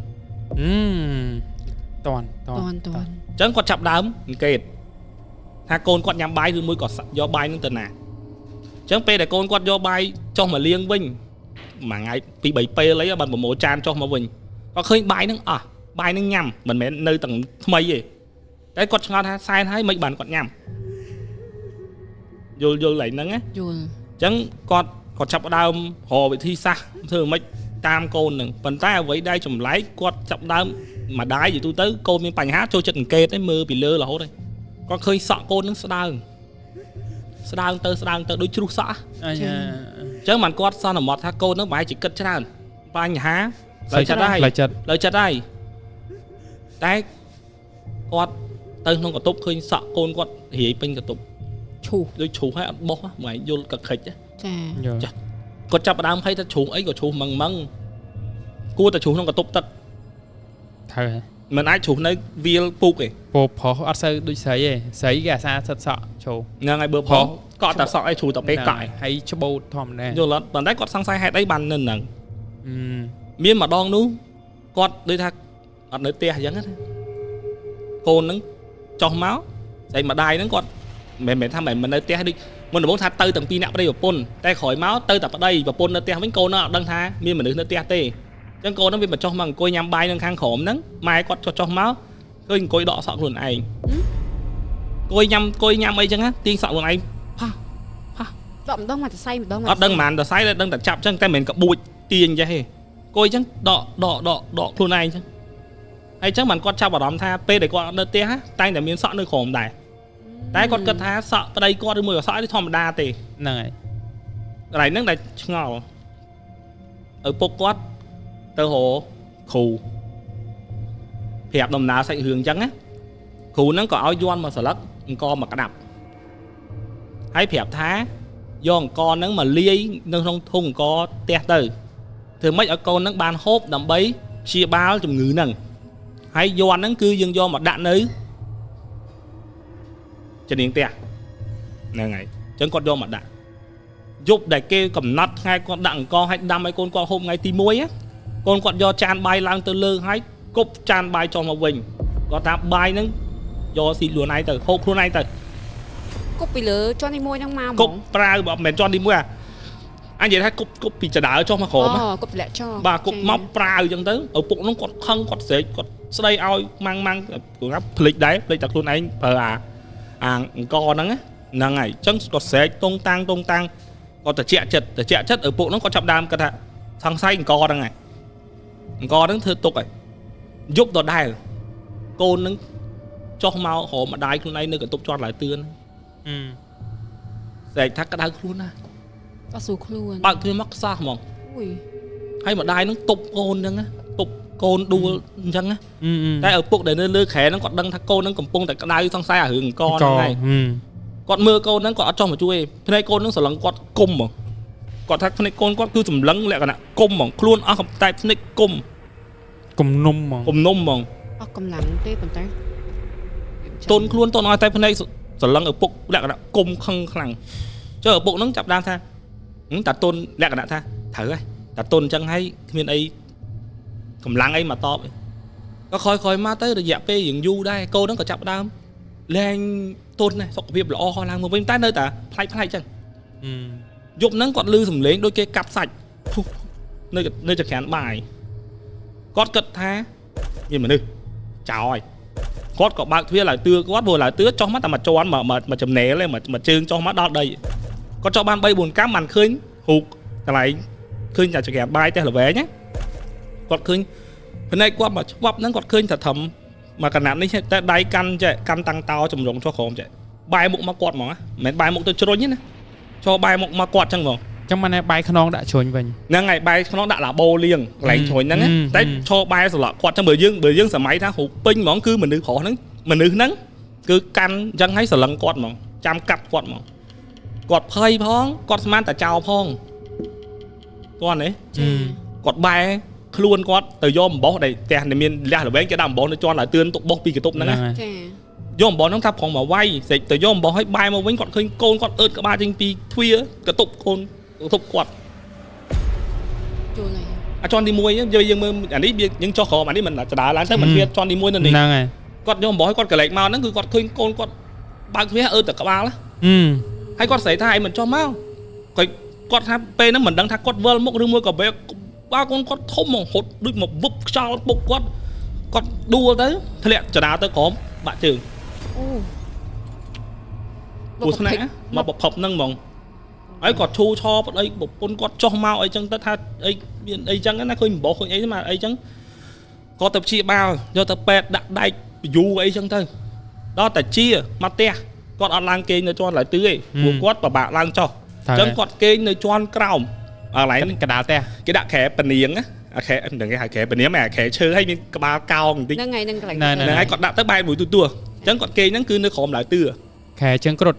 S2: តន់តន់
S1: តន់តន់
S3: អញ្ចឹងគាត់ចាប់ដើមអង្កេតថាកូនគាត់ញ៉ាំបាយឬមួយក៏យកបាយហ្នឹងទៅណាអញ្ចឹងពេលដែលកូនគាត់យកបាយចុះមកលាងវិញមួយថ្ងៃពីរបីពេលអីបានប្រមូលចានចុះមកវិញគាត់ឃើញបាយហ្នឹងអស់បាយហ្នឹងញ៉ាំមិនមែននៅទាំងថ្មីទេតែគាត់ឆ្ងល់ថាសែនហើយមិនបានគាត់ញ៉ាំយល់យល់ឡើយហ្នឹងណា
S1: យល់
S3: អញ្ចឹងគាត់គាត់ចាប់ផ្ដើមរកវិធីសាស្ត្រធ្វើម៉េចតាមកូនហ្នឹងប៉ុន្តែអ្វីដែលចម្លែកគាត់ចាប់ដើមម្ដាយយូរទៅកូនមានបញ្ហាចូលចិត្តអង្កេតឯងមើលពីលើរហូតឯងគាត់ឃើញសក់កូនហ្នឹងស្ដើងស្ដើងទៅស្ដើងទៅដូចជ្រុះសក់
S2: អញ្ញា
S3: អញ្ចឹងបានគាត់សន្មត់ថាកូនហ្នឹងប្រហែលជាគិតច្រើនបញ្ហាផ្លូវចិត្តហើយ
S2: ផ្លូវចិត្ត
S3: ផ្លូវចិត្តហើយតែគាត់ទៅក្នុងកន្ទប់ឃើញសក់កូនគាត់រាយពេញកន្ទប់
S1: ឈូស
S3: ដូចជ្រុះហើយអត់បោះហ្មងយល់កខិច
S1: ចា
S2: យល់
S3: ចាគាត់ចាប់ផ្ដើមភ័យថាជ្រុះអីក៏ជ្រុះម៉ងម៉ងគួរតែជ្រុះក្នុងកន្ទប់ទឹក
S2: ត្រូវហើយ
S3: មិនអាចជ្រុះនៅវាលពូកទេ
S2: ពោប្រុសអត់សូវដូចស្រីទេស្រីគេអាសាសិតសក់ចូល
S3: ហ្នឹងហើយបើប្រុសក៏អត់តែសក់អីជ្រុះតែពេលកក់ឯង
S2: ហើយច្បូតធម្មតា
S3: យល់អត់ប៉ុន្តែគាត់សង្ស័យហេតុអីបាននៅហ្នឹង
S2: អឺ
S3: មានម្ដងនោះគាត់ដូចថាអត់នៅផ្ទះអញ្ចឹងណាកូនហ្នឹងចុះមកស្អីម្ដាយហ្នឹងគាត់មិនមែនថាមិននៅផ្ទះដូចមុនដំបូងថាទៅទាំងពីរអ្នកប្តីប្រពន្ធតែក្រោយមកទៅតែប្តីប្រពន្ធនៅផ្ទះវិញកូនហ្នឹងអត់ដឹងថាមានមនុស្សនៅផ្ទះទេអញ្ចឹងកូនហ្នឹងវាមកចុះមកអង្គុយញ៉ាំបាយនៅខាងក្រោមហ្នឹងម៉ែគាត់ចុះមកឃើញអង្គុយដកសក់ខ្លួនឯងអង្គុយញ៉ាំអង្គុយញ៉ាំអីចឹងណាទាញសក់ខ្លួនឯងផាផា
S1: ដកម្ដងមកសរសៃម្ដង
S3: អត់ដឹងប៉ុន្មានតសៃតែដឹងតែចាប់ចឹងតែមិនមែនកបួចទាញចេះទេអង្គុយចឹងដកដកដកដកខ្លួនឯងចឹងហើយចឹងបានគាត់ចាប់អារម្មណ៍ថាពេលដែលគាត់អត់នៅផ្ទះតែងតែមានសក់នៅក្រោមដែរតែគាត់គិតថាសក់ប្តីគាត់ឬមួយក៏សក់នេះធម្មតាទេ
S2: ហ្នឹងហើយ
S3: កន្លែងហ្នឹងដែលឆ្ងល់ឪពុកគាត់ទៅរកគ្រូប្រាប់ដំណើរសាច់រឿងចឹងណាគ្រូហ្នឹងក៏ឲ្យយន់មកស្លឹកអង្គមកក្តាប់ហើយប្រាប់ថាយកអង្គហ្នឹងមកលាយនៅក្នុងធុងអង្គផ្ទះទៅធ្វើម៉េចឲ្យកូនហ្នឹងបានហូបដើម្បីព្យាបាលជំងឺហ្នឹងហើយយន់ហ្នឹងគឺយើងយកមកដាក់នៅជំនាញផ្ទះហ្នឹងហើយអញ្ចឹងគាត់យកមកដាក់យប់ដែលគេកំណត់ថ្ងៃគាត់ដាក់អង្គឲ្យដាំឲ្យកូនគាត់ហូបថ្ងៃទី1ណាកូនគាត់យកចានបាយឡើងទៅលើហើយគប់ចានបាយចុះមកវិញគាត់ថាបាយហ្នឹងយកស៊ីខ្លួនឯងទៅហូបខ្លួនឯងទៅ
S1: គប់ពីលើជាន់ទី1ហ្នឹងមក
S3: គប់ប្រាវបើមិនមែនជាន់ទី1អាអញនិយាយថាគប់គប់ពីចដើចុះមកក្រោម
S1: គប់ទម្លាក់ចោល
S3: បាទគប់មកប្រាវអញ្ចឹងទៅឪពុកហ្នឹងគាត់ខឹងគាត់ស្រែកគាត់ស្ដីឲ្យម៉ាំងម៉ាំងគាត់ថាភ្លេចដែរភ្លេចតែខ្លួនឯងប្រើអាអាអង្គហ្នឹងហ្នឹងហើយអញ្ចឹងគាត់ស្រែកតុងតាំងតុងតាំងគាត់ត្រជាក់ចិត្តត្រជាក់ចិត្តឪពុកហ្នឹងគាត់ចាប់ដើមគាត់ថាសង្ស័យអង្គហ្នឹងហើយអង្គហ្នឹងធ្វើទុកហើយយប់ដដែលកូនហ្នឹងចុះមករកម្ដាយខ្លួនឯងនៅកន្ទប់ជាន់ឡើយទឿនស្រែកថាក្តៅខ្លួនណា
S1: អត់ស្រួលខ្លួន
S3: បើកទ្វារមកខ្សោះហ្មង
S1: អូយ
S3: ហើយម្ដាយហ្នឹងទប់កូនហ្នឹងណាទប់កូនដួលអញ្ចឹងណាតែឪពុកដែលនៅលើគ្រែហ្នឹងគាត់ដឹងថាកូនហ្នឹងកំពុងតែក្តៅសង្ស័យអារឿងអង្គហ្នឹងហើយគាត់មើលកូនហ្នឹងគាត់អត់ចង់មកជួយទេភ្នែកកូនហ្នឹងស្រឡឹងគាត់គុំហ្មងគាត់ថាភ្នែកកូនគាត់គឺសម្លឹងលក្ខណៈគុំហ្មងខ្លួនអស់កំតែភ្នែកគុំ
S2: គំនុំហ្មង
S3: គុំនុំហ្មង
S1: អស់កម្លាំងទេប៉ុន្តែ
S3: ទន់ខ្លួនទន់អស់តែភ្នែកស្រឡឹងឪពុកលក្ខណៈគុំខឹងខ្លាំងចុះឪពុកហ្នឹងចាប់ដើមថាតាទន់លក្ខណៈថាត្រូវហើយតាទន់អញ្ចឹងហើយគ្មានអីកម្លាំងអីមកតបក៏ខ້ອຍៗមកទៅរយៈពេលរៀងយូរដែរកូនហ្នឹងក៏ចាប់ដើមលែងទន់ដែរសុខភាពល្អឡើងមកវិញតែនៅតែប្លែកៗអញ្ចឹងយប់ហ្នឹងគាត់ឮសំឡេងដូចគេកាប់សាច់នៅនៅចក្រានបាយគាត់គិតថាមានមនុស្សចោលហើយគាត់ក៏បើកទ្វារឡើងទឿគាត់ព្រោះឡើងទឿចុះមកតែមួយជាន់មួយចំណេលឯងមួយជើងចុះមកដល់ដីគាត់ចុះបាន3 4កាំបានឃើញរូបកន្លែងឃើញតែចក្រានបាយផ្ទះល្វែងណាគាត់ឃើញភ្នែកគាត់មកឆ្វាប់ហ្នឹងគាត់ឃើញតែធំមកកណាត់នេះតែដៃកាន់ចេះកាន់តាំងតោចម្រុងចុះក្រោមចេះបែរមុខមកគាត់ហ្មងណាមិនមែនបែរមុខទៅជ្រុញទេណាចូលបែរមុខមកគាត់ចឹងហ្មង
S2: ចឹងមិនបែរខ្នងដាក់ជ្រុញវិញ
S3: ហ្នឹងហើយបែរខ្នងដាក់ឡាបូលៀងកន្លែងជ្រុញហ្នឹងតែឈរបែរសន្លក់គាត់ចឹងបើយើងសម័យថារូបពេញហ្មងគឺមនុស្សប្រុសហ្នឹងមនុស្សហ្នឹងគឺកាន់ចឹងហើយសន្លឹងគាត់ហ្មងចាំកាប់គាត់ហ្មងគាត់ភ័យផងគាត់ស្មានតែចោលផងគាត់នេះគាត់បែរខ្លួនគាត់ទៅយកអំបោះដែលផ្ទះមានលះល្វែងគេដាក់អំបោះនៅជាន់ឡើយទឿនទុកបោះពីកន្ទប់ហ្នឹងណា
S1: ចា
S3: យកអំបោះហ្នឹងថាប្រងមកវាយស្រេចទៅយកអំបោះឲ្យបែរមកវិញគាត់ឃើញកូនគាត់អើតក្បាលចេញពីទ្វារកតុបកូនកតុបគាត់
S1: ជួលហើយ
S3: អាជាន់ទី1យើងមើលអានេះយើងចុះក្រោមអានេះមិនចដាឡើងទៅមិនវាជាន់ទី1នៅនេះ
S2: ហ្នឹងហើយ
S3: គាត់យកអំបោះឲ្យគាត់កលែកមកហ្នឹងគឺគាត់ឃើញកូនគាត់បើកទ្វារអើតតែក្បាលហើយគាត់ស្រែកថាឯងមិនចុះមកគាត់ថាពេលហ្នឹងមិនដឹងថាគាត់វិលមុខឬមួយក៏បែបើកូនគាត់ធំមកហត់ដូចមកវឹបខ្យល់ពុកគាត់គាត់ដួលទៅធ្លាក់ចដាទៅក្រោមបាក់ជើង
S1: អូ
S3: ព្រោះថ្នាក់មកប្រភពហ្នឹងហ្មងហើយគាត់ឈូឆប្តីប្រពន្ធគាត់ចុះមកអីចឹងទៅថាអីមានអីចឹងណាឃើញអំបោះឃើញអីមកអីចឹងគាត់ទៅព្យាបាលយកទៅពេទ្យដាក់ដែកយូរអីចឹងទៅដល់តែជាមកផ្ទះគាត់អត់ឡើងគេងនៅជាន់ឡើយទឺទេព្រោះគាត់ពិបាកឡើងចុះអញ្ចឹងគាត់គេងនៅជាន់ក្រោមកន្លែង
S2: កដាលផ្ទះ
S3: គេដាក់ក្រែពនាងណាអាក្រែមិនដឹងគេហៅក្រែពនាងអាក្រែឈើឲ្យមានក្បាលកោងបន្តិច
S1: ហ្នឹងហើយហ្នឹងកន្លែង
S3: ហ្នឹងហើយគាត់ដាក់ទៅបែបមួយទូទួអញ្ចឹងគាត់គេងហ្នឹងគឺនៅក្រោមឡើយទឺ
S2: ខែជើងគ្រុត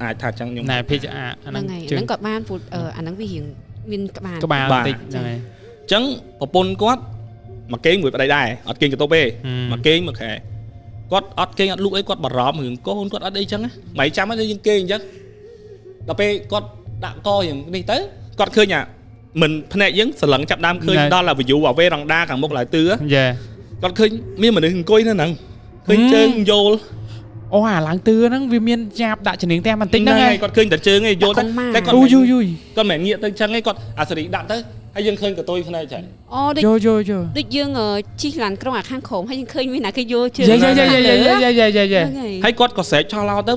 S3: អាចថាចឹងខ្ញុំ
S2: ណែភេទអាហ្នឹង
S1: ជើងហ្នឹងគាត់បានព្រោះអាហ្នឹងវារៀងមានក្បាល
S2: ក្បាលបន្តិចហ្នឹងហើយ
S3: អញ្ចឹងប្រពន្ធគាត់មកគេងមួយប្តីដែរអត់គេងកន្ទប់ទេមកគេងមកខែគាត់អត់គេងអត់លូកអីគាត់បារម្ភរឿងកូនគាត់អត់អីចឹងមិនចាំទេយើងគេងអញ្ចឹងដល់ពេលគាត់ដាក់កយ៉ាងនេះទៅគាត់ឃើញអាមិនភ្នែកយើងស្រឡឹងចាប់ដើមឃើញដល់អា view អាវេរ៉ង់ដាខាងមុខឡើយទឺគាត់ឃើញមានមនុស្សអង្គុយនៅហ្នឹងឃើញជើងយល់
S2: អូអាឡើងទឺហ្នឹងវាមានចាប់ដាក់ជំនាញផ្ទះបន្តិចហ្នឹង
S3: ហើយគាត់ឃើញតែជើងឯងយល់តែ
S2: តែគាត់យូយូ
S3: គាត់មិនងាកទៅចឹងឯងគាត់អាសេរីដាក់ទៅហើយយើងឃើញកតុយភ្នែកចឹង
S1: អូដូច
S2: យល់យល់យល់
S1: ដូចយើងជិះឡានក្រុងអាខាងក្រោមហើយយើងឃើញមានណាគេយល់ជើង
S2: យយយយយយយយ
S3: ហើយគាត់ក៏ស្រែកឆោឡោទៅ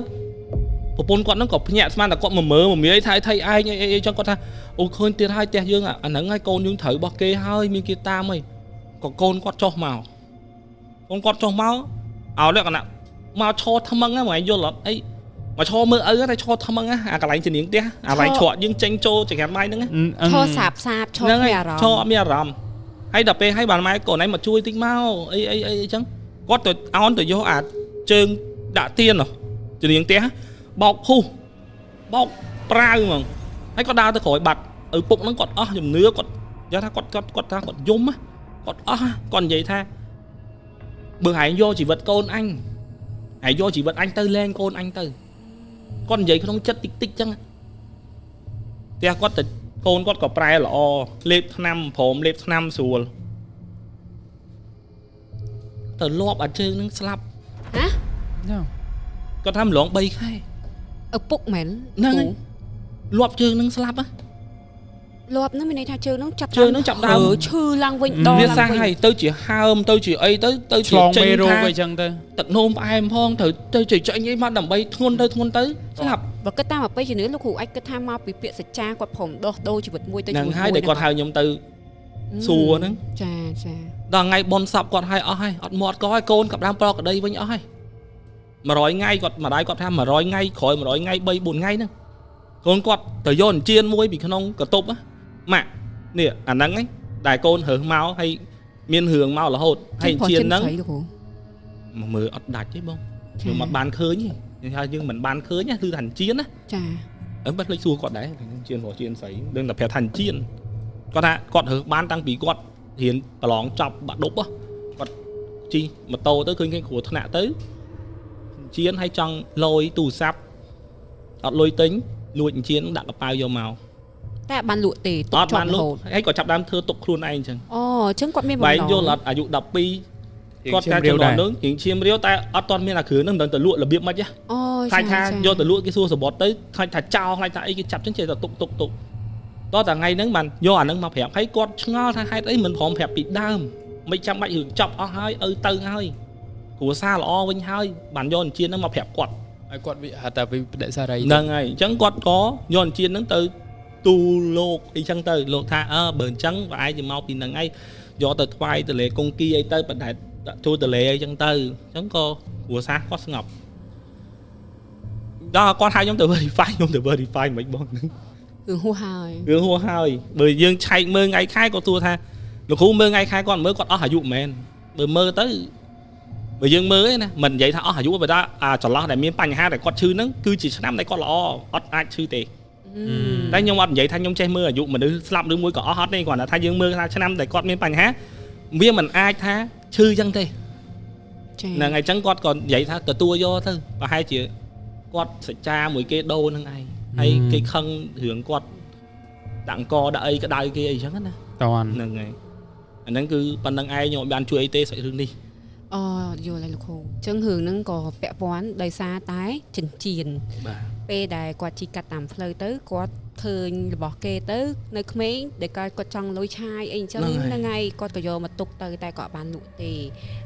S3: ប្រពន្ធគាត់ហ្នឹងក៏ភ្ញាក់ស្មានតែគាត់មកមើលមកមាយថៃថៃឯងអីអីចឹងគាត់ថាអូឃើញទៀតហើយផ្ទះយើងអាហ្នឹងហើយកូនយើងត្រូវរបស់គេហើយមានគេតាមហីក៏កូនគាត់ចុះមកកូនគាត់ចុះមកឲ្យលក្ខណៈមកឈរថ្មឹងហ្នឹងមកឯងយល់អត់អីមកឈរមើលឪតែឈរថ្មឹងអាកន្លែងជំនាញផ្ទះអាកន្លែងច្រកយើងចេញចូលចង្ក្រានបាយហ្នឹង
S1: ឈរសាបសាបឈរមានអារម្មណ៍
S3: ឈរអត់មានអារម្មណ៍ហើយដល់ពេលហើយបានម៉ែកូនឯងមកជួយតិចមកអីអីអីអញ្ចឹងគាត់ទៅអោនទៅយកអាជើងដាក់ទៀនជំនាញផ្ទះបោកភុះបោកប្រាវហ្មងហើយគាត់ដើរទៅក្រោយបាត់ឪពុកហ្នឹងគាត់អស់ជំនឿគាត់និយាយថាគាត់គាត់គាត់ថាគាត់យំគាត់អស់គាត់និយាយថាបើឯងយកជីវិតកូនអញឯងយកជីវិតអញទៅលែងកូនអញទៅគាត់និយាយក្នុងចិត្តតិចតិចចឹងផ្ទះគាត់ទៅកូនគាត់ក៏ប្រែល្អលេបថ្នាំព្រមលេបថ្នាំស្រួលទៅលាប់អាជើងនឹងស្លាប់
S1: ហ៎
S3: គាត់ថាម្លង3ខែ
S1: ឪពុកមែន
S3: ហ្នឹងលាប់ជើងនឹងស្លាប់ហ៎
S1: លាប់ហ្នឹងមានន័យថាជើងហ្នឹងចាប់
S3: ជើងហ្នឹងចាប់ដើម
S1: ឈឺឡើងវិញដឡើងវិញ
S3: វាសាំងហើយទៅជាហើមទៅជាអីទៅទៅជា
S2: ចេញថាអីចឹងទៅ
S3: ទឹកនោមផ្អែមផងត្រូវទៅចេញចេញអីមកដើម្បីធ្ងន់ទៅធ្ងន់ទៅស្លាប់
S1: បើគិតតាមអបិយជំនឿលោកគ្រូអាចគិតថាមកពីពាក្យសច្ចាគាត់ព្រមដោះដូរជីវិតមួយទៅជីវិតមួយ
S3: ហ្នឹងហើយដែលគាត់ហៅខ្ញុំទៅសួរហ្នឹង
S1: ចាចា
S3: ដល់ថ្ងៃបុណ្យសពគាត់ឲ្យអស់ហើយអត់មាត់ក៏ឲ្យកូនកាប់ដើមប្រកក្តីវិញអស់ហើយ100ថ្ងៃគាត់ម្ដាយគាត់ថា100ថ្ងៃក្រោយ100ថ្ងៃ3 4ថ្ងៃហ្នឹងកូនគាត់ទៅយកអញ្ជៀនមួយពីក្នុងកតុបម៉ាក់នេះអាហ្នឹងឯងដែលកូនរើសមកហើយមានរឿងមករហូតហើយអញ្ជៀនហ្នឹងមកមើលអត់ដាច់ទេបងខ្ញុំអត់បានឃើញទេថាយើងមិនបានឃើញគឺថាអញ្ជៀនណា
S1: ចា
S3: អឺបាត់ភ្លេចសួរគាត់ដែរអញ្ជៀនព្រោះអញ្ជៀនស្រីដឹងតែប្រាប់ថាអញ្ជៀនគាត់ថាគាត់រើសបានតាំងពីគាត់រៀនប្រឡងចប់បាក់ឌុបគាត់ជិះម៉ូតូទៅឃើញគេគ្រោះថ្នាក់ទៅអញ្ជៀនហើយចង់លយទូរស័ព្ទអត់លុយទិញលួចអញ្ជៀនដាក់កប៉ៅយកមក
S1: តែបានលក់ទេទុកជាប់រហូត
S3: ហើយក៏ចាប់ដើមធ្វើទុកខ្លួនឯងអញ្ចឹង
S1: អូអញ្ចឹងគាត់មានបំណង
S3: បែងយល់អត់អាយុ12គាត់តែជំនាន់នោះរៀងឈាមរាវតែអត់ទាន់មានអាគ្រឿងហ្នឹងមិនដឹងទៅលក់របៀបម៉េចហ៎
S1: អូ
S3: ខ្លាចថាយកទៅលក់គេសួរសបត់ទៅខ្លាចថាចោលខ្លាចថាអីគេចាប់ចឹងចេះតែទុកទុកទុកតោះតែថ្ងៃហ្នឹងបានយកអាហ្នឹងមកប្រាប់ហើយគាត់ឆ្ងល់ថាហេតុអីមិនព្រមប្រាប់ពីដើមមិនចាំបាច់រឿងចប់អស់ហើយឪទៅហើយគ្រួសារល្អវិញហើយបានយកអញ្ជៀនហ្នឹងមកប្រាប់គាត់
S2: ឲ្យគាត់វាហៅថាវិបដិសារី
S3: ហ្នឹងហើយអញ្ចឹងគាត់ក៏យកអញ្ជៀនហ្នឹងទៅទូលលោកអីចឹងទៅលោកថាអើបើអញ្ចឹងបើឯងจะមកពីហ្នឹងឯងយកទៅថ្វាយទលេគង្គីអីទៅបណ្ដែតដាក់ចូលទលេអីចឹងទៅអញ្ចឹងក៏គ្រួសារគាត់ស្ងប់ដល់គាត់ហៅខ្ញុំទៅ verify ខ្ញុំទៅ verify មិនបងហ្នឹង
S1: រឿងហួសហើយ
S3: រឿងហួសហើយបើយើងឆែកមើលថ្ងៃខែក៏ទួថាលោកគ្រូមើលថ្ងៃខែគាត់មើលគាត់អស់អាយុមែនបើមើលទៅបើយើងមើលឯណាមិននិយាយថាអស់អាយុបើថាអាចន្លោះដែលមានបញ្ហាដែលគាត់ឈឺហ្នឹងគឺជាឆ្នាំដែលគាត់ល្អអត់អាចឈឺទេតែខ្ញុំអត់និយាយថាខ្ញុំចេះមើលអាយុមនុស្សស្លាប់ឬមួយក៏អស់អត់ទេគ្រាន់តែថាយើងមើលថាឆ្នាំដែលគាត់មានបញ្ហាវាមិនអាចថាឈឺចឹងទេ ហ្នឹងហើយអញ្ចឹងគាត់ក៏និយាយថាទទួលយកទៅប្រហែលជាគាត់សច្ចាមួយគេដូរហ្នឹងឯងហើយគេខឹងរឿងគាត់ដាក់អង្គដាក់អីក្តៅគេអីចឹងណា
S2: ត
S3: ហ្នឹងហើយអាហ្នឹងគឺប៉ុណ្្នឹងឯងខ្ញុំអត់បានជួយអីទេសាច់រឿងនេះ
S1: អូយល់ហើយលោកគ្រូអញ្ចឹងរឿងហ្នឹងក៏ពាក់ព័ន្ធដោយសារតែចិញ្ចៀន
S3: បាទ
S1: ពេលដែលគាត់ជីកាត់តាមផ្លូវទៅគាត់ឃើញរបស់គេទៅនៅក្មេងដែលគាត់ចង់លុយឆាយអីអញ្ចឹងហ្នឹងហើយគាត់ក៏យកមកទុកទៅតែក៏អត់បានលក់ទេ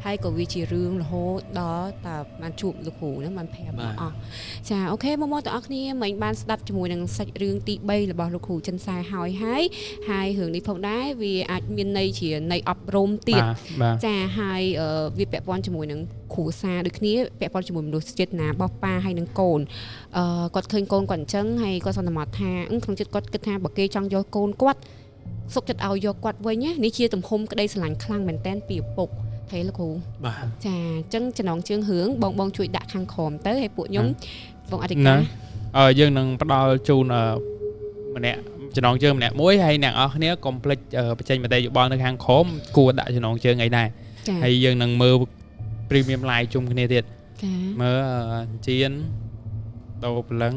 S1: ហើយក៏វាជារឿងរហូតដល់តាបានជួបលោកគ្រូហ្នឹងបានប្រាប់មកអស់ចា OK បងប្អូនទាំងអស់គ្នាមិញបានស្ដាប់ជាមួយនឹងសាច់រឿងទី3របស់លោកគ្រូចិនសែហើយហើយហើយរឿងនេះផងដែរវាអាចមានន័យជាន័យអប់រំទៀត
S2: បាទ
S1: ចាហើយវាពាក់ព័ន្ធជាមួយនឹងគ្រួសារដូចគ្នាពាក់ព័ន្ធជាមួយមនុស្សចេតនារបស់ប៉ាហើយនឹងកូនគាត់ឃើញកូនគាត់អញ្ចឹងហើយគាត់សន្មតថាក្នុងចិត្តគាត់គិតថាបើគេចង់យកកូនគាត់សុខចិត្តឲ្យយកគាត់វិញណានេះជាទំហំក្តីស្រឡាញ់ខ្លាំងមែនតែនពីឪពុកថេលោកគ្រូ
S3: បាទ
S1: ចាអញ្ចឹងចំណងជើងរឿងបងបងជួយដាក់ខាងក្រោមទៅហើយពួកខ្ញុំបងអធិការ
S2: យើងនឹងផ្ដល់ជូនម្នាក់ចំណងជើងម្នាក់មួយហើយអ្នកនរគ្នាកុំភ្លេចបញ្ចេញមតិយោបល់នៅខាងក្រោមគួរដាក់ចំណងជើងអីដែរហើយយើងនឹងមើល Premium Live ជុំគ្នាទៀត
S1: ចា
S2: មើលអញ្ជៀនដូរព្រលឹង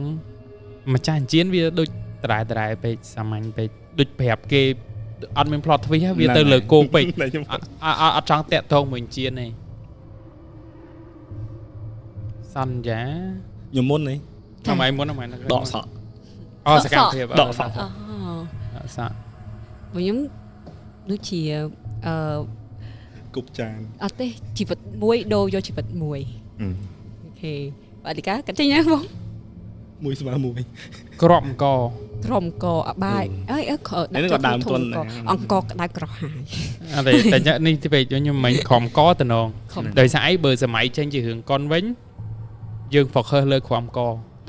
S2: ម្ចាស់អញ្ជៀនវាដូចត្រែត្រែពេកសាមញ្ញពេកដូចប្រាប់គេអត់មាន plot twist វាទៅលើគោកពេកអត់ចង់តាក់ទងមួយអញ្ជៀនទេសន្យា
S3: ខ្ញុំមុននេះ
S2: ថ្មីមុនហ្នឹង
S3: ដកសក់
S2: អូសកម្មភាព
S3: ដកសក់
S1: អូ
S2: ដកសក់
S1: បើខ្ញុំដូចជា
S3: គប់ចាន
S1: អត់ទេជីវិតមួយដូរយកជីវិតមួយ OK បាទអធិការកាត់ចេញណាបង
S3: មួយស្មើមួយ
S2: ក្របអង្គ
S1: ក្រុមកអបាយអើយ
S3: នេះក៏ដើមទុន
S1: អង្គក្តៅក្រហាយ
S2: អត់ទេតែនេះទីពេកខ្ញុំមិនក្រមកតំណងដោយសារអីបើសម័យចេញជារឿងកុនវិញយើង focus លើក្រមក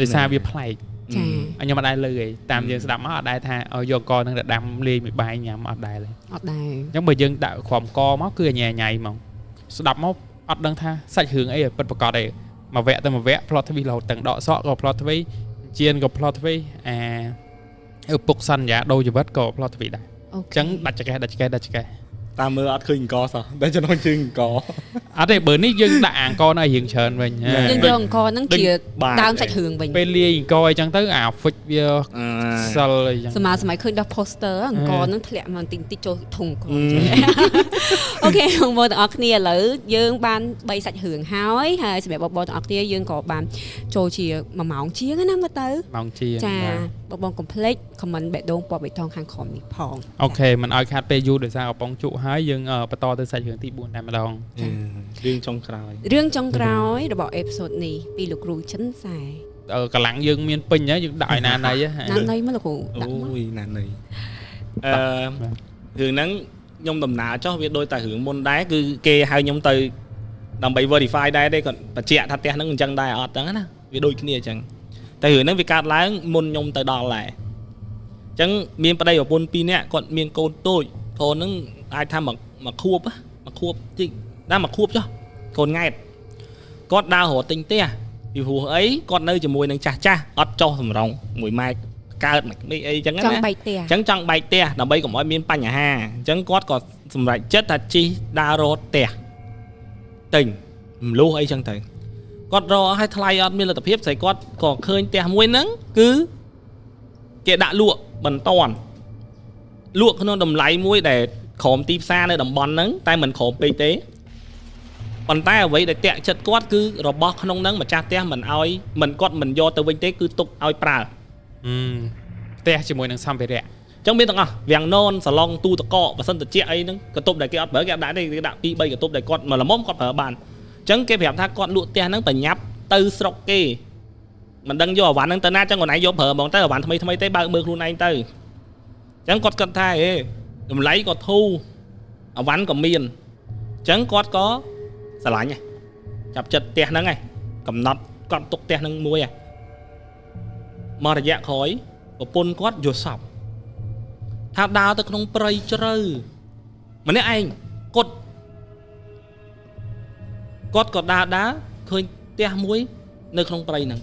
S2: ដោយសារវាប្លែក
S1: ចា
S2: ខ្ញុំអត់ដែរលើទេតាមយើងស្ដាប់មកអត់ដែរថាឲ្យយកកនឹងទៅដាំលាយមួយបាយញ៉ាំអត់ដែរទេ
S1: អត់ដែរ
S2: អញ្ចឹងបើយើងដាក់ក្រមកមកគឺញ៉ៃញ៉ៃហ្មងស្ដាប់មកអត់ដឹងថាសាច់រឿងអីឲ្យពិតប្រាកដទេមួយវគ្គទៅមួយវគ្គ plot twist រហូតទាំងដកសក់ក៏ plot twist ជៀនក៏ plot twist អាឪពុកសន្យាដូរជីវិតក៏ plot twist ដែរ
S1: អូ
S2: អញ្ចឹងដាច់ចកេះដាច់ចកេះដាច់ចកេះ
S3: តាមមើលអត់ឃើញអង្គសោះតែចំណងជើងអង្គ
S2: អត់ទេបើនេះយើងដាក់អង្គនៅរៀងច្រើនវិញ
S1: យើងយកអង្គហ្នឹងជាដើមសាច់រឿងវិញ
S2: ពេលលាយអង្គអីចឹងទៅអាហ្វិចវាសិលអីចឹង
S1: សម័យឃើញដល់ poster អង្គហ្នឹងធ្លាក់មកតិចតិចចូលធុងអង្គ OK បងប្អូនទាំងអស់គ្នាឥឡូវយើងបាន3សាច់រឿងហើយហើយសម្រាប់បងប្អូនទាំងអស់គ្នាយើងក៏បានចូលជា1ម៉ោងជាងណាមើលទៅ
S2: ម៉ោងជាង
S1: ចាបងបងកុំភ្លេច comment បេះដូងពណ៌បៃតងខាងក្រោមនេះផង
S2: OK មិនឲ្យខាត់ពេលយូរដោយសារកំប៉ុងជក់ហើយយើងបន្តទៅសាច់រឿងទី4តែម្ដង
S3: រឿងចុងក្រោយ
S1: រឿងចុងក្រោយរបស់ episode នេះពីលោកគ្រូចិនសែ
S2: កម្លាំងយើងមានពេញហើយយើងដាក់ឲ្យណាណៃ
S1: ណាណៃមកលោកគ្រូដាក់មក
S3: អូយណាណៃរឿងហ្នឹងខ្ញុំដំណើរចុះវាដូចតែរឿងមុនដែរគឺគេហៅខ្ញុំទៅដើម្បី verify ដែរទេគាត់បញ្ជាក់ថាផ្ទះហ្នឹងអញ្ចឹងដែរអត់ហ្នឹងណាវាដូចគ្នាអញ្ចឹងតែរឿងហ្នឹងវាកើតឡើងមុនខ្ញុំទៅដល់ដែរអញ្ចឹងមានប្តីប្រពន្ធ2នាក់គាត់មានកូនតូចកូនហ្នឹងអាចថាមួយខួបមួយខួបតិចណាមួយខួបចុះកូនង៉ែតគាត់ដើររកទិញផ្ទះពីព្រោះអីគាត់នៅជាមួយនឹងចាស់ចាស់អត់ចុះសម្រងមួយម៉ែកើតមួយនេះអីចឹងណា
S1: ចង់បែកផ្ទះ
S3: អញ្ចឹងចង់បែកផ្ទះដើម្បីកុំឲ្យមានបញ្ហាអញ្ចឹងគាត់ក៏សម្រេចចិត្តថាជិះដើររកផ្ទះទិញមលុះអីចឹងទៅគាត់រកឲ្យថ្លៃអត់មានលទ្ធភាពស្អីគាត់ក៏ឃើញផ្ទះមួយហ្នឹងគឺគេដាក់លក់បន្ទាន់លក់ក្នុងតម្លៃមួយដែលក្រោមទីផ្សារនៅតំបន់ហ្នឹងតែមិនក្រោមពេកទេប៉ុន្តែអ្វីដែលតាក់ចិត្តគាត់គឺរបស់ក្នុងហ្នឹងម្ចាស់ផ្ទះមិនឲ្យមិនគាត់មិនយកទៅវិញទេគឺទុកឲ្យប្រើ
S2: ផ្ទះជាមួយនឹងសម្ភារៈ
S3: អញ្ចឹងមានទាំងអស់វាំងននសាឡុងទូទឹកកកបើសិនតិចអីហ្នឹងកន្ទប់ដែលគេអត់ប្រើគេអត់ដាក់ទេគេដាក់2 3កន្ទប់ដែលគាត់មកល្មមគាត់ប្រើបានអញ្ចឹងគេប្រាប់ថាគាត់លក់ផ្ទះហ្នឹងប្រញាប់ទៅស្រុកគេមិនដឹងយកអវ៉ាន់ហ្នឹងទៅណាអញ្ចឹងខ្លួនឯងយកប្រើហ្មងទៅអវ៉ាន់ថ្មីថ្មីទេបើកមើលខ្លួនឯងទៅអញ្ចឹងគាត់គិតថាហេតម្លៃក៏ធូរអវ៉ាន់ក៏មានអញ្ចឹងគាត់ក៏ស្រឡាញ់ចាប់ចិត្តផ្ទះហ្នឹងឯងកំណត់គាត់ទុកផ្ទះហ្នឹងមួយឯងមករយៈក្រោយប្រពន្ធគាត់យល់សពថាដើរទៅក្នុងព្រៃជ្រៅម្នាក់ឯងគាត់គាត់ក៏ដើរឃើញផ្ទះមួយនៅក្នុងព្រៃហ្នឹង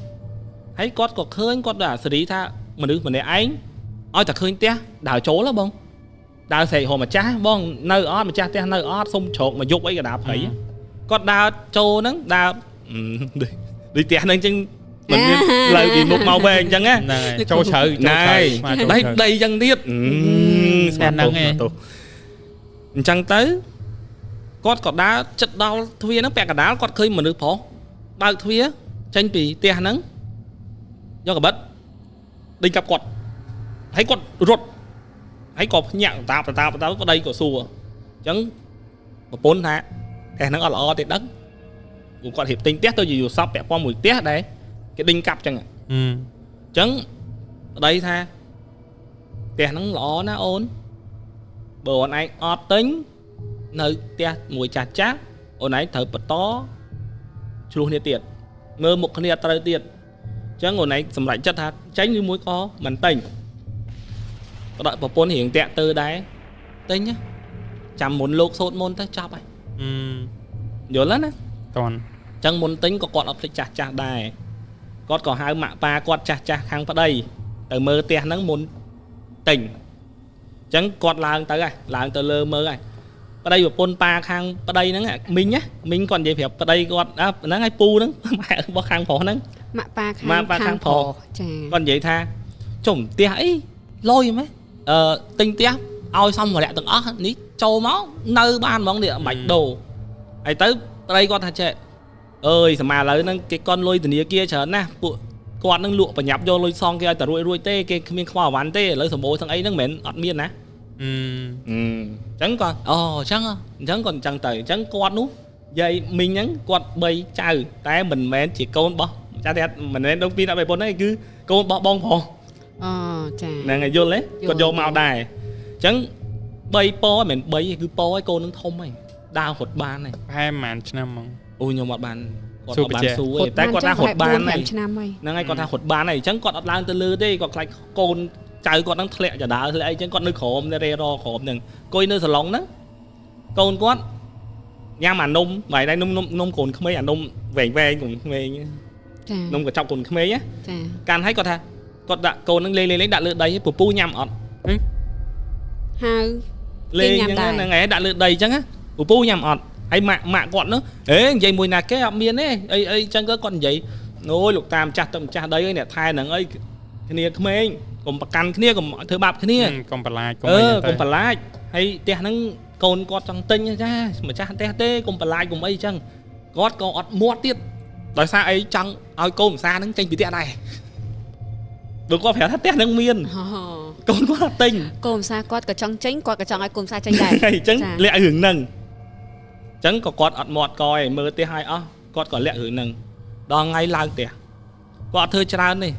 S3: ហើយគាត់ក៏ឃើញគាត់ដល់អាសេរីថាមនុស្សម្នាក់ឯងឲ្យតែឃើញផ្ទះដើរចូលហ៎បងដើរស្រែករកម្ចាស់បងនៅអត់ម្ចាស់ផ្ទះនៅអត់សុំជ្រកមកយប់អីក៏ដើរព្រៃ គាត់ដើរចូលហ្នឹងដើរដូចផ្ទះហ្នឹងអញ្ចឹងមិនមានផ្លូវពីមុខមកវិញអញ្ចឹងណា
S2: ហ្នឹងហើយចូលជ្រៅចូលជ្រៅស្មាចូល
S3: ដី
S2: ជ្រៅ
S3: ដីអញ្ចឹងទៀតស្មា
S2: ហ្នឹងឯង
S3: ទោសអញ្ចឹងទៅគាត់ក៏ដើរចិត្តដល់ទ្វារហ្នឹងពាក់កណ្ដាលគាត់ឃើញមនុស្សប្រុសបើកទ្វារចេញពីផ្ទះហ្នឹងយកកាបិតដេញកាប់គាត់ហើយគាត់រត់ហើយក៏ភ្ញាក់តាបតាបតាប្តីក៏សួរអញ្ចឹងប្រពន្ធថាផ្ទះហ្នឹងអត់ល្អទេដឹងព្រោះគាត់រៀបទិញផ្ទះទៅជាយល់សពពាក់ព័ន្ធមួយផ្ទះដែរគេដេញកាប់អញ្ចឹង អញ្ចឹងប្តីថាផ្ទះហ្នឹងល្អណាស់អូនបើអូនឯងអត់ទិញនៅផ្ទះមួយចាស់ចាស់អូនឯងត្រូវបន្តឆ្លោះគ្នាទៀតមើលមុខគ្នាអត់ត្រូវទៀតអញ្ចឹងអូនឯងសម្រេចចិត្តថាចេញឬមួយក៏មិនទិញប្តីប្រពន្ធរៀងតាក់ទៅដែរទិញណាចាំមុនលោកសូត្រមុនទៅចប់ហើយយល់ហើយណា
S2: តន់
S3: អញ្ចឹងមុនទិញក៏គាត់អត់ភ្លេចចាស់ចាស់ដែរគាត់ក៏ហៅម៉ាក់ប៉ាគាត់ចាស់ចាស់ខាងប្តីទៅមើលផ្ទះហ្នឹងមុនទិញអញ្ចឹងគាត់ឡើងទៅហ่ะឡើងទៅលើមើលហ่ะប្តីប្រពន្ធប៉ាខាងប្តីហ្នឹងមីងណាមីងគាត់និយាយប្រាប់ប្តីគាត់ហ្នឹងហើយពូហ្នឹងម៉ែរបស់ខាងប្រុសហ្នឹង
S1: ម៉ាក់ប៉ាខាង
S3: ម៉ាក់ប៉ាខាងប្រុស
S1: ចា
S3: គាត់និយាយថាចុំផ្ទះអីលយម៉េះទិញផ្ទះឲ្យសម្ភារៈទាំងអស់នេះចូលមកនៅបានហ្មងនេះមិនបាច់ដូរហើយទៅប្តីគាត់ថាចេះអើយសម័យឥឡូវហ្នឹងគេកន់លុយធនាគារច្រើនណាស់ពួកគាត់ហ្នឹងលក់ប្រញាប់យកលុយសងគេឲ្យតែរួចរួចទេគេគ្មានខ្វល់អវ៉ាន់ទេឥឡូវសម្បូរទាំងអីហ្នឹងមិនមែនអត់មានណាអញ្ចឹងគាត់អូអញ្ចឹងអញ្ចឹងគាត់អញ្ចឹងទៅអញ្ចឹងគាត់នោះយាយមីងហ្នឹងគាត់3ចៅតែមិនមែនជាកូនរបស់ចាតែមិនមែនដូចពីអ្នកប្រពន្ធទេគឺកូនរបស់បងប្រុស
S1: អូចា
S3: ហ្នឹងហើយយល់ទេគាត់យកមកដែរអញ្ចឹង3ពមិនមែន3ទេគឺពឲ្យកូននឹងធំហើយដើររត់បានហើយ
S2: ប្រហែលប្រហែលឆ្នាំហ្មង
S3: អូខ្ញុំអត់បានគាត់អត់បានសួរទេតែគាត់ថារត់បានហើយ
S1: ឆ្នាំហើយ
S3: ហ្នឹងហើយគាត់ថារត់បានហើយអញ្ចឹងគាត់អត់ឡើងទៅលើទេគាត់ខ្លាចកូនចៅគាត់ហ្នឹងធ្លាក់ចដើធ្លាក់អីអញ្ចឹងគាត់នៅក្រោមនៅរេរក្រោមហ្នឹងអង្គុយនៅសាឡុងហ្នឹងកូនគាត់ញ៉ាំអានំបាយដៃនំនំកូនក្មេងអានំវែងវែងកូនក្មេង
S1: ចា
S3: នំកញ្ចប់កូនក្មេងណា
S1: ចា
S3: កាន់ឲ្យគាត់ថាគាត់ដាក់កូនហ្នឹងលេងលេងដាក់លើដីពពូញ៉ាំអត់
S1: ហៅ
S3: លេងហ្នឹងហ្នឹងឯងដាក់លើដីអញ្ចឹងណាពពូញ៉ាំអត់ហើយម៉ាក់ម៉ាក់គាត់នោះអេនិយាយមួយណាគេអត់មានទេអីអីអញ្ចឹងគាត់និយាយអូយលោកតាមចាស់ទឹកម្ចាស់ដីអីអ្នកថែហ្នឹងអីគ្នាក្មេងកុំប្រកាន់គ្នាកុំធ្វើបាបគ្នា
S2: កុំប្រឡាចកុំអី
S3: កុំប្រឡាចហើយផ្ទះហ្នឹងកូនគាត់ចង់ទិញចាម្ចាស់ផ្ទះទេកុំប្រឡាចកុំអីអញ្ចឹងគាត់ក៏អត់មាត់ទៀតដោយសារអីចង់ឲ្យកូនភាសាហ្នឹងចេញពីផ្ទះដែរព្រោះគាត់ប្រាប់ថាផ្ទះហ្នឹងមានកូនគាត់អត់ទិញ
S1: កូនភាសាគាត់ក៏ចង់ចេញគាត់ក៏ចង់ឲ្យកូនភាសាចេញដែរ
S3: អញ្ចឹងលាក់រឿងហ្នឹងអញ្ចឹងក៏គាត់អត់មាត់កឯងមើលផ្ទះឲ្យអស់គាត់ក៏លាក់រឿងហ្នឹងដល់ថ្ងៃឡើងផ្ទះគាត់អត់ធ្វើច្រើនទេ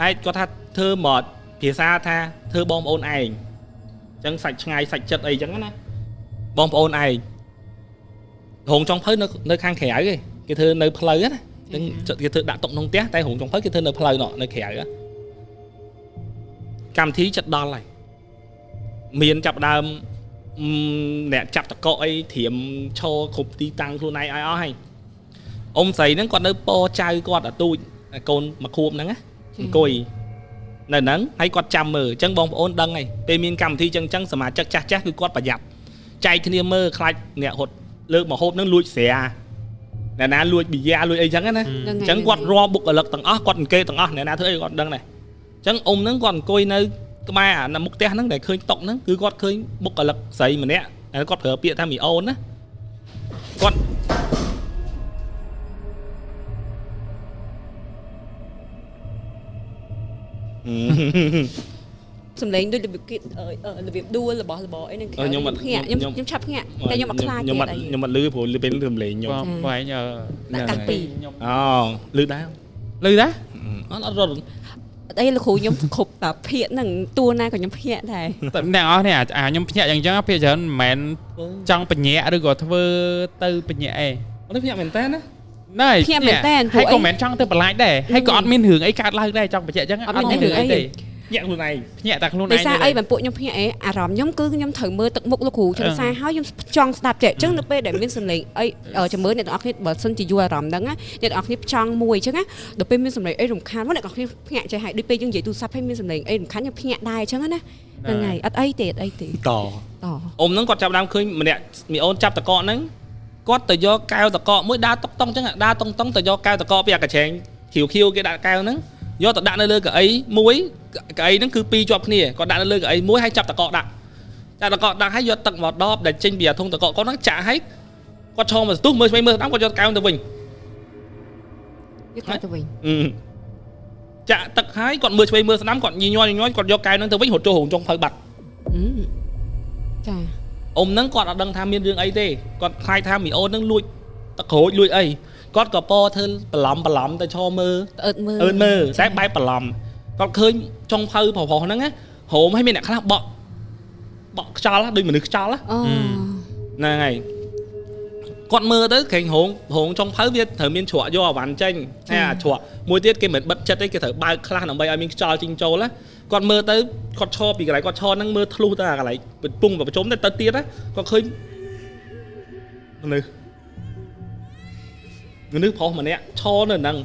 S3: តែគាត់ថាធ្វើមកភាសាថាធ្វើបងប្អូនឯងអញ្ចឹងសាច់ឆ្ងាយសាច់ចិត្តអីអញ្ចឹងណាបងប្អូនឯងរោងចុងភៅនៅខាងក្រៅឯងគេធ្វើនៅផ្លូវណាអញ្ចឹងគេធ្វើដាក់តុក្នុងផ្ទះតែរោងចុងភៅគេធ្វើនៅផ្លូវនៅក្រៅកម្មវិធីចិត្តដល់ហើយមានចាប់ដើមអ្នកចាប់តកអីត្រៀមឈរគ្រប់ទីតាំងខ្លួនឯងឲ្យអស់ហើយអ៊ំស្រីហ្នឹងគាត់នៅពចៅគាត់អាទូចកូនមួយខួបហ្នឹងណាអង្គុយនៅហ្នឹងហើយគាត់ចាំមើលអញ្ចឹងបងប្អូនដឹងហើយពេលមានកម្មវិធីអញ្ចឹងសមាជិកចាស់ចាស់គឺគាត់ប្រយ័ត្នចែកគ្នាមើលខ្លាចអ្នករត់លើកមកហូបហ្នឹងលួចស្រាអ្នកណាលួចប៊ីយ៉ាលួចអីចឹងណាអញ្ចឹងគាត់រាល់បុគ្គលិកទាំងអស់គាត់អង្កេតទាំងអស់អ្នកណាធ្វើអីគាត់ដឹងដែរអញ្ចឹងអ៊ំហ្នឹងគាត់អង្គុយនៅក្បែរអាមុខផ្ទះហ្នឹងដែលឃើញតុហ្នឹងគឺគាត់ឃើញបុគ្គលិកស្រីម្នាក់ហើយគាត់ប្រើពាក្យថាមីអូនណាគាត់
S1: សំឡេងដូចរបៀបគេរបៀបដួលរបស់របរអីហ្នឹង
S3: ខ្ញុំអត់
S1: ភ្ញាក់ខ្ញុំឆាប់ភ្ញាក់តែខ្ញុំអត់ខ្លាច
S3: ខ្ញុំអត់ខ្ញុំអត់លឺព្រោះលឺពេលសំឡេងខ្ញុំ
S2: បងឯង
S1: ដាក់កាសពីរ
S2: ខ្ញុំ
S3: អូលឺដែរ
S2: លឺដែរ
S3: អត់អត់រត់
S1: អីលោកគ្រូខ្ញុំគ្រប់តែភាកហ្នឹងតួណាក៏ខ្ញុំភ្ញាក់ដែរ
S2: តែអ្នកអស់នេះអាខ្ញុំភ្ញាក់យ៉ាងចឹងភាគច្រើនមិនមែនចង់បញ្ញាក់ឬក៏ធ្វើទៅបញ្ញាក់ឯង
S3: អត់ភ្ញាក់មែនតើណា
S2: ណែ
S1: ភ្ញាក់មែនតើ
S2: ហើយក៏មិនមែនចង់ទៅបន្លាចដែរហើយក៏អត់មានរឿងអីកើតឡើងដែរចង់បញ្ជាក់ចឹង
S1: អត់មានរឿងអី
S2: ទេ
S3: ភ្ញាក់ខ្លួនឯង
S2: ភ្ញាក់តែខ្លួនឯង
S1: ដោយសារអីបានពួកខ្ញុំភ្ញាក់អីអារម្មណ៍ខ្ញុំគឺខ្ញុំត្រូវមើលទឹកមុខលោកគ្រូចឹងសារហើយខ្ញុំចង់ស្ដាប់ចេះអញ្ចឹងនៅពេលដែលមានសំឡេងអីចាំមើលអ្នកទាំងអស់គ្នាបើសិនជាយល់អារម្មណ៍ហ្នឹងណាអ្នកទាំងអស់គ្នាចង់មួយអញ្ចឹងណាដល់ពេលមានសំឡេងអីរំខានមកអ្នកទាំងអស់គ្នាភ្ញាក់ចេះហើយដូចពេលយើងនិយាយទូរស័ព្ទហើយមានសំឡេងអីរំខានខ្ញុំភ្ញាក់ដែរអញ្ចឹងណាហ្នឹងហើយអត់អីទេអត់អីទេ
S3: ត
S1: ត
S3: អ៊ំហ្នឹងគាត់ចាប់ដើមឃើញម្នាក់មីអូនចាប់តកកហ្នឹង គាត់ទៅយកកែវតកកមួយដើរតុកតុងអញ្ចឹងដើរតុងតុងទៅយកកែវតកកពីអាកញ្ឆែងខៀវខៀវគេដាក់កែវហ្នឹងយកទៅដាក់នៅលើកៅអីមួយកៅអីហ្នឹងគឺពីរជាប់គ្នាគាត់ដាក់នៅលើកៅអីមួយហើយចាប់តកកដាក់ចាប់តកកដាក់ហើយយកទឹកមកដបដែលចេញពីអាធុងតកកគាត់ហ្នឹងចាក់ហើយគាត់ឈរមកស្ទុះមើលឆ្វេងមើលស្ដាំគាត់យកកែវទៅវិញ
S1: យកកែវទៅវិញ
S3: ចាក់ទឹកហើយគាត់មើលឆ្វេងមើលស្ដាំគាត់ញញញញគាត់យកកែវហ្នឹងទៅវិញរត់ចូលរោងចុងភៅបាត់
S1: ចា
S3: អ៊ំហ្នឹងគាត់អត់ដឹងថាមានរឿងអីទេគាត់ខ្លាចថាមីអូនហ្នឹងលួចទឹកក្រូចលួចអីគាត់ក៏ពោធ្វើបន្លំបន្លំទៅឈរមើល
S1: អើតមើល
S3: អើតមើលតែបែបបន្លំគាត់ឃើញចុងភៅប្រុសៗហ្នឹងណារោមឲ្យមានអ្នកខ្លះបក់បក់ខ្យល់ដូចមនុស្សខ្យល់ហ្នឹងហើយគាត់មើលទៅក្រែងរោងចុងភៅវាត្រូវមានជ្រក់យកអាវ៉ាន់ចេញហើយអាជ្រក់មួយទៀតគេមិនបិទចិត្តទេគេត្រូវបើកខ្លះដើម្បីឲ្យមានខ្យល់ចេញចូលណាគាត់មើលទៅគាត់ឈរពីកន្លែងគាត់ឈរហ្នឹងមើលធ្លុះទៅអាកន្លែងពងប្រជុំទៅទៅទៀតណាគាត់ឃើញមនុស្សប្រុសម្នាក់ឈរនៅហ្នឹង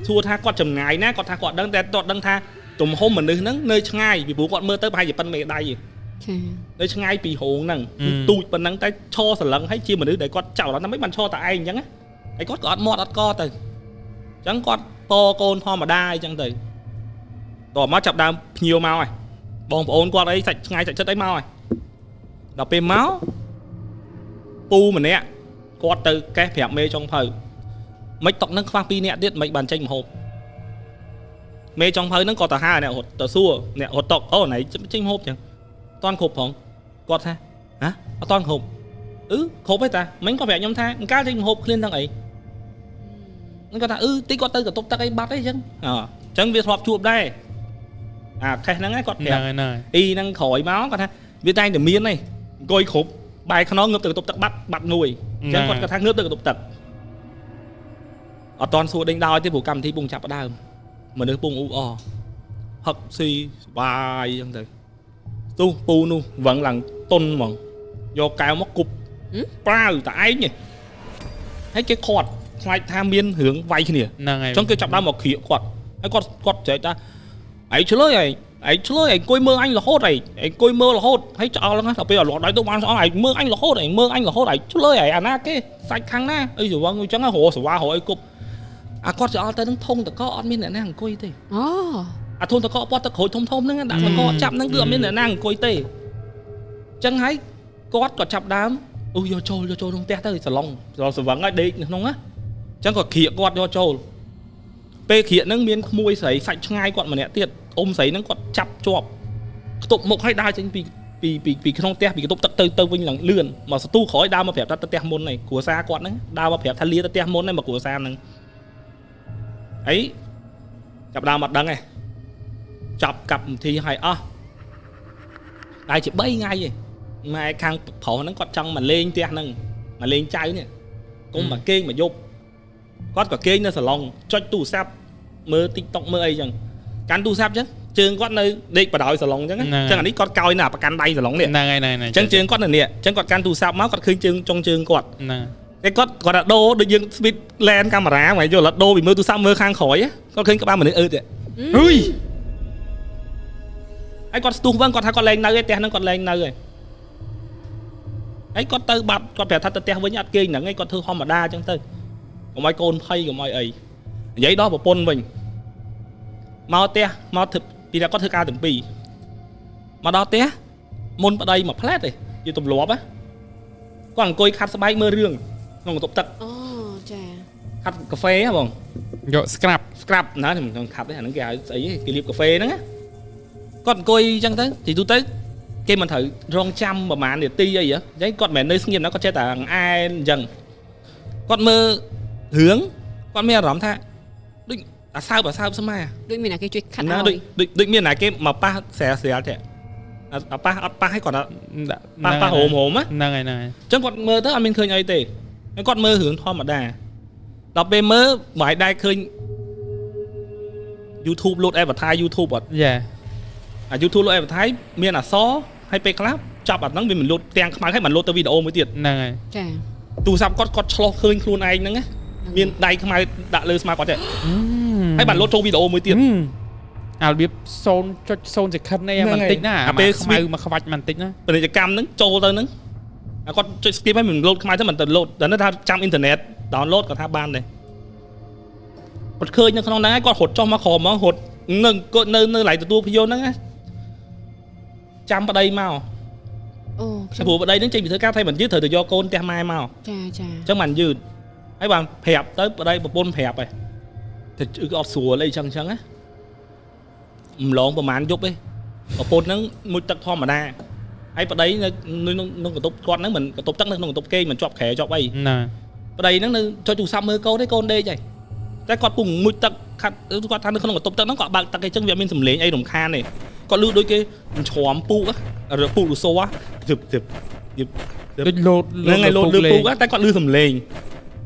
S3: សួរថាគាត់ចម្ងាយណាគាត់ថាគាត់ដឹងតែគាត់ដឹងថាទំហំមនុស្សហ្នឹងនៅឆ្ងាយពីព្រោះគាត់មើលទៅប្រហែលជាប៉ុនមេដៃ
S1: ចា
S3: នៅឆ្ងាយពីរោងហ្នឹងទូចប៉ុណ្ណឹងតែឈរសន្លឹងហើយជាមនុស្សដែលគាត់ចោលដល់មិនបានឈរតែឯងអញ្ចឹងណាហើយគាត់ក៏អត់មាត់អត់កទៅអញ្ចឹងគាត់តកូនធម្មតាអញ្ចឹងទៅតមកចាប់ដើមភ្ញៀវមកហើយបងប្អូនគាត់អីសាច់ឆ្ងាយសាច់ចិត្តអីមកហើយដល់ពេលមកពូម្នាក់គាត់ទៅកេះប្រាប់មេចុងភៅមិនតុកនឹងខ្វះ2នាក់ទៀតមិនបានចេញម្ហូបមេចុងភៅហ្នឹងគាត់ទៅហៅអ្នករត់ទៅសួរអ្នករត់តុកអូណៃចេញម្ហូបចឹងអត់តាន់គ្រប់ផងគាត់ថាហ៎អត់តាន់គ្រប់អឺគ្រប់ហើយតាមិញគាត់ប្រាប់ខ្ញុំថាអង្កាលចេញម្ហូបឃ្លានទាំងអីហ្នឹងគាត់ថាអឺតិចគាត់ទៅកន្ទប់ទឹកអីបាត់អីចឹងអញ្ចឹងវាធ្លាប់ជួបដែរអាខេសហ្នឹងគាត់ប្រាប់អ៊ីហ្នឹងក្រោយមកគាត់ថាវាតែងតែមានឯងអង្គុយគ្រប់បែរខ្នងងើបទៅកន្ទប់ទឹកបាត់បាត់មួយអញ្ចឹងគាត់គាត់ថាងើបទៅកន្ទប់ទឹកអត់តាន់សួរដេញដោយទេព្រោះកម្មវិធីពងចាប់ដើមមនុស្សពងអ៊ូអហឹកស៊ីសបាយអញ្ចឹងទៅទូពូនោះវឹងឡើងតុនហ្មងយកកែវមកគប់ប្រាវតែឯងហើយគេខាត់ខ្លាចថាមានរឿងវាយគ្នា
S2: ហ្នឹងហើយ
S3: អញ្ចឹងគេចាប់ដើមមកក្រៀកគាត់ហើយគាត់គាត់ចែកថាឯងឆ្លើយឯងឯងឆ្លើយឯងអង្គុយមើលអញរហូតឯងអង្គុយមើលរហូតហើយឆ្អល់ហ្នឹងដល់ពេលឲ្យលត់ដៃទៅបានឆ្អល់ឯងមើលអញរហូតឯងមើលអញរហូតឯងឆ្លើយឯងអាណាគេសាច់ខាងណាអីស្រវឹងអញ្ចឹងរហសវ៉ារហអីគប់អាគាត់ឆ្អល់ទៅនឹងធុងតកអត់មានអ្នកណាអង្គុយទេ
S1: អូ
S3: អាធុងតកពាត់ទឹកក្រូចធំធំហ្នឹងដាក់តកចាប់ហ្នឹងគឺអត់មានអ្នកណាអង្គុយទេអញ្ចឹងហើយគាត់ក៏ចាប់ដើមអូយកចូលយកចូលក្នុងផ្ទះទៅសឡុងស្រវឹងហើយដេកនៅក្នុងណាអញ្ចឹងក៏ក្រៀកគាត់យកចូលពេលក្រៀកហ្នឹងមានក្មួយស្រីសាច់ឆ្ងាយគាត់ម្នាក់ទៀតអ៊ំស្រីហ្នឹងគាត់ចាប់ជាប់ខ្ទប់មុខឲ្យដើរចេញពីពីពីក្នុងផ្ទះពីខ្ទប់ទឹកទៅទៅវិញឡើងលឿនមកសទូក្រោយដើរមកប្រាប់ថាទៅផ្ទះមុនហ្នឹងគ្រួសារគាត់ហ្នឹងដើរមកប្រាប់ថាលាទៅផ្ទះមុនហ្នឹងមកគ្រួសារហ្នឹងអីចាប់ដើមអត់ដឹងទេចាប់កម្មវិធីឲ្យអស់តែជា3ថ្ងៃឯងម៉ែខាងប្រុសហ្នឹងគាត់ចង់មកលេងផ្ទះហ្នឹងមកលេងចៅនេះកុំមកគេងមកយប់គាត់ក៏គេងនៅសាឡុងចុចទូរស័ព្ទមើល TikTok មើលអីចឹងកាន់ទូរស័ព្ទចឹងជើងគាត់នៅដេកបដោយសាឡុងចឹងចឹងអានេះគាត់កោយនៅប្រកាន់ដៃសាឡុងនេះ
S2: ហ្នឹងហើយហ្នឹង
S3: ចឹងជើងគាត់នៅនេះចឹងគាត់កាន់ទូរស័ព្ទមកគាត់ឃើញជើងចុងជើងគាត់
S2: ហ្នឹង
S3: តែគាត់គាត់ថាដូរដូចយើង speed lens កាមេរ៉ាហ្មងយល់ដូរពីមើលទូរស័ព្ទមើលខាងក្រោយគាត់ឃើញក្បាលមនុស្សអឺត
S2: ហុយ
S3: ហើយគាត់ស្ទុះវិញគាត់ថាគាត់លែងនៅឯផ្ទះហ្នឹងគាត់លែងនៅឯហើយគាត់ទៅបាត់គាត់ប្រាប់ថាទៅផ្ទះវិញអត់គេងហ្នឹងឯងគាត់ធ្វើធម្មតាចឹងទៅកុំឲ្យកូនភ័យកុំឲ្យអីនិយាយដល់ប្រពន្ធវិញមកផ្ទះមកធ្វើពីតែគាត់ធ្វើការទាំងពីរមកដល់ផ្ទះមុនប្តីមួយផ្លែតទេជាទម្លាប់ណាគាត់អង្គុយខាត់ស្បែកមើលរឿងក្នុងបន្ទប់ទឹក
S1: អូចា
S3: ខាត់កាហ្វេហ៎បង
S2: យក scrap
S3: scrap ណាខ្ញុំខាត់ទេអាហ្នឹងគេហៅស្អីគេលាបកាហ្វេហ្នឹងណាគាត់អង្គុយអញ្ចឹងទៅទីទូទៅគេមិនត្រូវរងចាំប្រហែលនាទីអីហ៎អញ្ចឹងគាត់មិនមែននៅស្ងៀមណាគាត់ចេះតែអែនអញ្ចឹងគាត់មើលរឿងគាត់មានអារម្មណ៍ថាដូចអាសើបអាសើបស្មា
S1: ដូចមានអ្នកគេជួយខាត់
S3: ណា
S1: ឲ្យ
S3: ដូចដូចមានអ្នកគេមកប៉ះស្រាលស្រាលទេអត់ប៉ះអត់ប៉ះឲ្យគាត់ប៉ះប៉ះរោមរោមណា
S2: ហ្នឹងហើយហ្នឹងហើយ
S3: អញ្ចឹងគាត់មើលទៅអត់មានឃើញអីទេហើយគាត់មើលរឿងធម្មតាដល់ពេលមើលបើឲ្យដែរឃើញ YouTube លោត advertise YouTube អត់
S2: យ៉ា
S3: អា YouTube លោត advertise មានអក្សរហើយពេលខ្លះចាប់អាហ្នឹងវាមិនលោតទាំងខ្មៅហើយមិនលោតទៅវីដេអូមួយទៀត
S2: ហ្នឹងហើយ
S1: ចា
S3: ទូរស័ព្ទគាត់គាត់ឆ្លោះឃើញខ្លួនឯងហ្នឹងណាមានដៃខ្មៅដាក់លើស្មាគាត់ទេហើយបានលោតចូលវីដេអូមួយទៀត
S2: អារបៀប 0.0 second នេះបន្តិចណា
S3: អាពេល
S2: ខ្មៅមកខ្វាច់បន្តិចណា
S3: ពាណិជ្ជកម្មហ្នឹងចូលទៅហ្នឹង គាត់ចុច skip ហើយមិនលោតខ្មៅទៅមិនទៅលោតដល់ថាចាំអ៊ីនធឺណិត download គាត់ថាបានដែរគាត់ឃើញនៅក្នុងហ្នឹងហើយគាត់រត់ចុះមកក្រោមហ្មងរត់នឹងគាត់នៅនៅឡៃទទួលភ្ញៀវហ្នឹងណាចាំប្តីមក
S1: អូខ្ញុំ
S3: ព្រោះប្តីហ្នឹងចេញពីធ្វើការថៃមិនយឺតត្រូវទៅយកកូនផ្ទះម៉ែមក
S1: ចាចា
S3: អញ្ចឹងមិនយឺតហើយបានប្រាប់ទៅប្តីប្រពន្ធប្រាប់ហើយតែជឺអត់ស្រួលអីចឹងចឹងណាម្លងប្រហែលយប់ទេប្រពន្ធហ្នឹងមុជទឹកធម្មតាហើយប្តីនៅក្នុងបន្ទប់គាត់ហ្នឹងមិនបន្ទប់ទឹកនៅក្នុងបន្ទប់គេងមិនជាប់គ្រែជាប់អី
S2: ណា
S3: ប្តីហ្នឹងនៅចុចទូរស័ព្ទមើលកូនទេកូនដេកហើយតែគាត់ពុំមុជទឹកខាត់គាត់ថានៅក្នុងបន្ទប់ទឹកហ្នឹងគាត់បើកទឹកអីចឹងវាមានសំឡេងអីរំខានទេគាត់លឺដូចគេច្រំពូកឬពូកលសូជឹបជឹបជឹប
S2: ដូចលោត
S3: ហ្នឹងហើយលោតលឺពូកតែគាត់លឺសំឡេង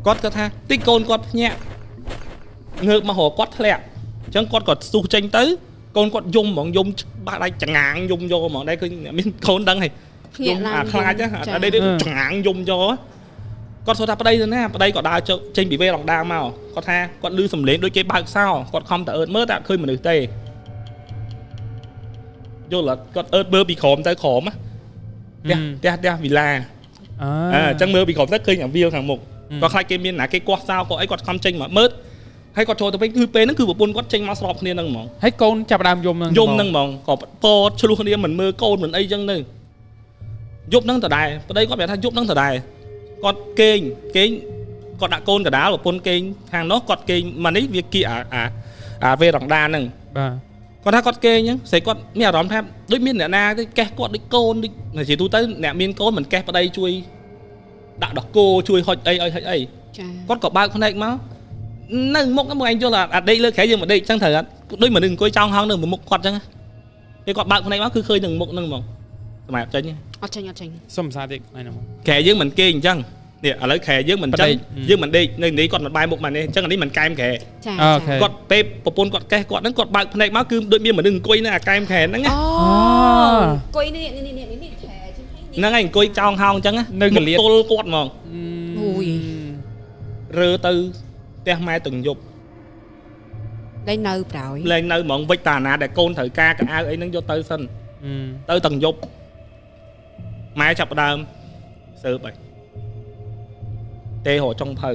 S3: គាត់គាត់ថាតិចកូនគាត់ភ្ញាក់ងើបមករកគាត់ធ្លាក់អញ្ចឹងគាត់ក៏ស្ទុះចេញទៅកូនគាត់យំហ្មងយំបាក់ដៃចងាងយំយកហ្មងដែរឃើញមានកូនដឹងហើយ
S1: ភ្ញាក់ឡើង
S3: អាខ្លាចអាដេកចងាងយំយកគាត់សួរថាប្តីទៅណាប្តីក៏ដើរចេញពីវេរងដាមកគាត់ថាគាត់លឺសំឡេងដូចគេបើកសោគាត់ខំតែអើតមើលតែអត់ឃើញមនុស្សទេយល់គាត់អើតមើលពីក្រោមទៅក្រោមផ្ទះផ្ទះផ្ទះវីឡា
S2: អ
S3: អញ្ចឹងមើលពីក្រោមទៅឃើញអាវាលខាងមុខគាត់ខ្លាចគេមានណាគេគាស់សោគាត់អីគាត់ខំចេញមកមើលហើយគាត់ចូលទៅវិញគឺពេលហ្នឹងគឺប្រពន្ធគាត់ចេញមកស្របគ្នាហ្នឹងហ្មង
S2: ហើយកូនចាប់ដើមយំហ្នឹង
S3: យំហ្នឹងហ្មងក៏ពតឆ្លោះគ្នាមិនមើលកូនមិនអីចឹងទៅយប់ហ្នឹងដដែលប្តីគាត់ប្រាប់ថាយប់ហ្នឹងដដែលគាត់គេងគេងគាត់ដាក់កូនកដាលប្រពន្ធគេងខាងនោះគាត់គេងមកនេះវាគៀកអាអាអាវេរងដាហ្នឹង
S2: បាទ
S3: គាត់ថាគាត់គេងអញ្ចឹងស្រីគាត់មានអារម្មណ៍ថាដូចមានអ្នកណាទៅកេះគាត់ដូចកូនដូចជាទូទៅអ្នកមានកូនមិនកេះប្តីជួយដាក់ដោះគោជួយហុចអីឲ្យហុចអី
S1: ចា
S3: គាត់ក៏បើកភ្នែកមកនៅមុខហ្នឹងមកឯងយល់អាដេកលើក្រែយើងមកដេកអញ្ចឹងត្រូវអត់ដូចមនុស្សអង្គុយចោងហោងនៅមុខគាត់អញ្ចឹងពេលគាត់បើកភ្នែកមកគឺឃើញនឹងមុខហ្នឹងហ្មងសម្រាប់ចេញ
S1: អត់ចេញអត់ចេញ
S2: សុំភាសាទៀតថ្ងៃហ្នឹង
S3: ក្រែយើងមិនគេងអញ្ចឹងនេះឥឡូវក្រែយើងមិនអញ្ចឹងយើងមិនដេកនៅនេះគាត់មិនបែរមុខមកនេះអញ្ចឹងអានេះមិនកែមក្រែ
S1: ចា
S3: គាត់ពេលប្រពន្ធគាត់កេះគាត់ហ្នឹងគាត់បើកភ្នែកមកគឺដូចមានមនុស្សអង្គុយនៅអាកែមក្រែហ្នឹង
S1: អូអង្គុយនេះនេះនេះនេះខែចឹង
S3: ហ្នឹងហើយអង្គុយចោងហោងអញ្ចឹង
S2: នៅកលៀត
S3: ទល់គាត់ហ្មង
S1: អូយ
S3: រើទៅផ្ទះម៉ែទាំងយប់
S1: លែងនៅប្រោយ
S3: លែងនៅហ្មងវិចតាណាដែលកូនត្រូវការកៅអៅអីហ្នឹងយកទៅសិនទៅទាំងយប់ម៉ែចាប់ផ្ដើមសើបហើយទេរកចុងភៅ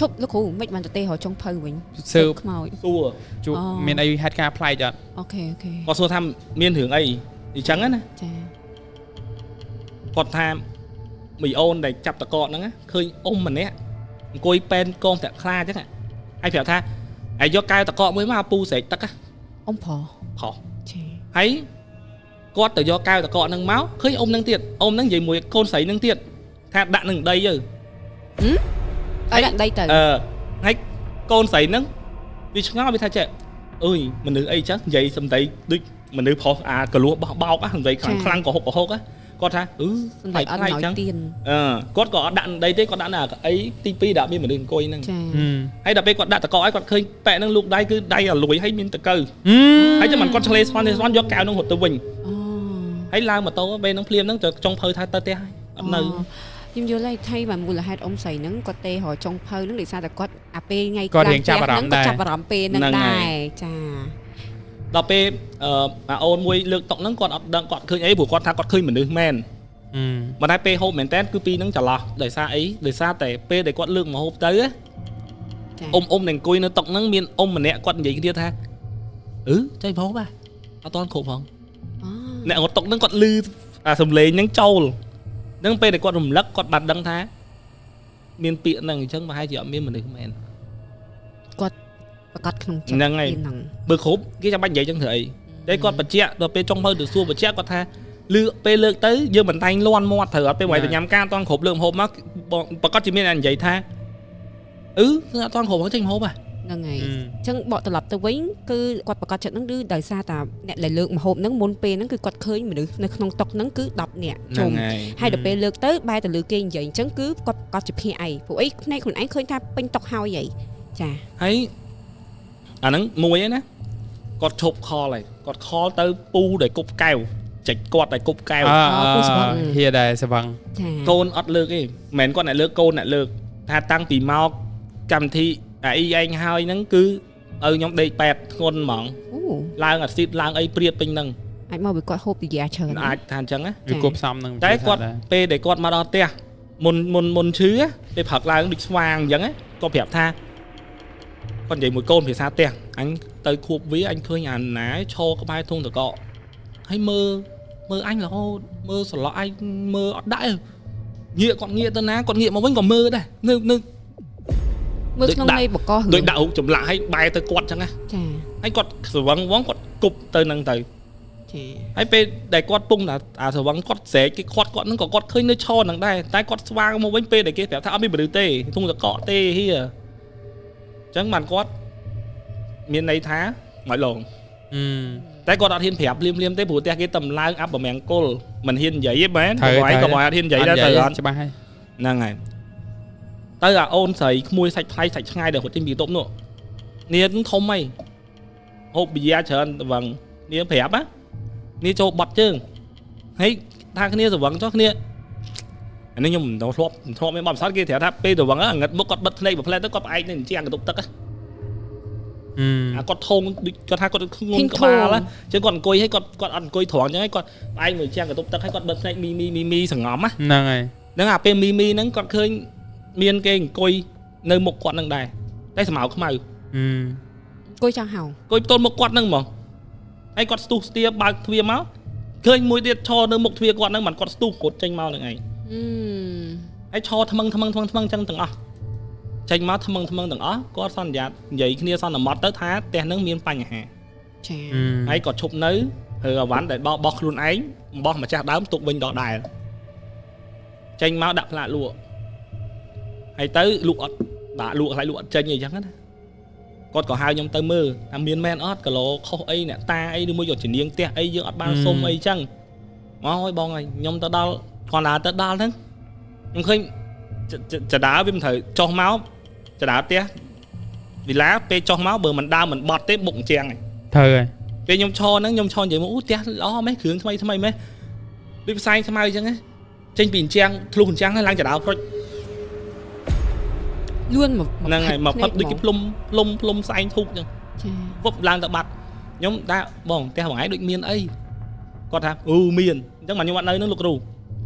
S1: ឈប់លោកគ្រូមិនបានទៅទេរកចុងភៅវិញ
S2: សើប
S1: ខ្មោច
S3: សួរ
S2: ជួមានអីហេតុការណ៍ប្លែកអត់
S1: OK OK
S3: គាត់សួរថាមានរឿងអីអញ្ចឹងណា
S1: ចា
S3: គាត់ថាមីអូនដែលចាប់តកកហ្នឹងឃើញអ៊ំម្នាក់អង្គុយប៉ែនកងតាក់ខ្លាអញ្ចឹងហើយប្រាប់ថាហើយយកកែវតកកមួយមកពូស្រែកទឹក
S1: អ៊ំប្រុស
S3: ប្រុស
S1: ចា
S3: ហើយគាត់ទៅយកកែវតកកហ្នឹងមកឃើញអ៊ំហ្នឹងទៀតអ៊ំហ្នឹងនិយាយមួយកូនស្រីហ្នឹងទៀតថាដាក់នឹងដីទៅ
S1: ឲ្យដាក់ដីទៅ
S3: អឺហើយកូនស្រីហ្នឹងវាឆ្ងល់វាថាចេះអើយមនុស្សអីចឹងនិយាយសំដីដូចមនុស្សប្រុសអាកលួសបោះបោកសំដីខ្លាំងខ្លាំងកុហកកុហកគាត់ថាអឺ
S1: សំដីអត់ណយទៀន
S3: អឺគាត់ក៏អត់ដាក់ដីទេគាត់ដាក់នៅអីទី2ដាក់មានមនុស្សអង្គុយហ្នឹង
S1: ចា
S3: ហើយដល់ពេលគាត់ដាក់តកឲ្យគាត់ឃើញប៉ែហ្នឹងលូកដៃគឺដៃអាលួយហើយមានតកៅហើយចាំមិនគាត់ឆ្លេស្វាន់ស្វាន់យកកែវហ្នឹងរត់ទៅវិញ
S1: អូ
S3: ហើយឡើងម៉ូតូពេលហ្នឹងភ្លាមហ្នឹងចុងភៅថាទៅផ្ទះហើយអត់នៅ
S1: ខ្ញុំយល់ហើយថៃបាទមូលហេតុអ៊ំស្រីហ្នឹងគាត់ទេរកចុងភៅហ្នឹងដោយសារតែគាត់អាពេលថ្ងៃ
S2: គាត់រៀងចាប់អារម្មណ៍ដែរ
S1: ចាប់អារម្មណ៍ពេលហ្នឹងដែរចា
S3: ដល់ពេលអាអូនមួយលើកតុហ្នឹងគាត់អត់ដឹងគាត់ឃើញអីព្រោះគាត់ថាគាត់ឃើញមនុស្សមែនមិនតែពេលហូបមែនតើគឺពីរហ្នឹងច្រឡោះដោយសារអីដោយសារតែពេលដែលគាត់លើកមកហូបទៅអ៊ំអ៊ំនឹងអង្គុយនៅតុហ្នឹងមានអ៊ំម្នាក់គាត់និយាយគ្នាថាអឺចៃផងបាទអត់តាន់គ្រប់ផងអ្នកងត់តុហ្នឹងគាត់លឺអាសំឡេងហ្នឹងចូលហ្នឹងពេលដែលគាត់រំលឹកគាត់បាត់ដឹងថាមានពាក្យហ្នឹងអញ្ចឹងប្រហែលជាអត់មានមនុស្សមែន
S1: គាត់ប្រកាសក្នុងចិត្ត
S3: ហ្នឹងហើយបើគ្រប់គេចាំបាច់និយាយចឹងធ្វើអីតែគាត់បញ្ជាក់ដល់ពេលចុងភៅទៅសួរបញ្ជាក់គាត់ថាលឺពេលលើកទៅយើងមិនតែងលន់មាត់ត្រូវអត់ពេលមកទៅញ៉ាំការអត់តាន់គ្រប់លើកម្ហូបមកប្រកាសជាមានអ្នកនិយាយថាអឺគឺអត់តាន់គ្រប់ហ្នឹងចេញម្ហូបហ่ะ
S1: ហ្នឹងហើយអញ្ចឹងបកត្រឡប់ទៅវិញគឺគាត់ប្រកាសចិត្តហ្នឹងគឺដោយសារតែអ្នកដែលលើកម្ហូបហ្នឹងមុនពេលហ្នឹងគឺគាត់ឃើញមនុស្សនៅក្នុងតុហ្នឹងគឺ10នាក់ជុំហើយដល់ពេលលើកទៅបែរទៅលើគេនិយាយអញ្ចឹងគឺគាត់ប្រកាសជាភាអីព្រោះអីភ្នែកខ្លួនឯងឃើញថាពេញតុហើយអីចា
S3: ហើយអាហ្នឹងមួយឯណាគាត់ឈប់ខលហើយគាត់ខលទៅពូដែលគប់កែវចិចគាត់ដែលគប់កែវ
S1: ពូស្វឹង
S2: ហៀដែរស្វឹង
S3: កូនអត់លើកទេមិនមែនគាត់អ្នកលើកកូនអ្នកលើកថាតាំងពីមកកម្មវិធីអាអីឯងហើយហ្នឹងគឺឲ្យខ្ញុំដេកប៉ែតធ្ងន់ហ្មងឡើងអាស៊ីតឡើងអីព្រាតពេញហ្នឹង
S1: អាចមកពីគាត់ហូបពីយ៉ាច្រើន
S3: អាចថាអញ្ចឹងណា
S2: វាគួបផ្សំនឹង
S3: តែគាត់ពេលដែលគាត់មកដល់ផ្ទះមុនមុនមុនឈឺពេលព្រឹកឡើងដូចស្វាងអញ្ចឹងគាត់ប្រាប់ថាគាត់និយាយមួយកូនភាសាផ្ទះអញទៅខួបវាអញឃើញអាណាឈរក្បែរធុងតកហើយមើលមើលអញរហូតមើលសន្លក់អញមើលអត់ដាក់ទេងាកគាត់ងាកទៅណាគាត់ងាកមកវិញក៏មើលដែរនៅនៅ
S1: មើលក្នុងន័យបក
S3: ដូចដាក់រូបចម្លាក់ឲ្យបែរទៅគាត់ចឹងណា
S1: ចា
S3: ហើយគាត់ស្រវឹងវងគាត់គប់ទៅនឹងទៅ
S1: ចា
S3: ហើយពេលដែលគាត់ពងថាអាស្រវឹងគាត់ស្រែកគេគាត់គាត់នឹងក៏គាត់ឃើញនៅឈរនឹងដែរតែគាត់ស្វាងមកវិញពេលដែលគេប្រាប់ថាអត់មានមនុស្សទេធុងតកកទេហៀអញ្ចឹងបានគាត់មានន័យថាមិនឡងតែគាត់អត់ហ៊ានប្រាប់ភ្លាមភ្លាមទេព្រោះផ្ទះគេតំឡើងអាប់ប្រមាំងគល់មិនហ៊ាននិយាយទេមែនព្រោះឯងក៏មកអត់ហ៊ាននិយាយដែរទៅអត់
S2: ច្បាស់ហើយ
S3: ហ្នឹងហើយទៅអាអូនស្រីក្មួយសាច់ថ្លៃសាច់ឆ្ងាយដែលរត់ចេញពីបន្ទប់នោះនាងធំហីហូបប៊ីយ៉ាច្រើនវឹងនាងប្រាប់ណានាងចូលបត់ជើងហើយថាគ្នាស្រវឹងចុះគ្នាអានេះខ្ញុំមិនធ្លាប់មិនធ្លាប់មានបទពិសោធន៍គេប្រាប់ថាពេលស្រវឹងងឹតមុខគាត់បិទភ្នែកមួយផ្លែទៅគាត់ផ្អែកនៅជាងបន្ទប់ទឹកអាគាត់ធំដូចគាត់ថាគាត់ធ្ងន់ក្បាលអញ្ចឹងគាត់អង្គុយឲ្យគាត់គាត់អត់អង្គុយត្រង់អញ្ចឹងឲ្យគាត់ផ្អែកមួយជាងបន្ទប់ទឹកឲ្យគាត់បិទភ្នែកមីមីមីមីសងំ
S2: ហ្នឹងហើយ
S3: ហ្នឹងអាពេលមីមីហ្នឹងគាត់ឃើញមានគេអង្គុយនៅមុខគាត់នឹងដែរតែស្មៅខ្មៅ
S1: អង្គុយចង់ហៅ
S3: អង្គុយទល់មុខគាត់ហ្នឹងហ្មងហើយគាត់ស្ទុះស្ទាបើកទ្វារមកឃើញមួយទៀតឈរនៅមុខទ្វារគាត់ហ្នឹងមិនគាត់ស្ទុះរត់ចេញមកហ្នឹងឯងហើយឈរថ្មឹងថ្មឹងថ្មឹងថ្មឹងអញ្ចឹងទាំងអស់ចេញមកថ្មឹងថ្មឹងទាំងអស់គាត់សន្យានិយាយគ្នាសន្មត់ទៅថាផ្ទះហ្នឹងមានបញ្ហា
S1: ចា
S3: ហើយគាត់ឈប់នៅរើអវ៉ាន់ដែលបោះខ្លួនឯងបោះម្ចាស់ដើមទុកវិញដដែលចេញមកដាក់ផ្លាកលក់ហើយទៅលក់អត់ដាក់លក់ខ្លាចលក់អត់ចេញអីចឹងណាគាត់ក៏ហៅខ្ញុំទៅមើលថាមានមែនអត់គីឡូខុសអីអ្នកតាអីឬមួយក៏ជំនាញផ្ទះអីយើងអត់បានសុំអីចឹងមកអើយបងអើយខ្ញុំទៅដល់គាត់ដើរទៅដល់ហ្នឹងខ្ញុំឃើញចដើវាមិនត្រូវចុះមកចដើផ្ទះវិឡាពេលចុះមកបើមិនដើរមិនបត់ទេបុកអញ្ចឹងហ្នឹង
S2: ត្រូវហើយ
S3: ពេលខ្ញុំឈរហ្នឹងខ្ញុំឈរនិយាយមកអូផ្ទះល្អម៉េះគ្រឿងថ្មីថ្មីម៉េះដូចផ្សែងស្មៅអញ្ចឹងចេញពីអញ្ចឹងធ្លុះអញ្ចឹងហើយឡើងចដើប្រុច
S1: លឿនមក
S3: ហ្នឹងហើយមកផឹកដូចគេភ្លុំភ្លុំភ្លុំផ្សែងធូបអញ្ចឹង
S1: ចា
S3: វឹបឡើងទៅបាត់ខ្ញុំថាបងផ្ទះបងឯងដូចមានអីគាត់ថាអូមានអញ្ចឹងមកខ្ញុំអត់នៅនឹងលោកគ្រូ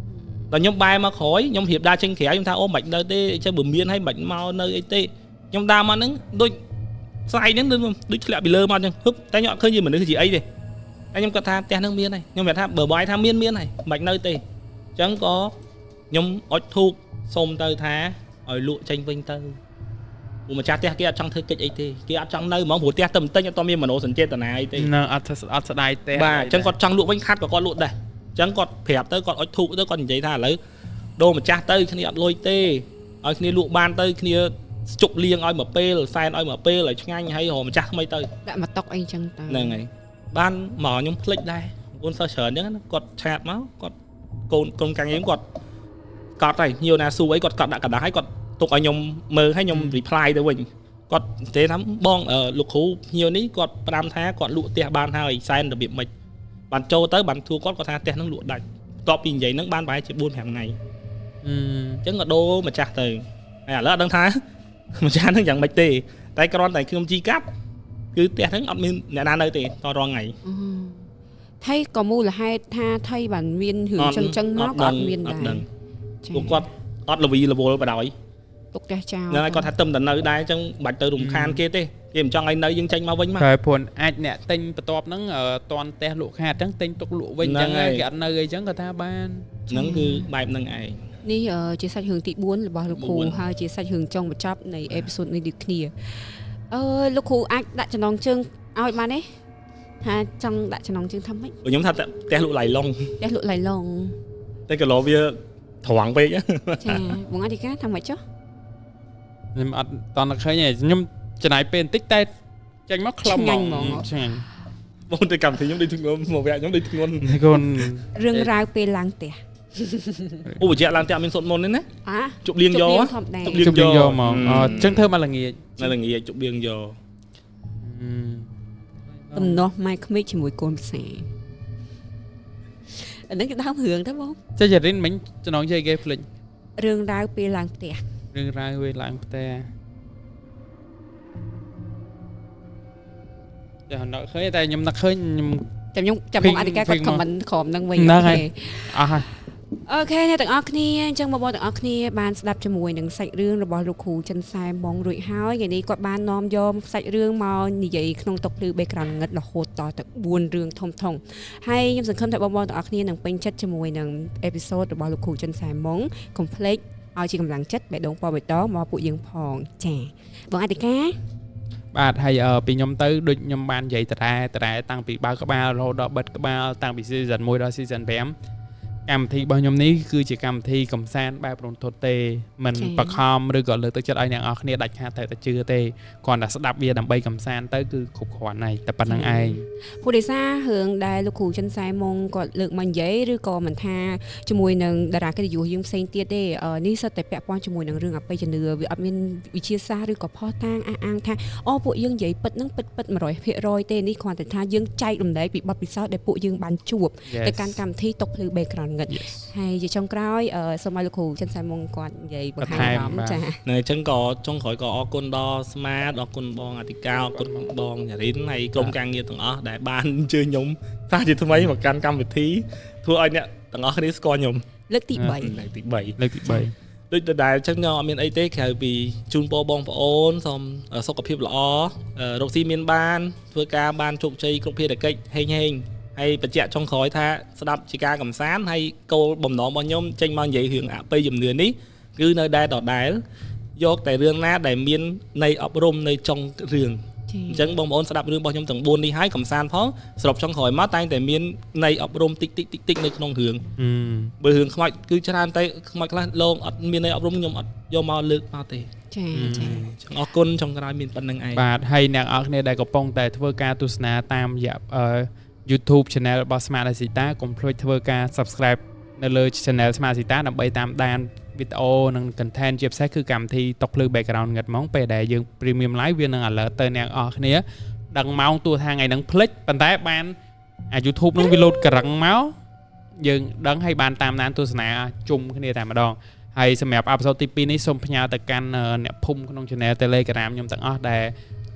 S3: ដល់ខ្ញុំបែរមកក្រោយខ្ញុំរៀបដើរចេញក្រៅខ្ញុំថាអូមិនបាច់នៅទេចេះបើមានហើយមិនបាច់មកនៅអីទេខ្ញុំដើរមកហ្នឹងដូចស្អែកហ្នឹងដូចធ្លាក់ពីលើមកអញ្ចឹងហឹបតែខ្ញុំអត់ឃើញជាមនុស្សជាអីទេតែខ្ញុំគាត់ថាផ្ទះហ្នឹងមានហើយខ្ញុំប្រាប់ថាបើបងឯងថាមានមានហើយមិនបាច់នៅទេអញ្ចឹងក៏ខ្ញុំអុជធូបសុំទៅថាឲ្យលក់ចេញវិញទៅព្រោះម្ចាស់ផ្ទះគេអត់ចង់ធ្វើកិច្ចអីទេគេអត់ចង់នៅហ្មងព្រោះផ្ទះទៅមិនទិញអត់មានមនោសញ្ចេតនាអីទេ
S2: នៅអត់អត់ស្ដាយទេ
S3: បាទអញ្ចឹងគាត់ចង់លក់វិញខាត់ក៏គាត់លក់ដែរអញ្ចឹងគាត់ប្រាប់ទៅគាត់អុជធូបទៅគាត់និយាយថាឥឡូវដូរម្ចាស់ទៅគ្នាអត់លុយទេឲ្យគ្នាលក់បានទៅគ្នាជប់លៀងឲ្យមួយពេលសែនឲ្យមួយពេលឲ្យឆ្ងាញ់ហើយរកម្ចាស់ថ្មីទៅ
S1: ដាក់មកតុកអីអញ្ចឹងទៅ
S3: ហ្នឹងហើយបានមកខ្ញុំភ្លេចដែរកូនសិស្សច្រើនអញ្ចឹងគាត់ឆាតមកគាត់កូនក្រុមការងារគាត់កត់ហើយញៀវណាស៊ូអីគាត់កត់ដាក់កណ្ដាស់ហើយគាត់ទុកឲ្យខ្ញុំមើលឲ្យខ្ញុំ reply ទៅវិញគាត់និយាយថាបងលោកគ្រូភ្ញៀវនេះគាត់ផ្ដាំថាគាត់លក់ផ្ទះបានហើយសែនរបៀបម៉េចបានចូលទៅបានធួគាត់គាត់ថាផ្ទះហ្នឹងលក់ដាច់បន្ទាប់ពីនិយាយហ្នឹងបានប្រហែលជា 4-5 ថ្ងៃអញ្ចឹងក៏ដូរម្ចាស់ទៅហើយឥឡូវអត់ដឹងថាម្ចាស់ហ្នឹងយ៉ាងម៉េចទេតែគ្រាន់តែខ្ញុំជីកាត់គឺផ្ទះហ្នឹងអត់មានអ្នកណានៅទេតរាល់ថ្ងៃ
S1: ថៃក៏មូលហេតុថាថៃបានមានរឿងចឹងចឹងមកក៏អត់មានដែរ
S3: ពួកគាត់អត់លវីលវល់បដ ாய்
S1: ទុកផ្ទះចោល
S3: ហ្នឹងហើយគាត់ថាទឹមតែនៅដែរអញ្ចឹងមិនបាច់ទៅរំខានគេទេគេមិនចង់ឲ្យនៅយើងចេញមកវិញមក
S2: តែព្រោះអាចអ្នកទិញបន្ទាប់ហ្នឹងតន់ផ្ទះលក់ខាតអញ្ចឹងទិញទុកលក់វិញអញ្ចឹងគេអត់នៅអីចឹងគាត់ថាបាន
S3: ហ្នឹងគឺបែបហ្នឹងឯង
S1: នេះជាសាច់រឿងទី4របស់លោកគ្រូហើយជាសាច់រឿងចុងបញ្ចប់នៃអេពីសូតនេះដូចគ្នាអឺលោកគ្រូអាចដាក់ចំណងជើងឲ្យបានទេថាចង់ដាក់ចំណងជើងថាម៉េច
S3: ខ្ញុំថាផ្ទះលក់ឡៃឡុង
S1: ផ្ទះលក់ឡៃឡុង
S3: តែគីឡូវាត្រង់ពេក
S1: ចាបងអធិការថាម៉េចចុះ
S2: ខ្ញុំអត់តន់ឃើញទេខ្ញុំចំណាយពេលបន្តិចតែចេញមកខ្លឹមហ្មងឆ្ងាញ់
S3: បងទៅកម្មវិធីខ្ញុំដូចធ្ងន់មកវគ្គខ្ញុំដូចធ្ងន់
S2: កូន
S1: រឿងរ៉ាវពេលឡើងផ្ទះ
S3: អូបញ្ជាក់ឡើងផ្ទះមានសូត្រមន្តទេណា
S1: អា
S3: ជប់លៀងយក
S2: ជប់លៀងយកហ្មងអញ្ចឹងធ្វើមកល្ងាច
S3: នៅល្ងាចជប់លៀងយក
S1: ទំនាស់ម៉ែក្មេកជាមួយកូនផ្សាអានេះគេដើមរឿងទៅបង
S2: ចេះចរិនមិញចំណងជើងគេភ្លេច
S1: រឿងរ៉ាវពេលឡើងផ្ទះ
S2: រឿងរ៉ាវពេលឡើងផ្ទះចានឹកឃើញតែខ្ញុំនឹកឃើញខ្ញុំ
S1: ចាំខ្ញុំចាំបងអធិការគាត់ comment ក្រោមហ្នឹងវិញ។
S2: ហ្នឹងហើយអស់ហើយ។
S1: OK អ្នកទាំងអស់គ្នាអញ្ចឹងបងប្អូនទាំងអស់គ្នាបានស្ដាប់ជាមួយនឹងសាច់រឿងរបស់លោកគ្រូចិនសែមងរួចហើយថ្ងៃនេះគាត់បាននាំយកសាច់រឿងមកនិយាយក្នុងតុភ្លឺ background ងឹតរហូតតទៅ4រឿងធំធំហើយខ្ញុំសង្ឃឹមថាបងប្អូនទាំងអស់គ្នានឹងពេញចិត្តជាមួយនឹង episode របស់លោកគ្រូចិនសែមងកុំភ្លេចឲ្យជាកម្លាំងចិត្តបេះដូងពណ៌បៃតងមកពួកយើងផងចាបងអធិការ។
S2: បាទហើយពីខ្ញុំទៅដូចខ្ញុំបាននិយាយតរ៉ែតរ៉ែតាំងពីបើកក្បាលរហូតដល់បិទក្បាលតាំងពី season 1ដល់ season 5កម្មវិធីរបស់ខ្ញុំនេះគឺជាកម្មវិធីកំសាន្តបែបរន្ធត់ទេមិនបខំឬក៏លើកទឹកចិត្តឲ្យអ្នកនរគ្នាដាច់ខាតត្រូវតែជឿទេគ្រាន់តែស្ដាប់វាដើម្បីកំសាន្តទៅគឺគ្រប់គ្រាន់ហើយតែប៉ុណ្្នឹងឯង។
S1: ព្រោះដោយសាររឿងដែលលោកគ្រូចិនសែមុងគាត់លើកមកនិយាយឬក៏មិនថាជាមួយនឹងតារាកិត្តិយសយើងផ្សេងទៀតទេនេះសុទ្ធតែពាក់ព័ន្ធជាមួយនឹងរឿងអបិយជំនឿវាអត់មានវិទ្យាសាស្ត្រឬក៏ផុសតាងអះអាងថាអូពួកយើងនិយាយពិតហ្នឹងពិតពិត100%ទេនេះគ្រាន់តែថាយើងចែករំលែកពីបទពិសោធន៍ដែលពួកយើងបានជួបទៅកាន់កម្មវិធីតុភ្លឺ background ងឹតហើយជាចុងក្រោយសូមឲ្យលោកគ្រូចិនសែមុងគាត់និយាយបង្ហាញអារម្មណ៍ចា។
S3: ណែអញ្ចឹងក៏ចុងក្រោយក៏អរគុណដល់ស្មាតអរគុណបងអធិការអរគុណបងញារិនហើយក្រុមការងារទាំងអស់ដែលបានអញ្ជើញខ្ញុំសាជាថ្មីមកកាន់កម្មវិធីធ្វើឲ្យអ្នកទាំងអស់គ្នាស្គាល់ខ្ញុំ
S1: លើកទី3។
S3: លើកទី3។
S2: លើកទី3។
S3: ដូចដដែលអញ្ចឹងខ្ញុំអត់មានអីទេក្រៅពីជូនពរបងប្អូនសូមសុខភាពល្អរកស៊ីមានបានធ្វើការបានជោគជ័យគ្រប់ភារកិច្ចហេងហេងហើយបញ្ជាក់ចុងក្រោយថាស្ដាប់ជាការកំសាន្តហើយគោលបំណងរបស់ខ្ញុំចេញមកនិយាយរឿងអបិយជំនឿនេះគឺនៅដែរដដែលយកតែរឿងណាដែលមានន័យអប់រំនៅចុងរឿងអញ្ចឹងបងប្អូនស្ដាប់រឿងរបស់ខ្ញុំទាំង4នេះហើយកំសាន្តផងសរុបចុងក្រោយមកតែងតែមានន័យអប់រំតិចតិចតិចតិចនៅក្នុងរឿងបើរឿងខ្មោចគឺច្រើនតែខ្មោចខ្លះលងអត់មានន័យអប់រំខ្ញុំអត់យកមកលើកមកទេ។
S1: ចាចា
S3: ចឹងអរគុណចុងក្រោយមានប៉ុណ្្នឹងឯង។
S2: បាទហើយអ្នកនរគ្នាដែលកំពុងតែធ្វើការទស្សនាតាមរយៈYouTube Channel របស់ Smart Asita កុំភ្លេចធ្វើការ Subscribe នៅលើ Channel Smart Asita ដើម្បីតាមដានវីដេអូនិង content ជាពិសេសគឺកម្មវិធីតុភ្លឺ background ងឹតហ្មងពេលដែលយើង premium live វានឹង alert ទៅអ្នកនរគ្នាដឹងម៉ោងទោះថាថ្ងៃហ្នឹងភ្លេចប៉ុន្តែបានអា YouTube ហ្នឹងវាលោតក្រឹងមកយើងដឹងហើយបានតាមដានទស្សនាជុំគ្នាតែម្ដងហើយសម្រាប់ episode ទី2នេះសូមផ្ញើទៅកាន់អ្នកភូមិក្នុង Channel Telegram ខ្ញុំទាំងអស់ដែល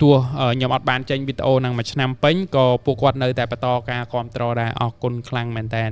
S2: ទោះខ្ញុំអត់បានចេញវីដេអូនឹងមួយឆ្នាំពេញក៏ពួកគាត់នៅតែបន្តការគ្រប់គ្រងដែរអរគុណខ្លាំងមែនតើ។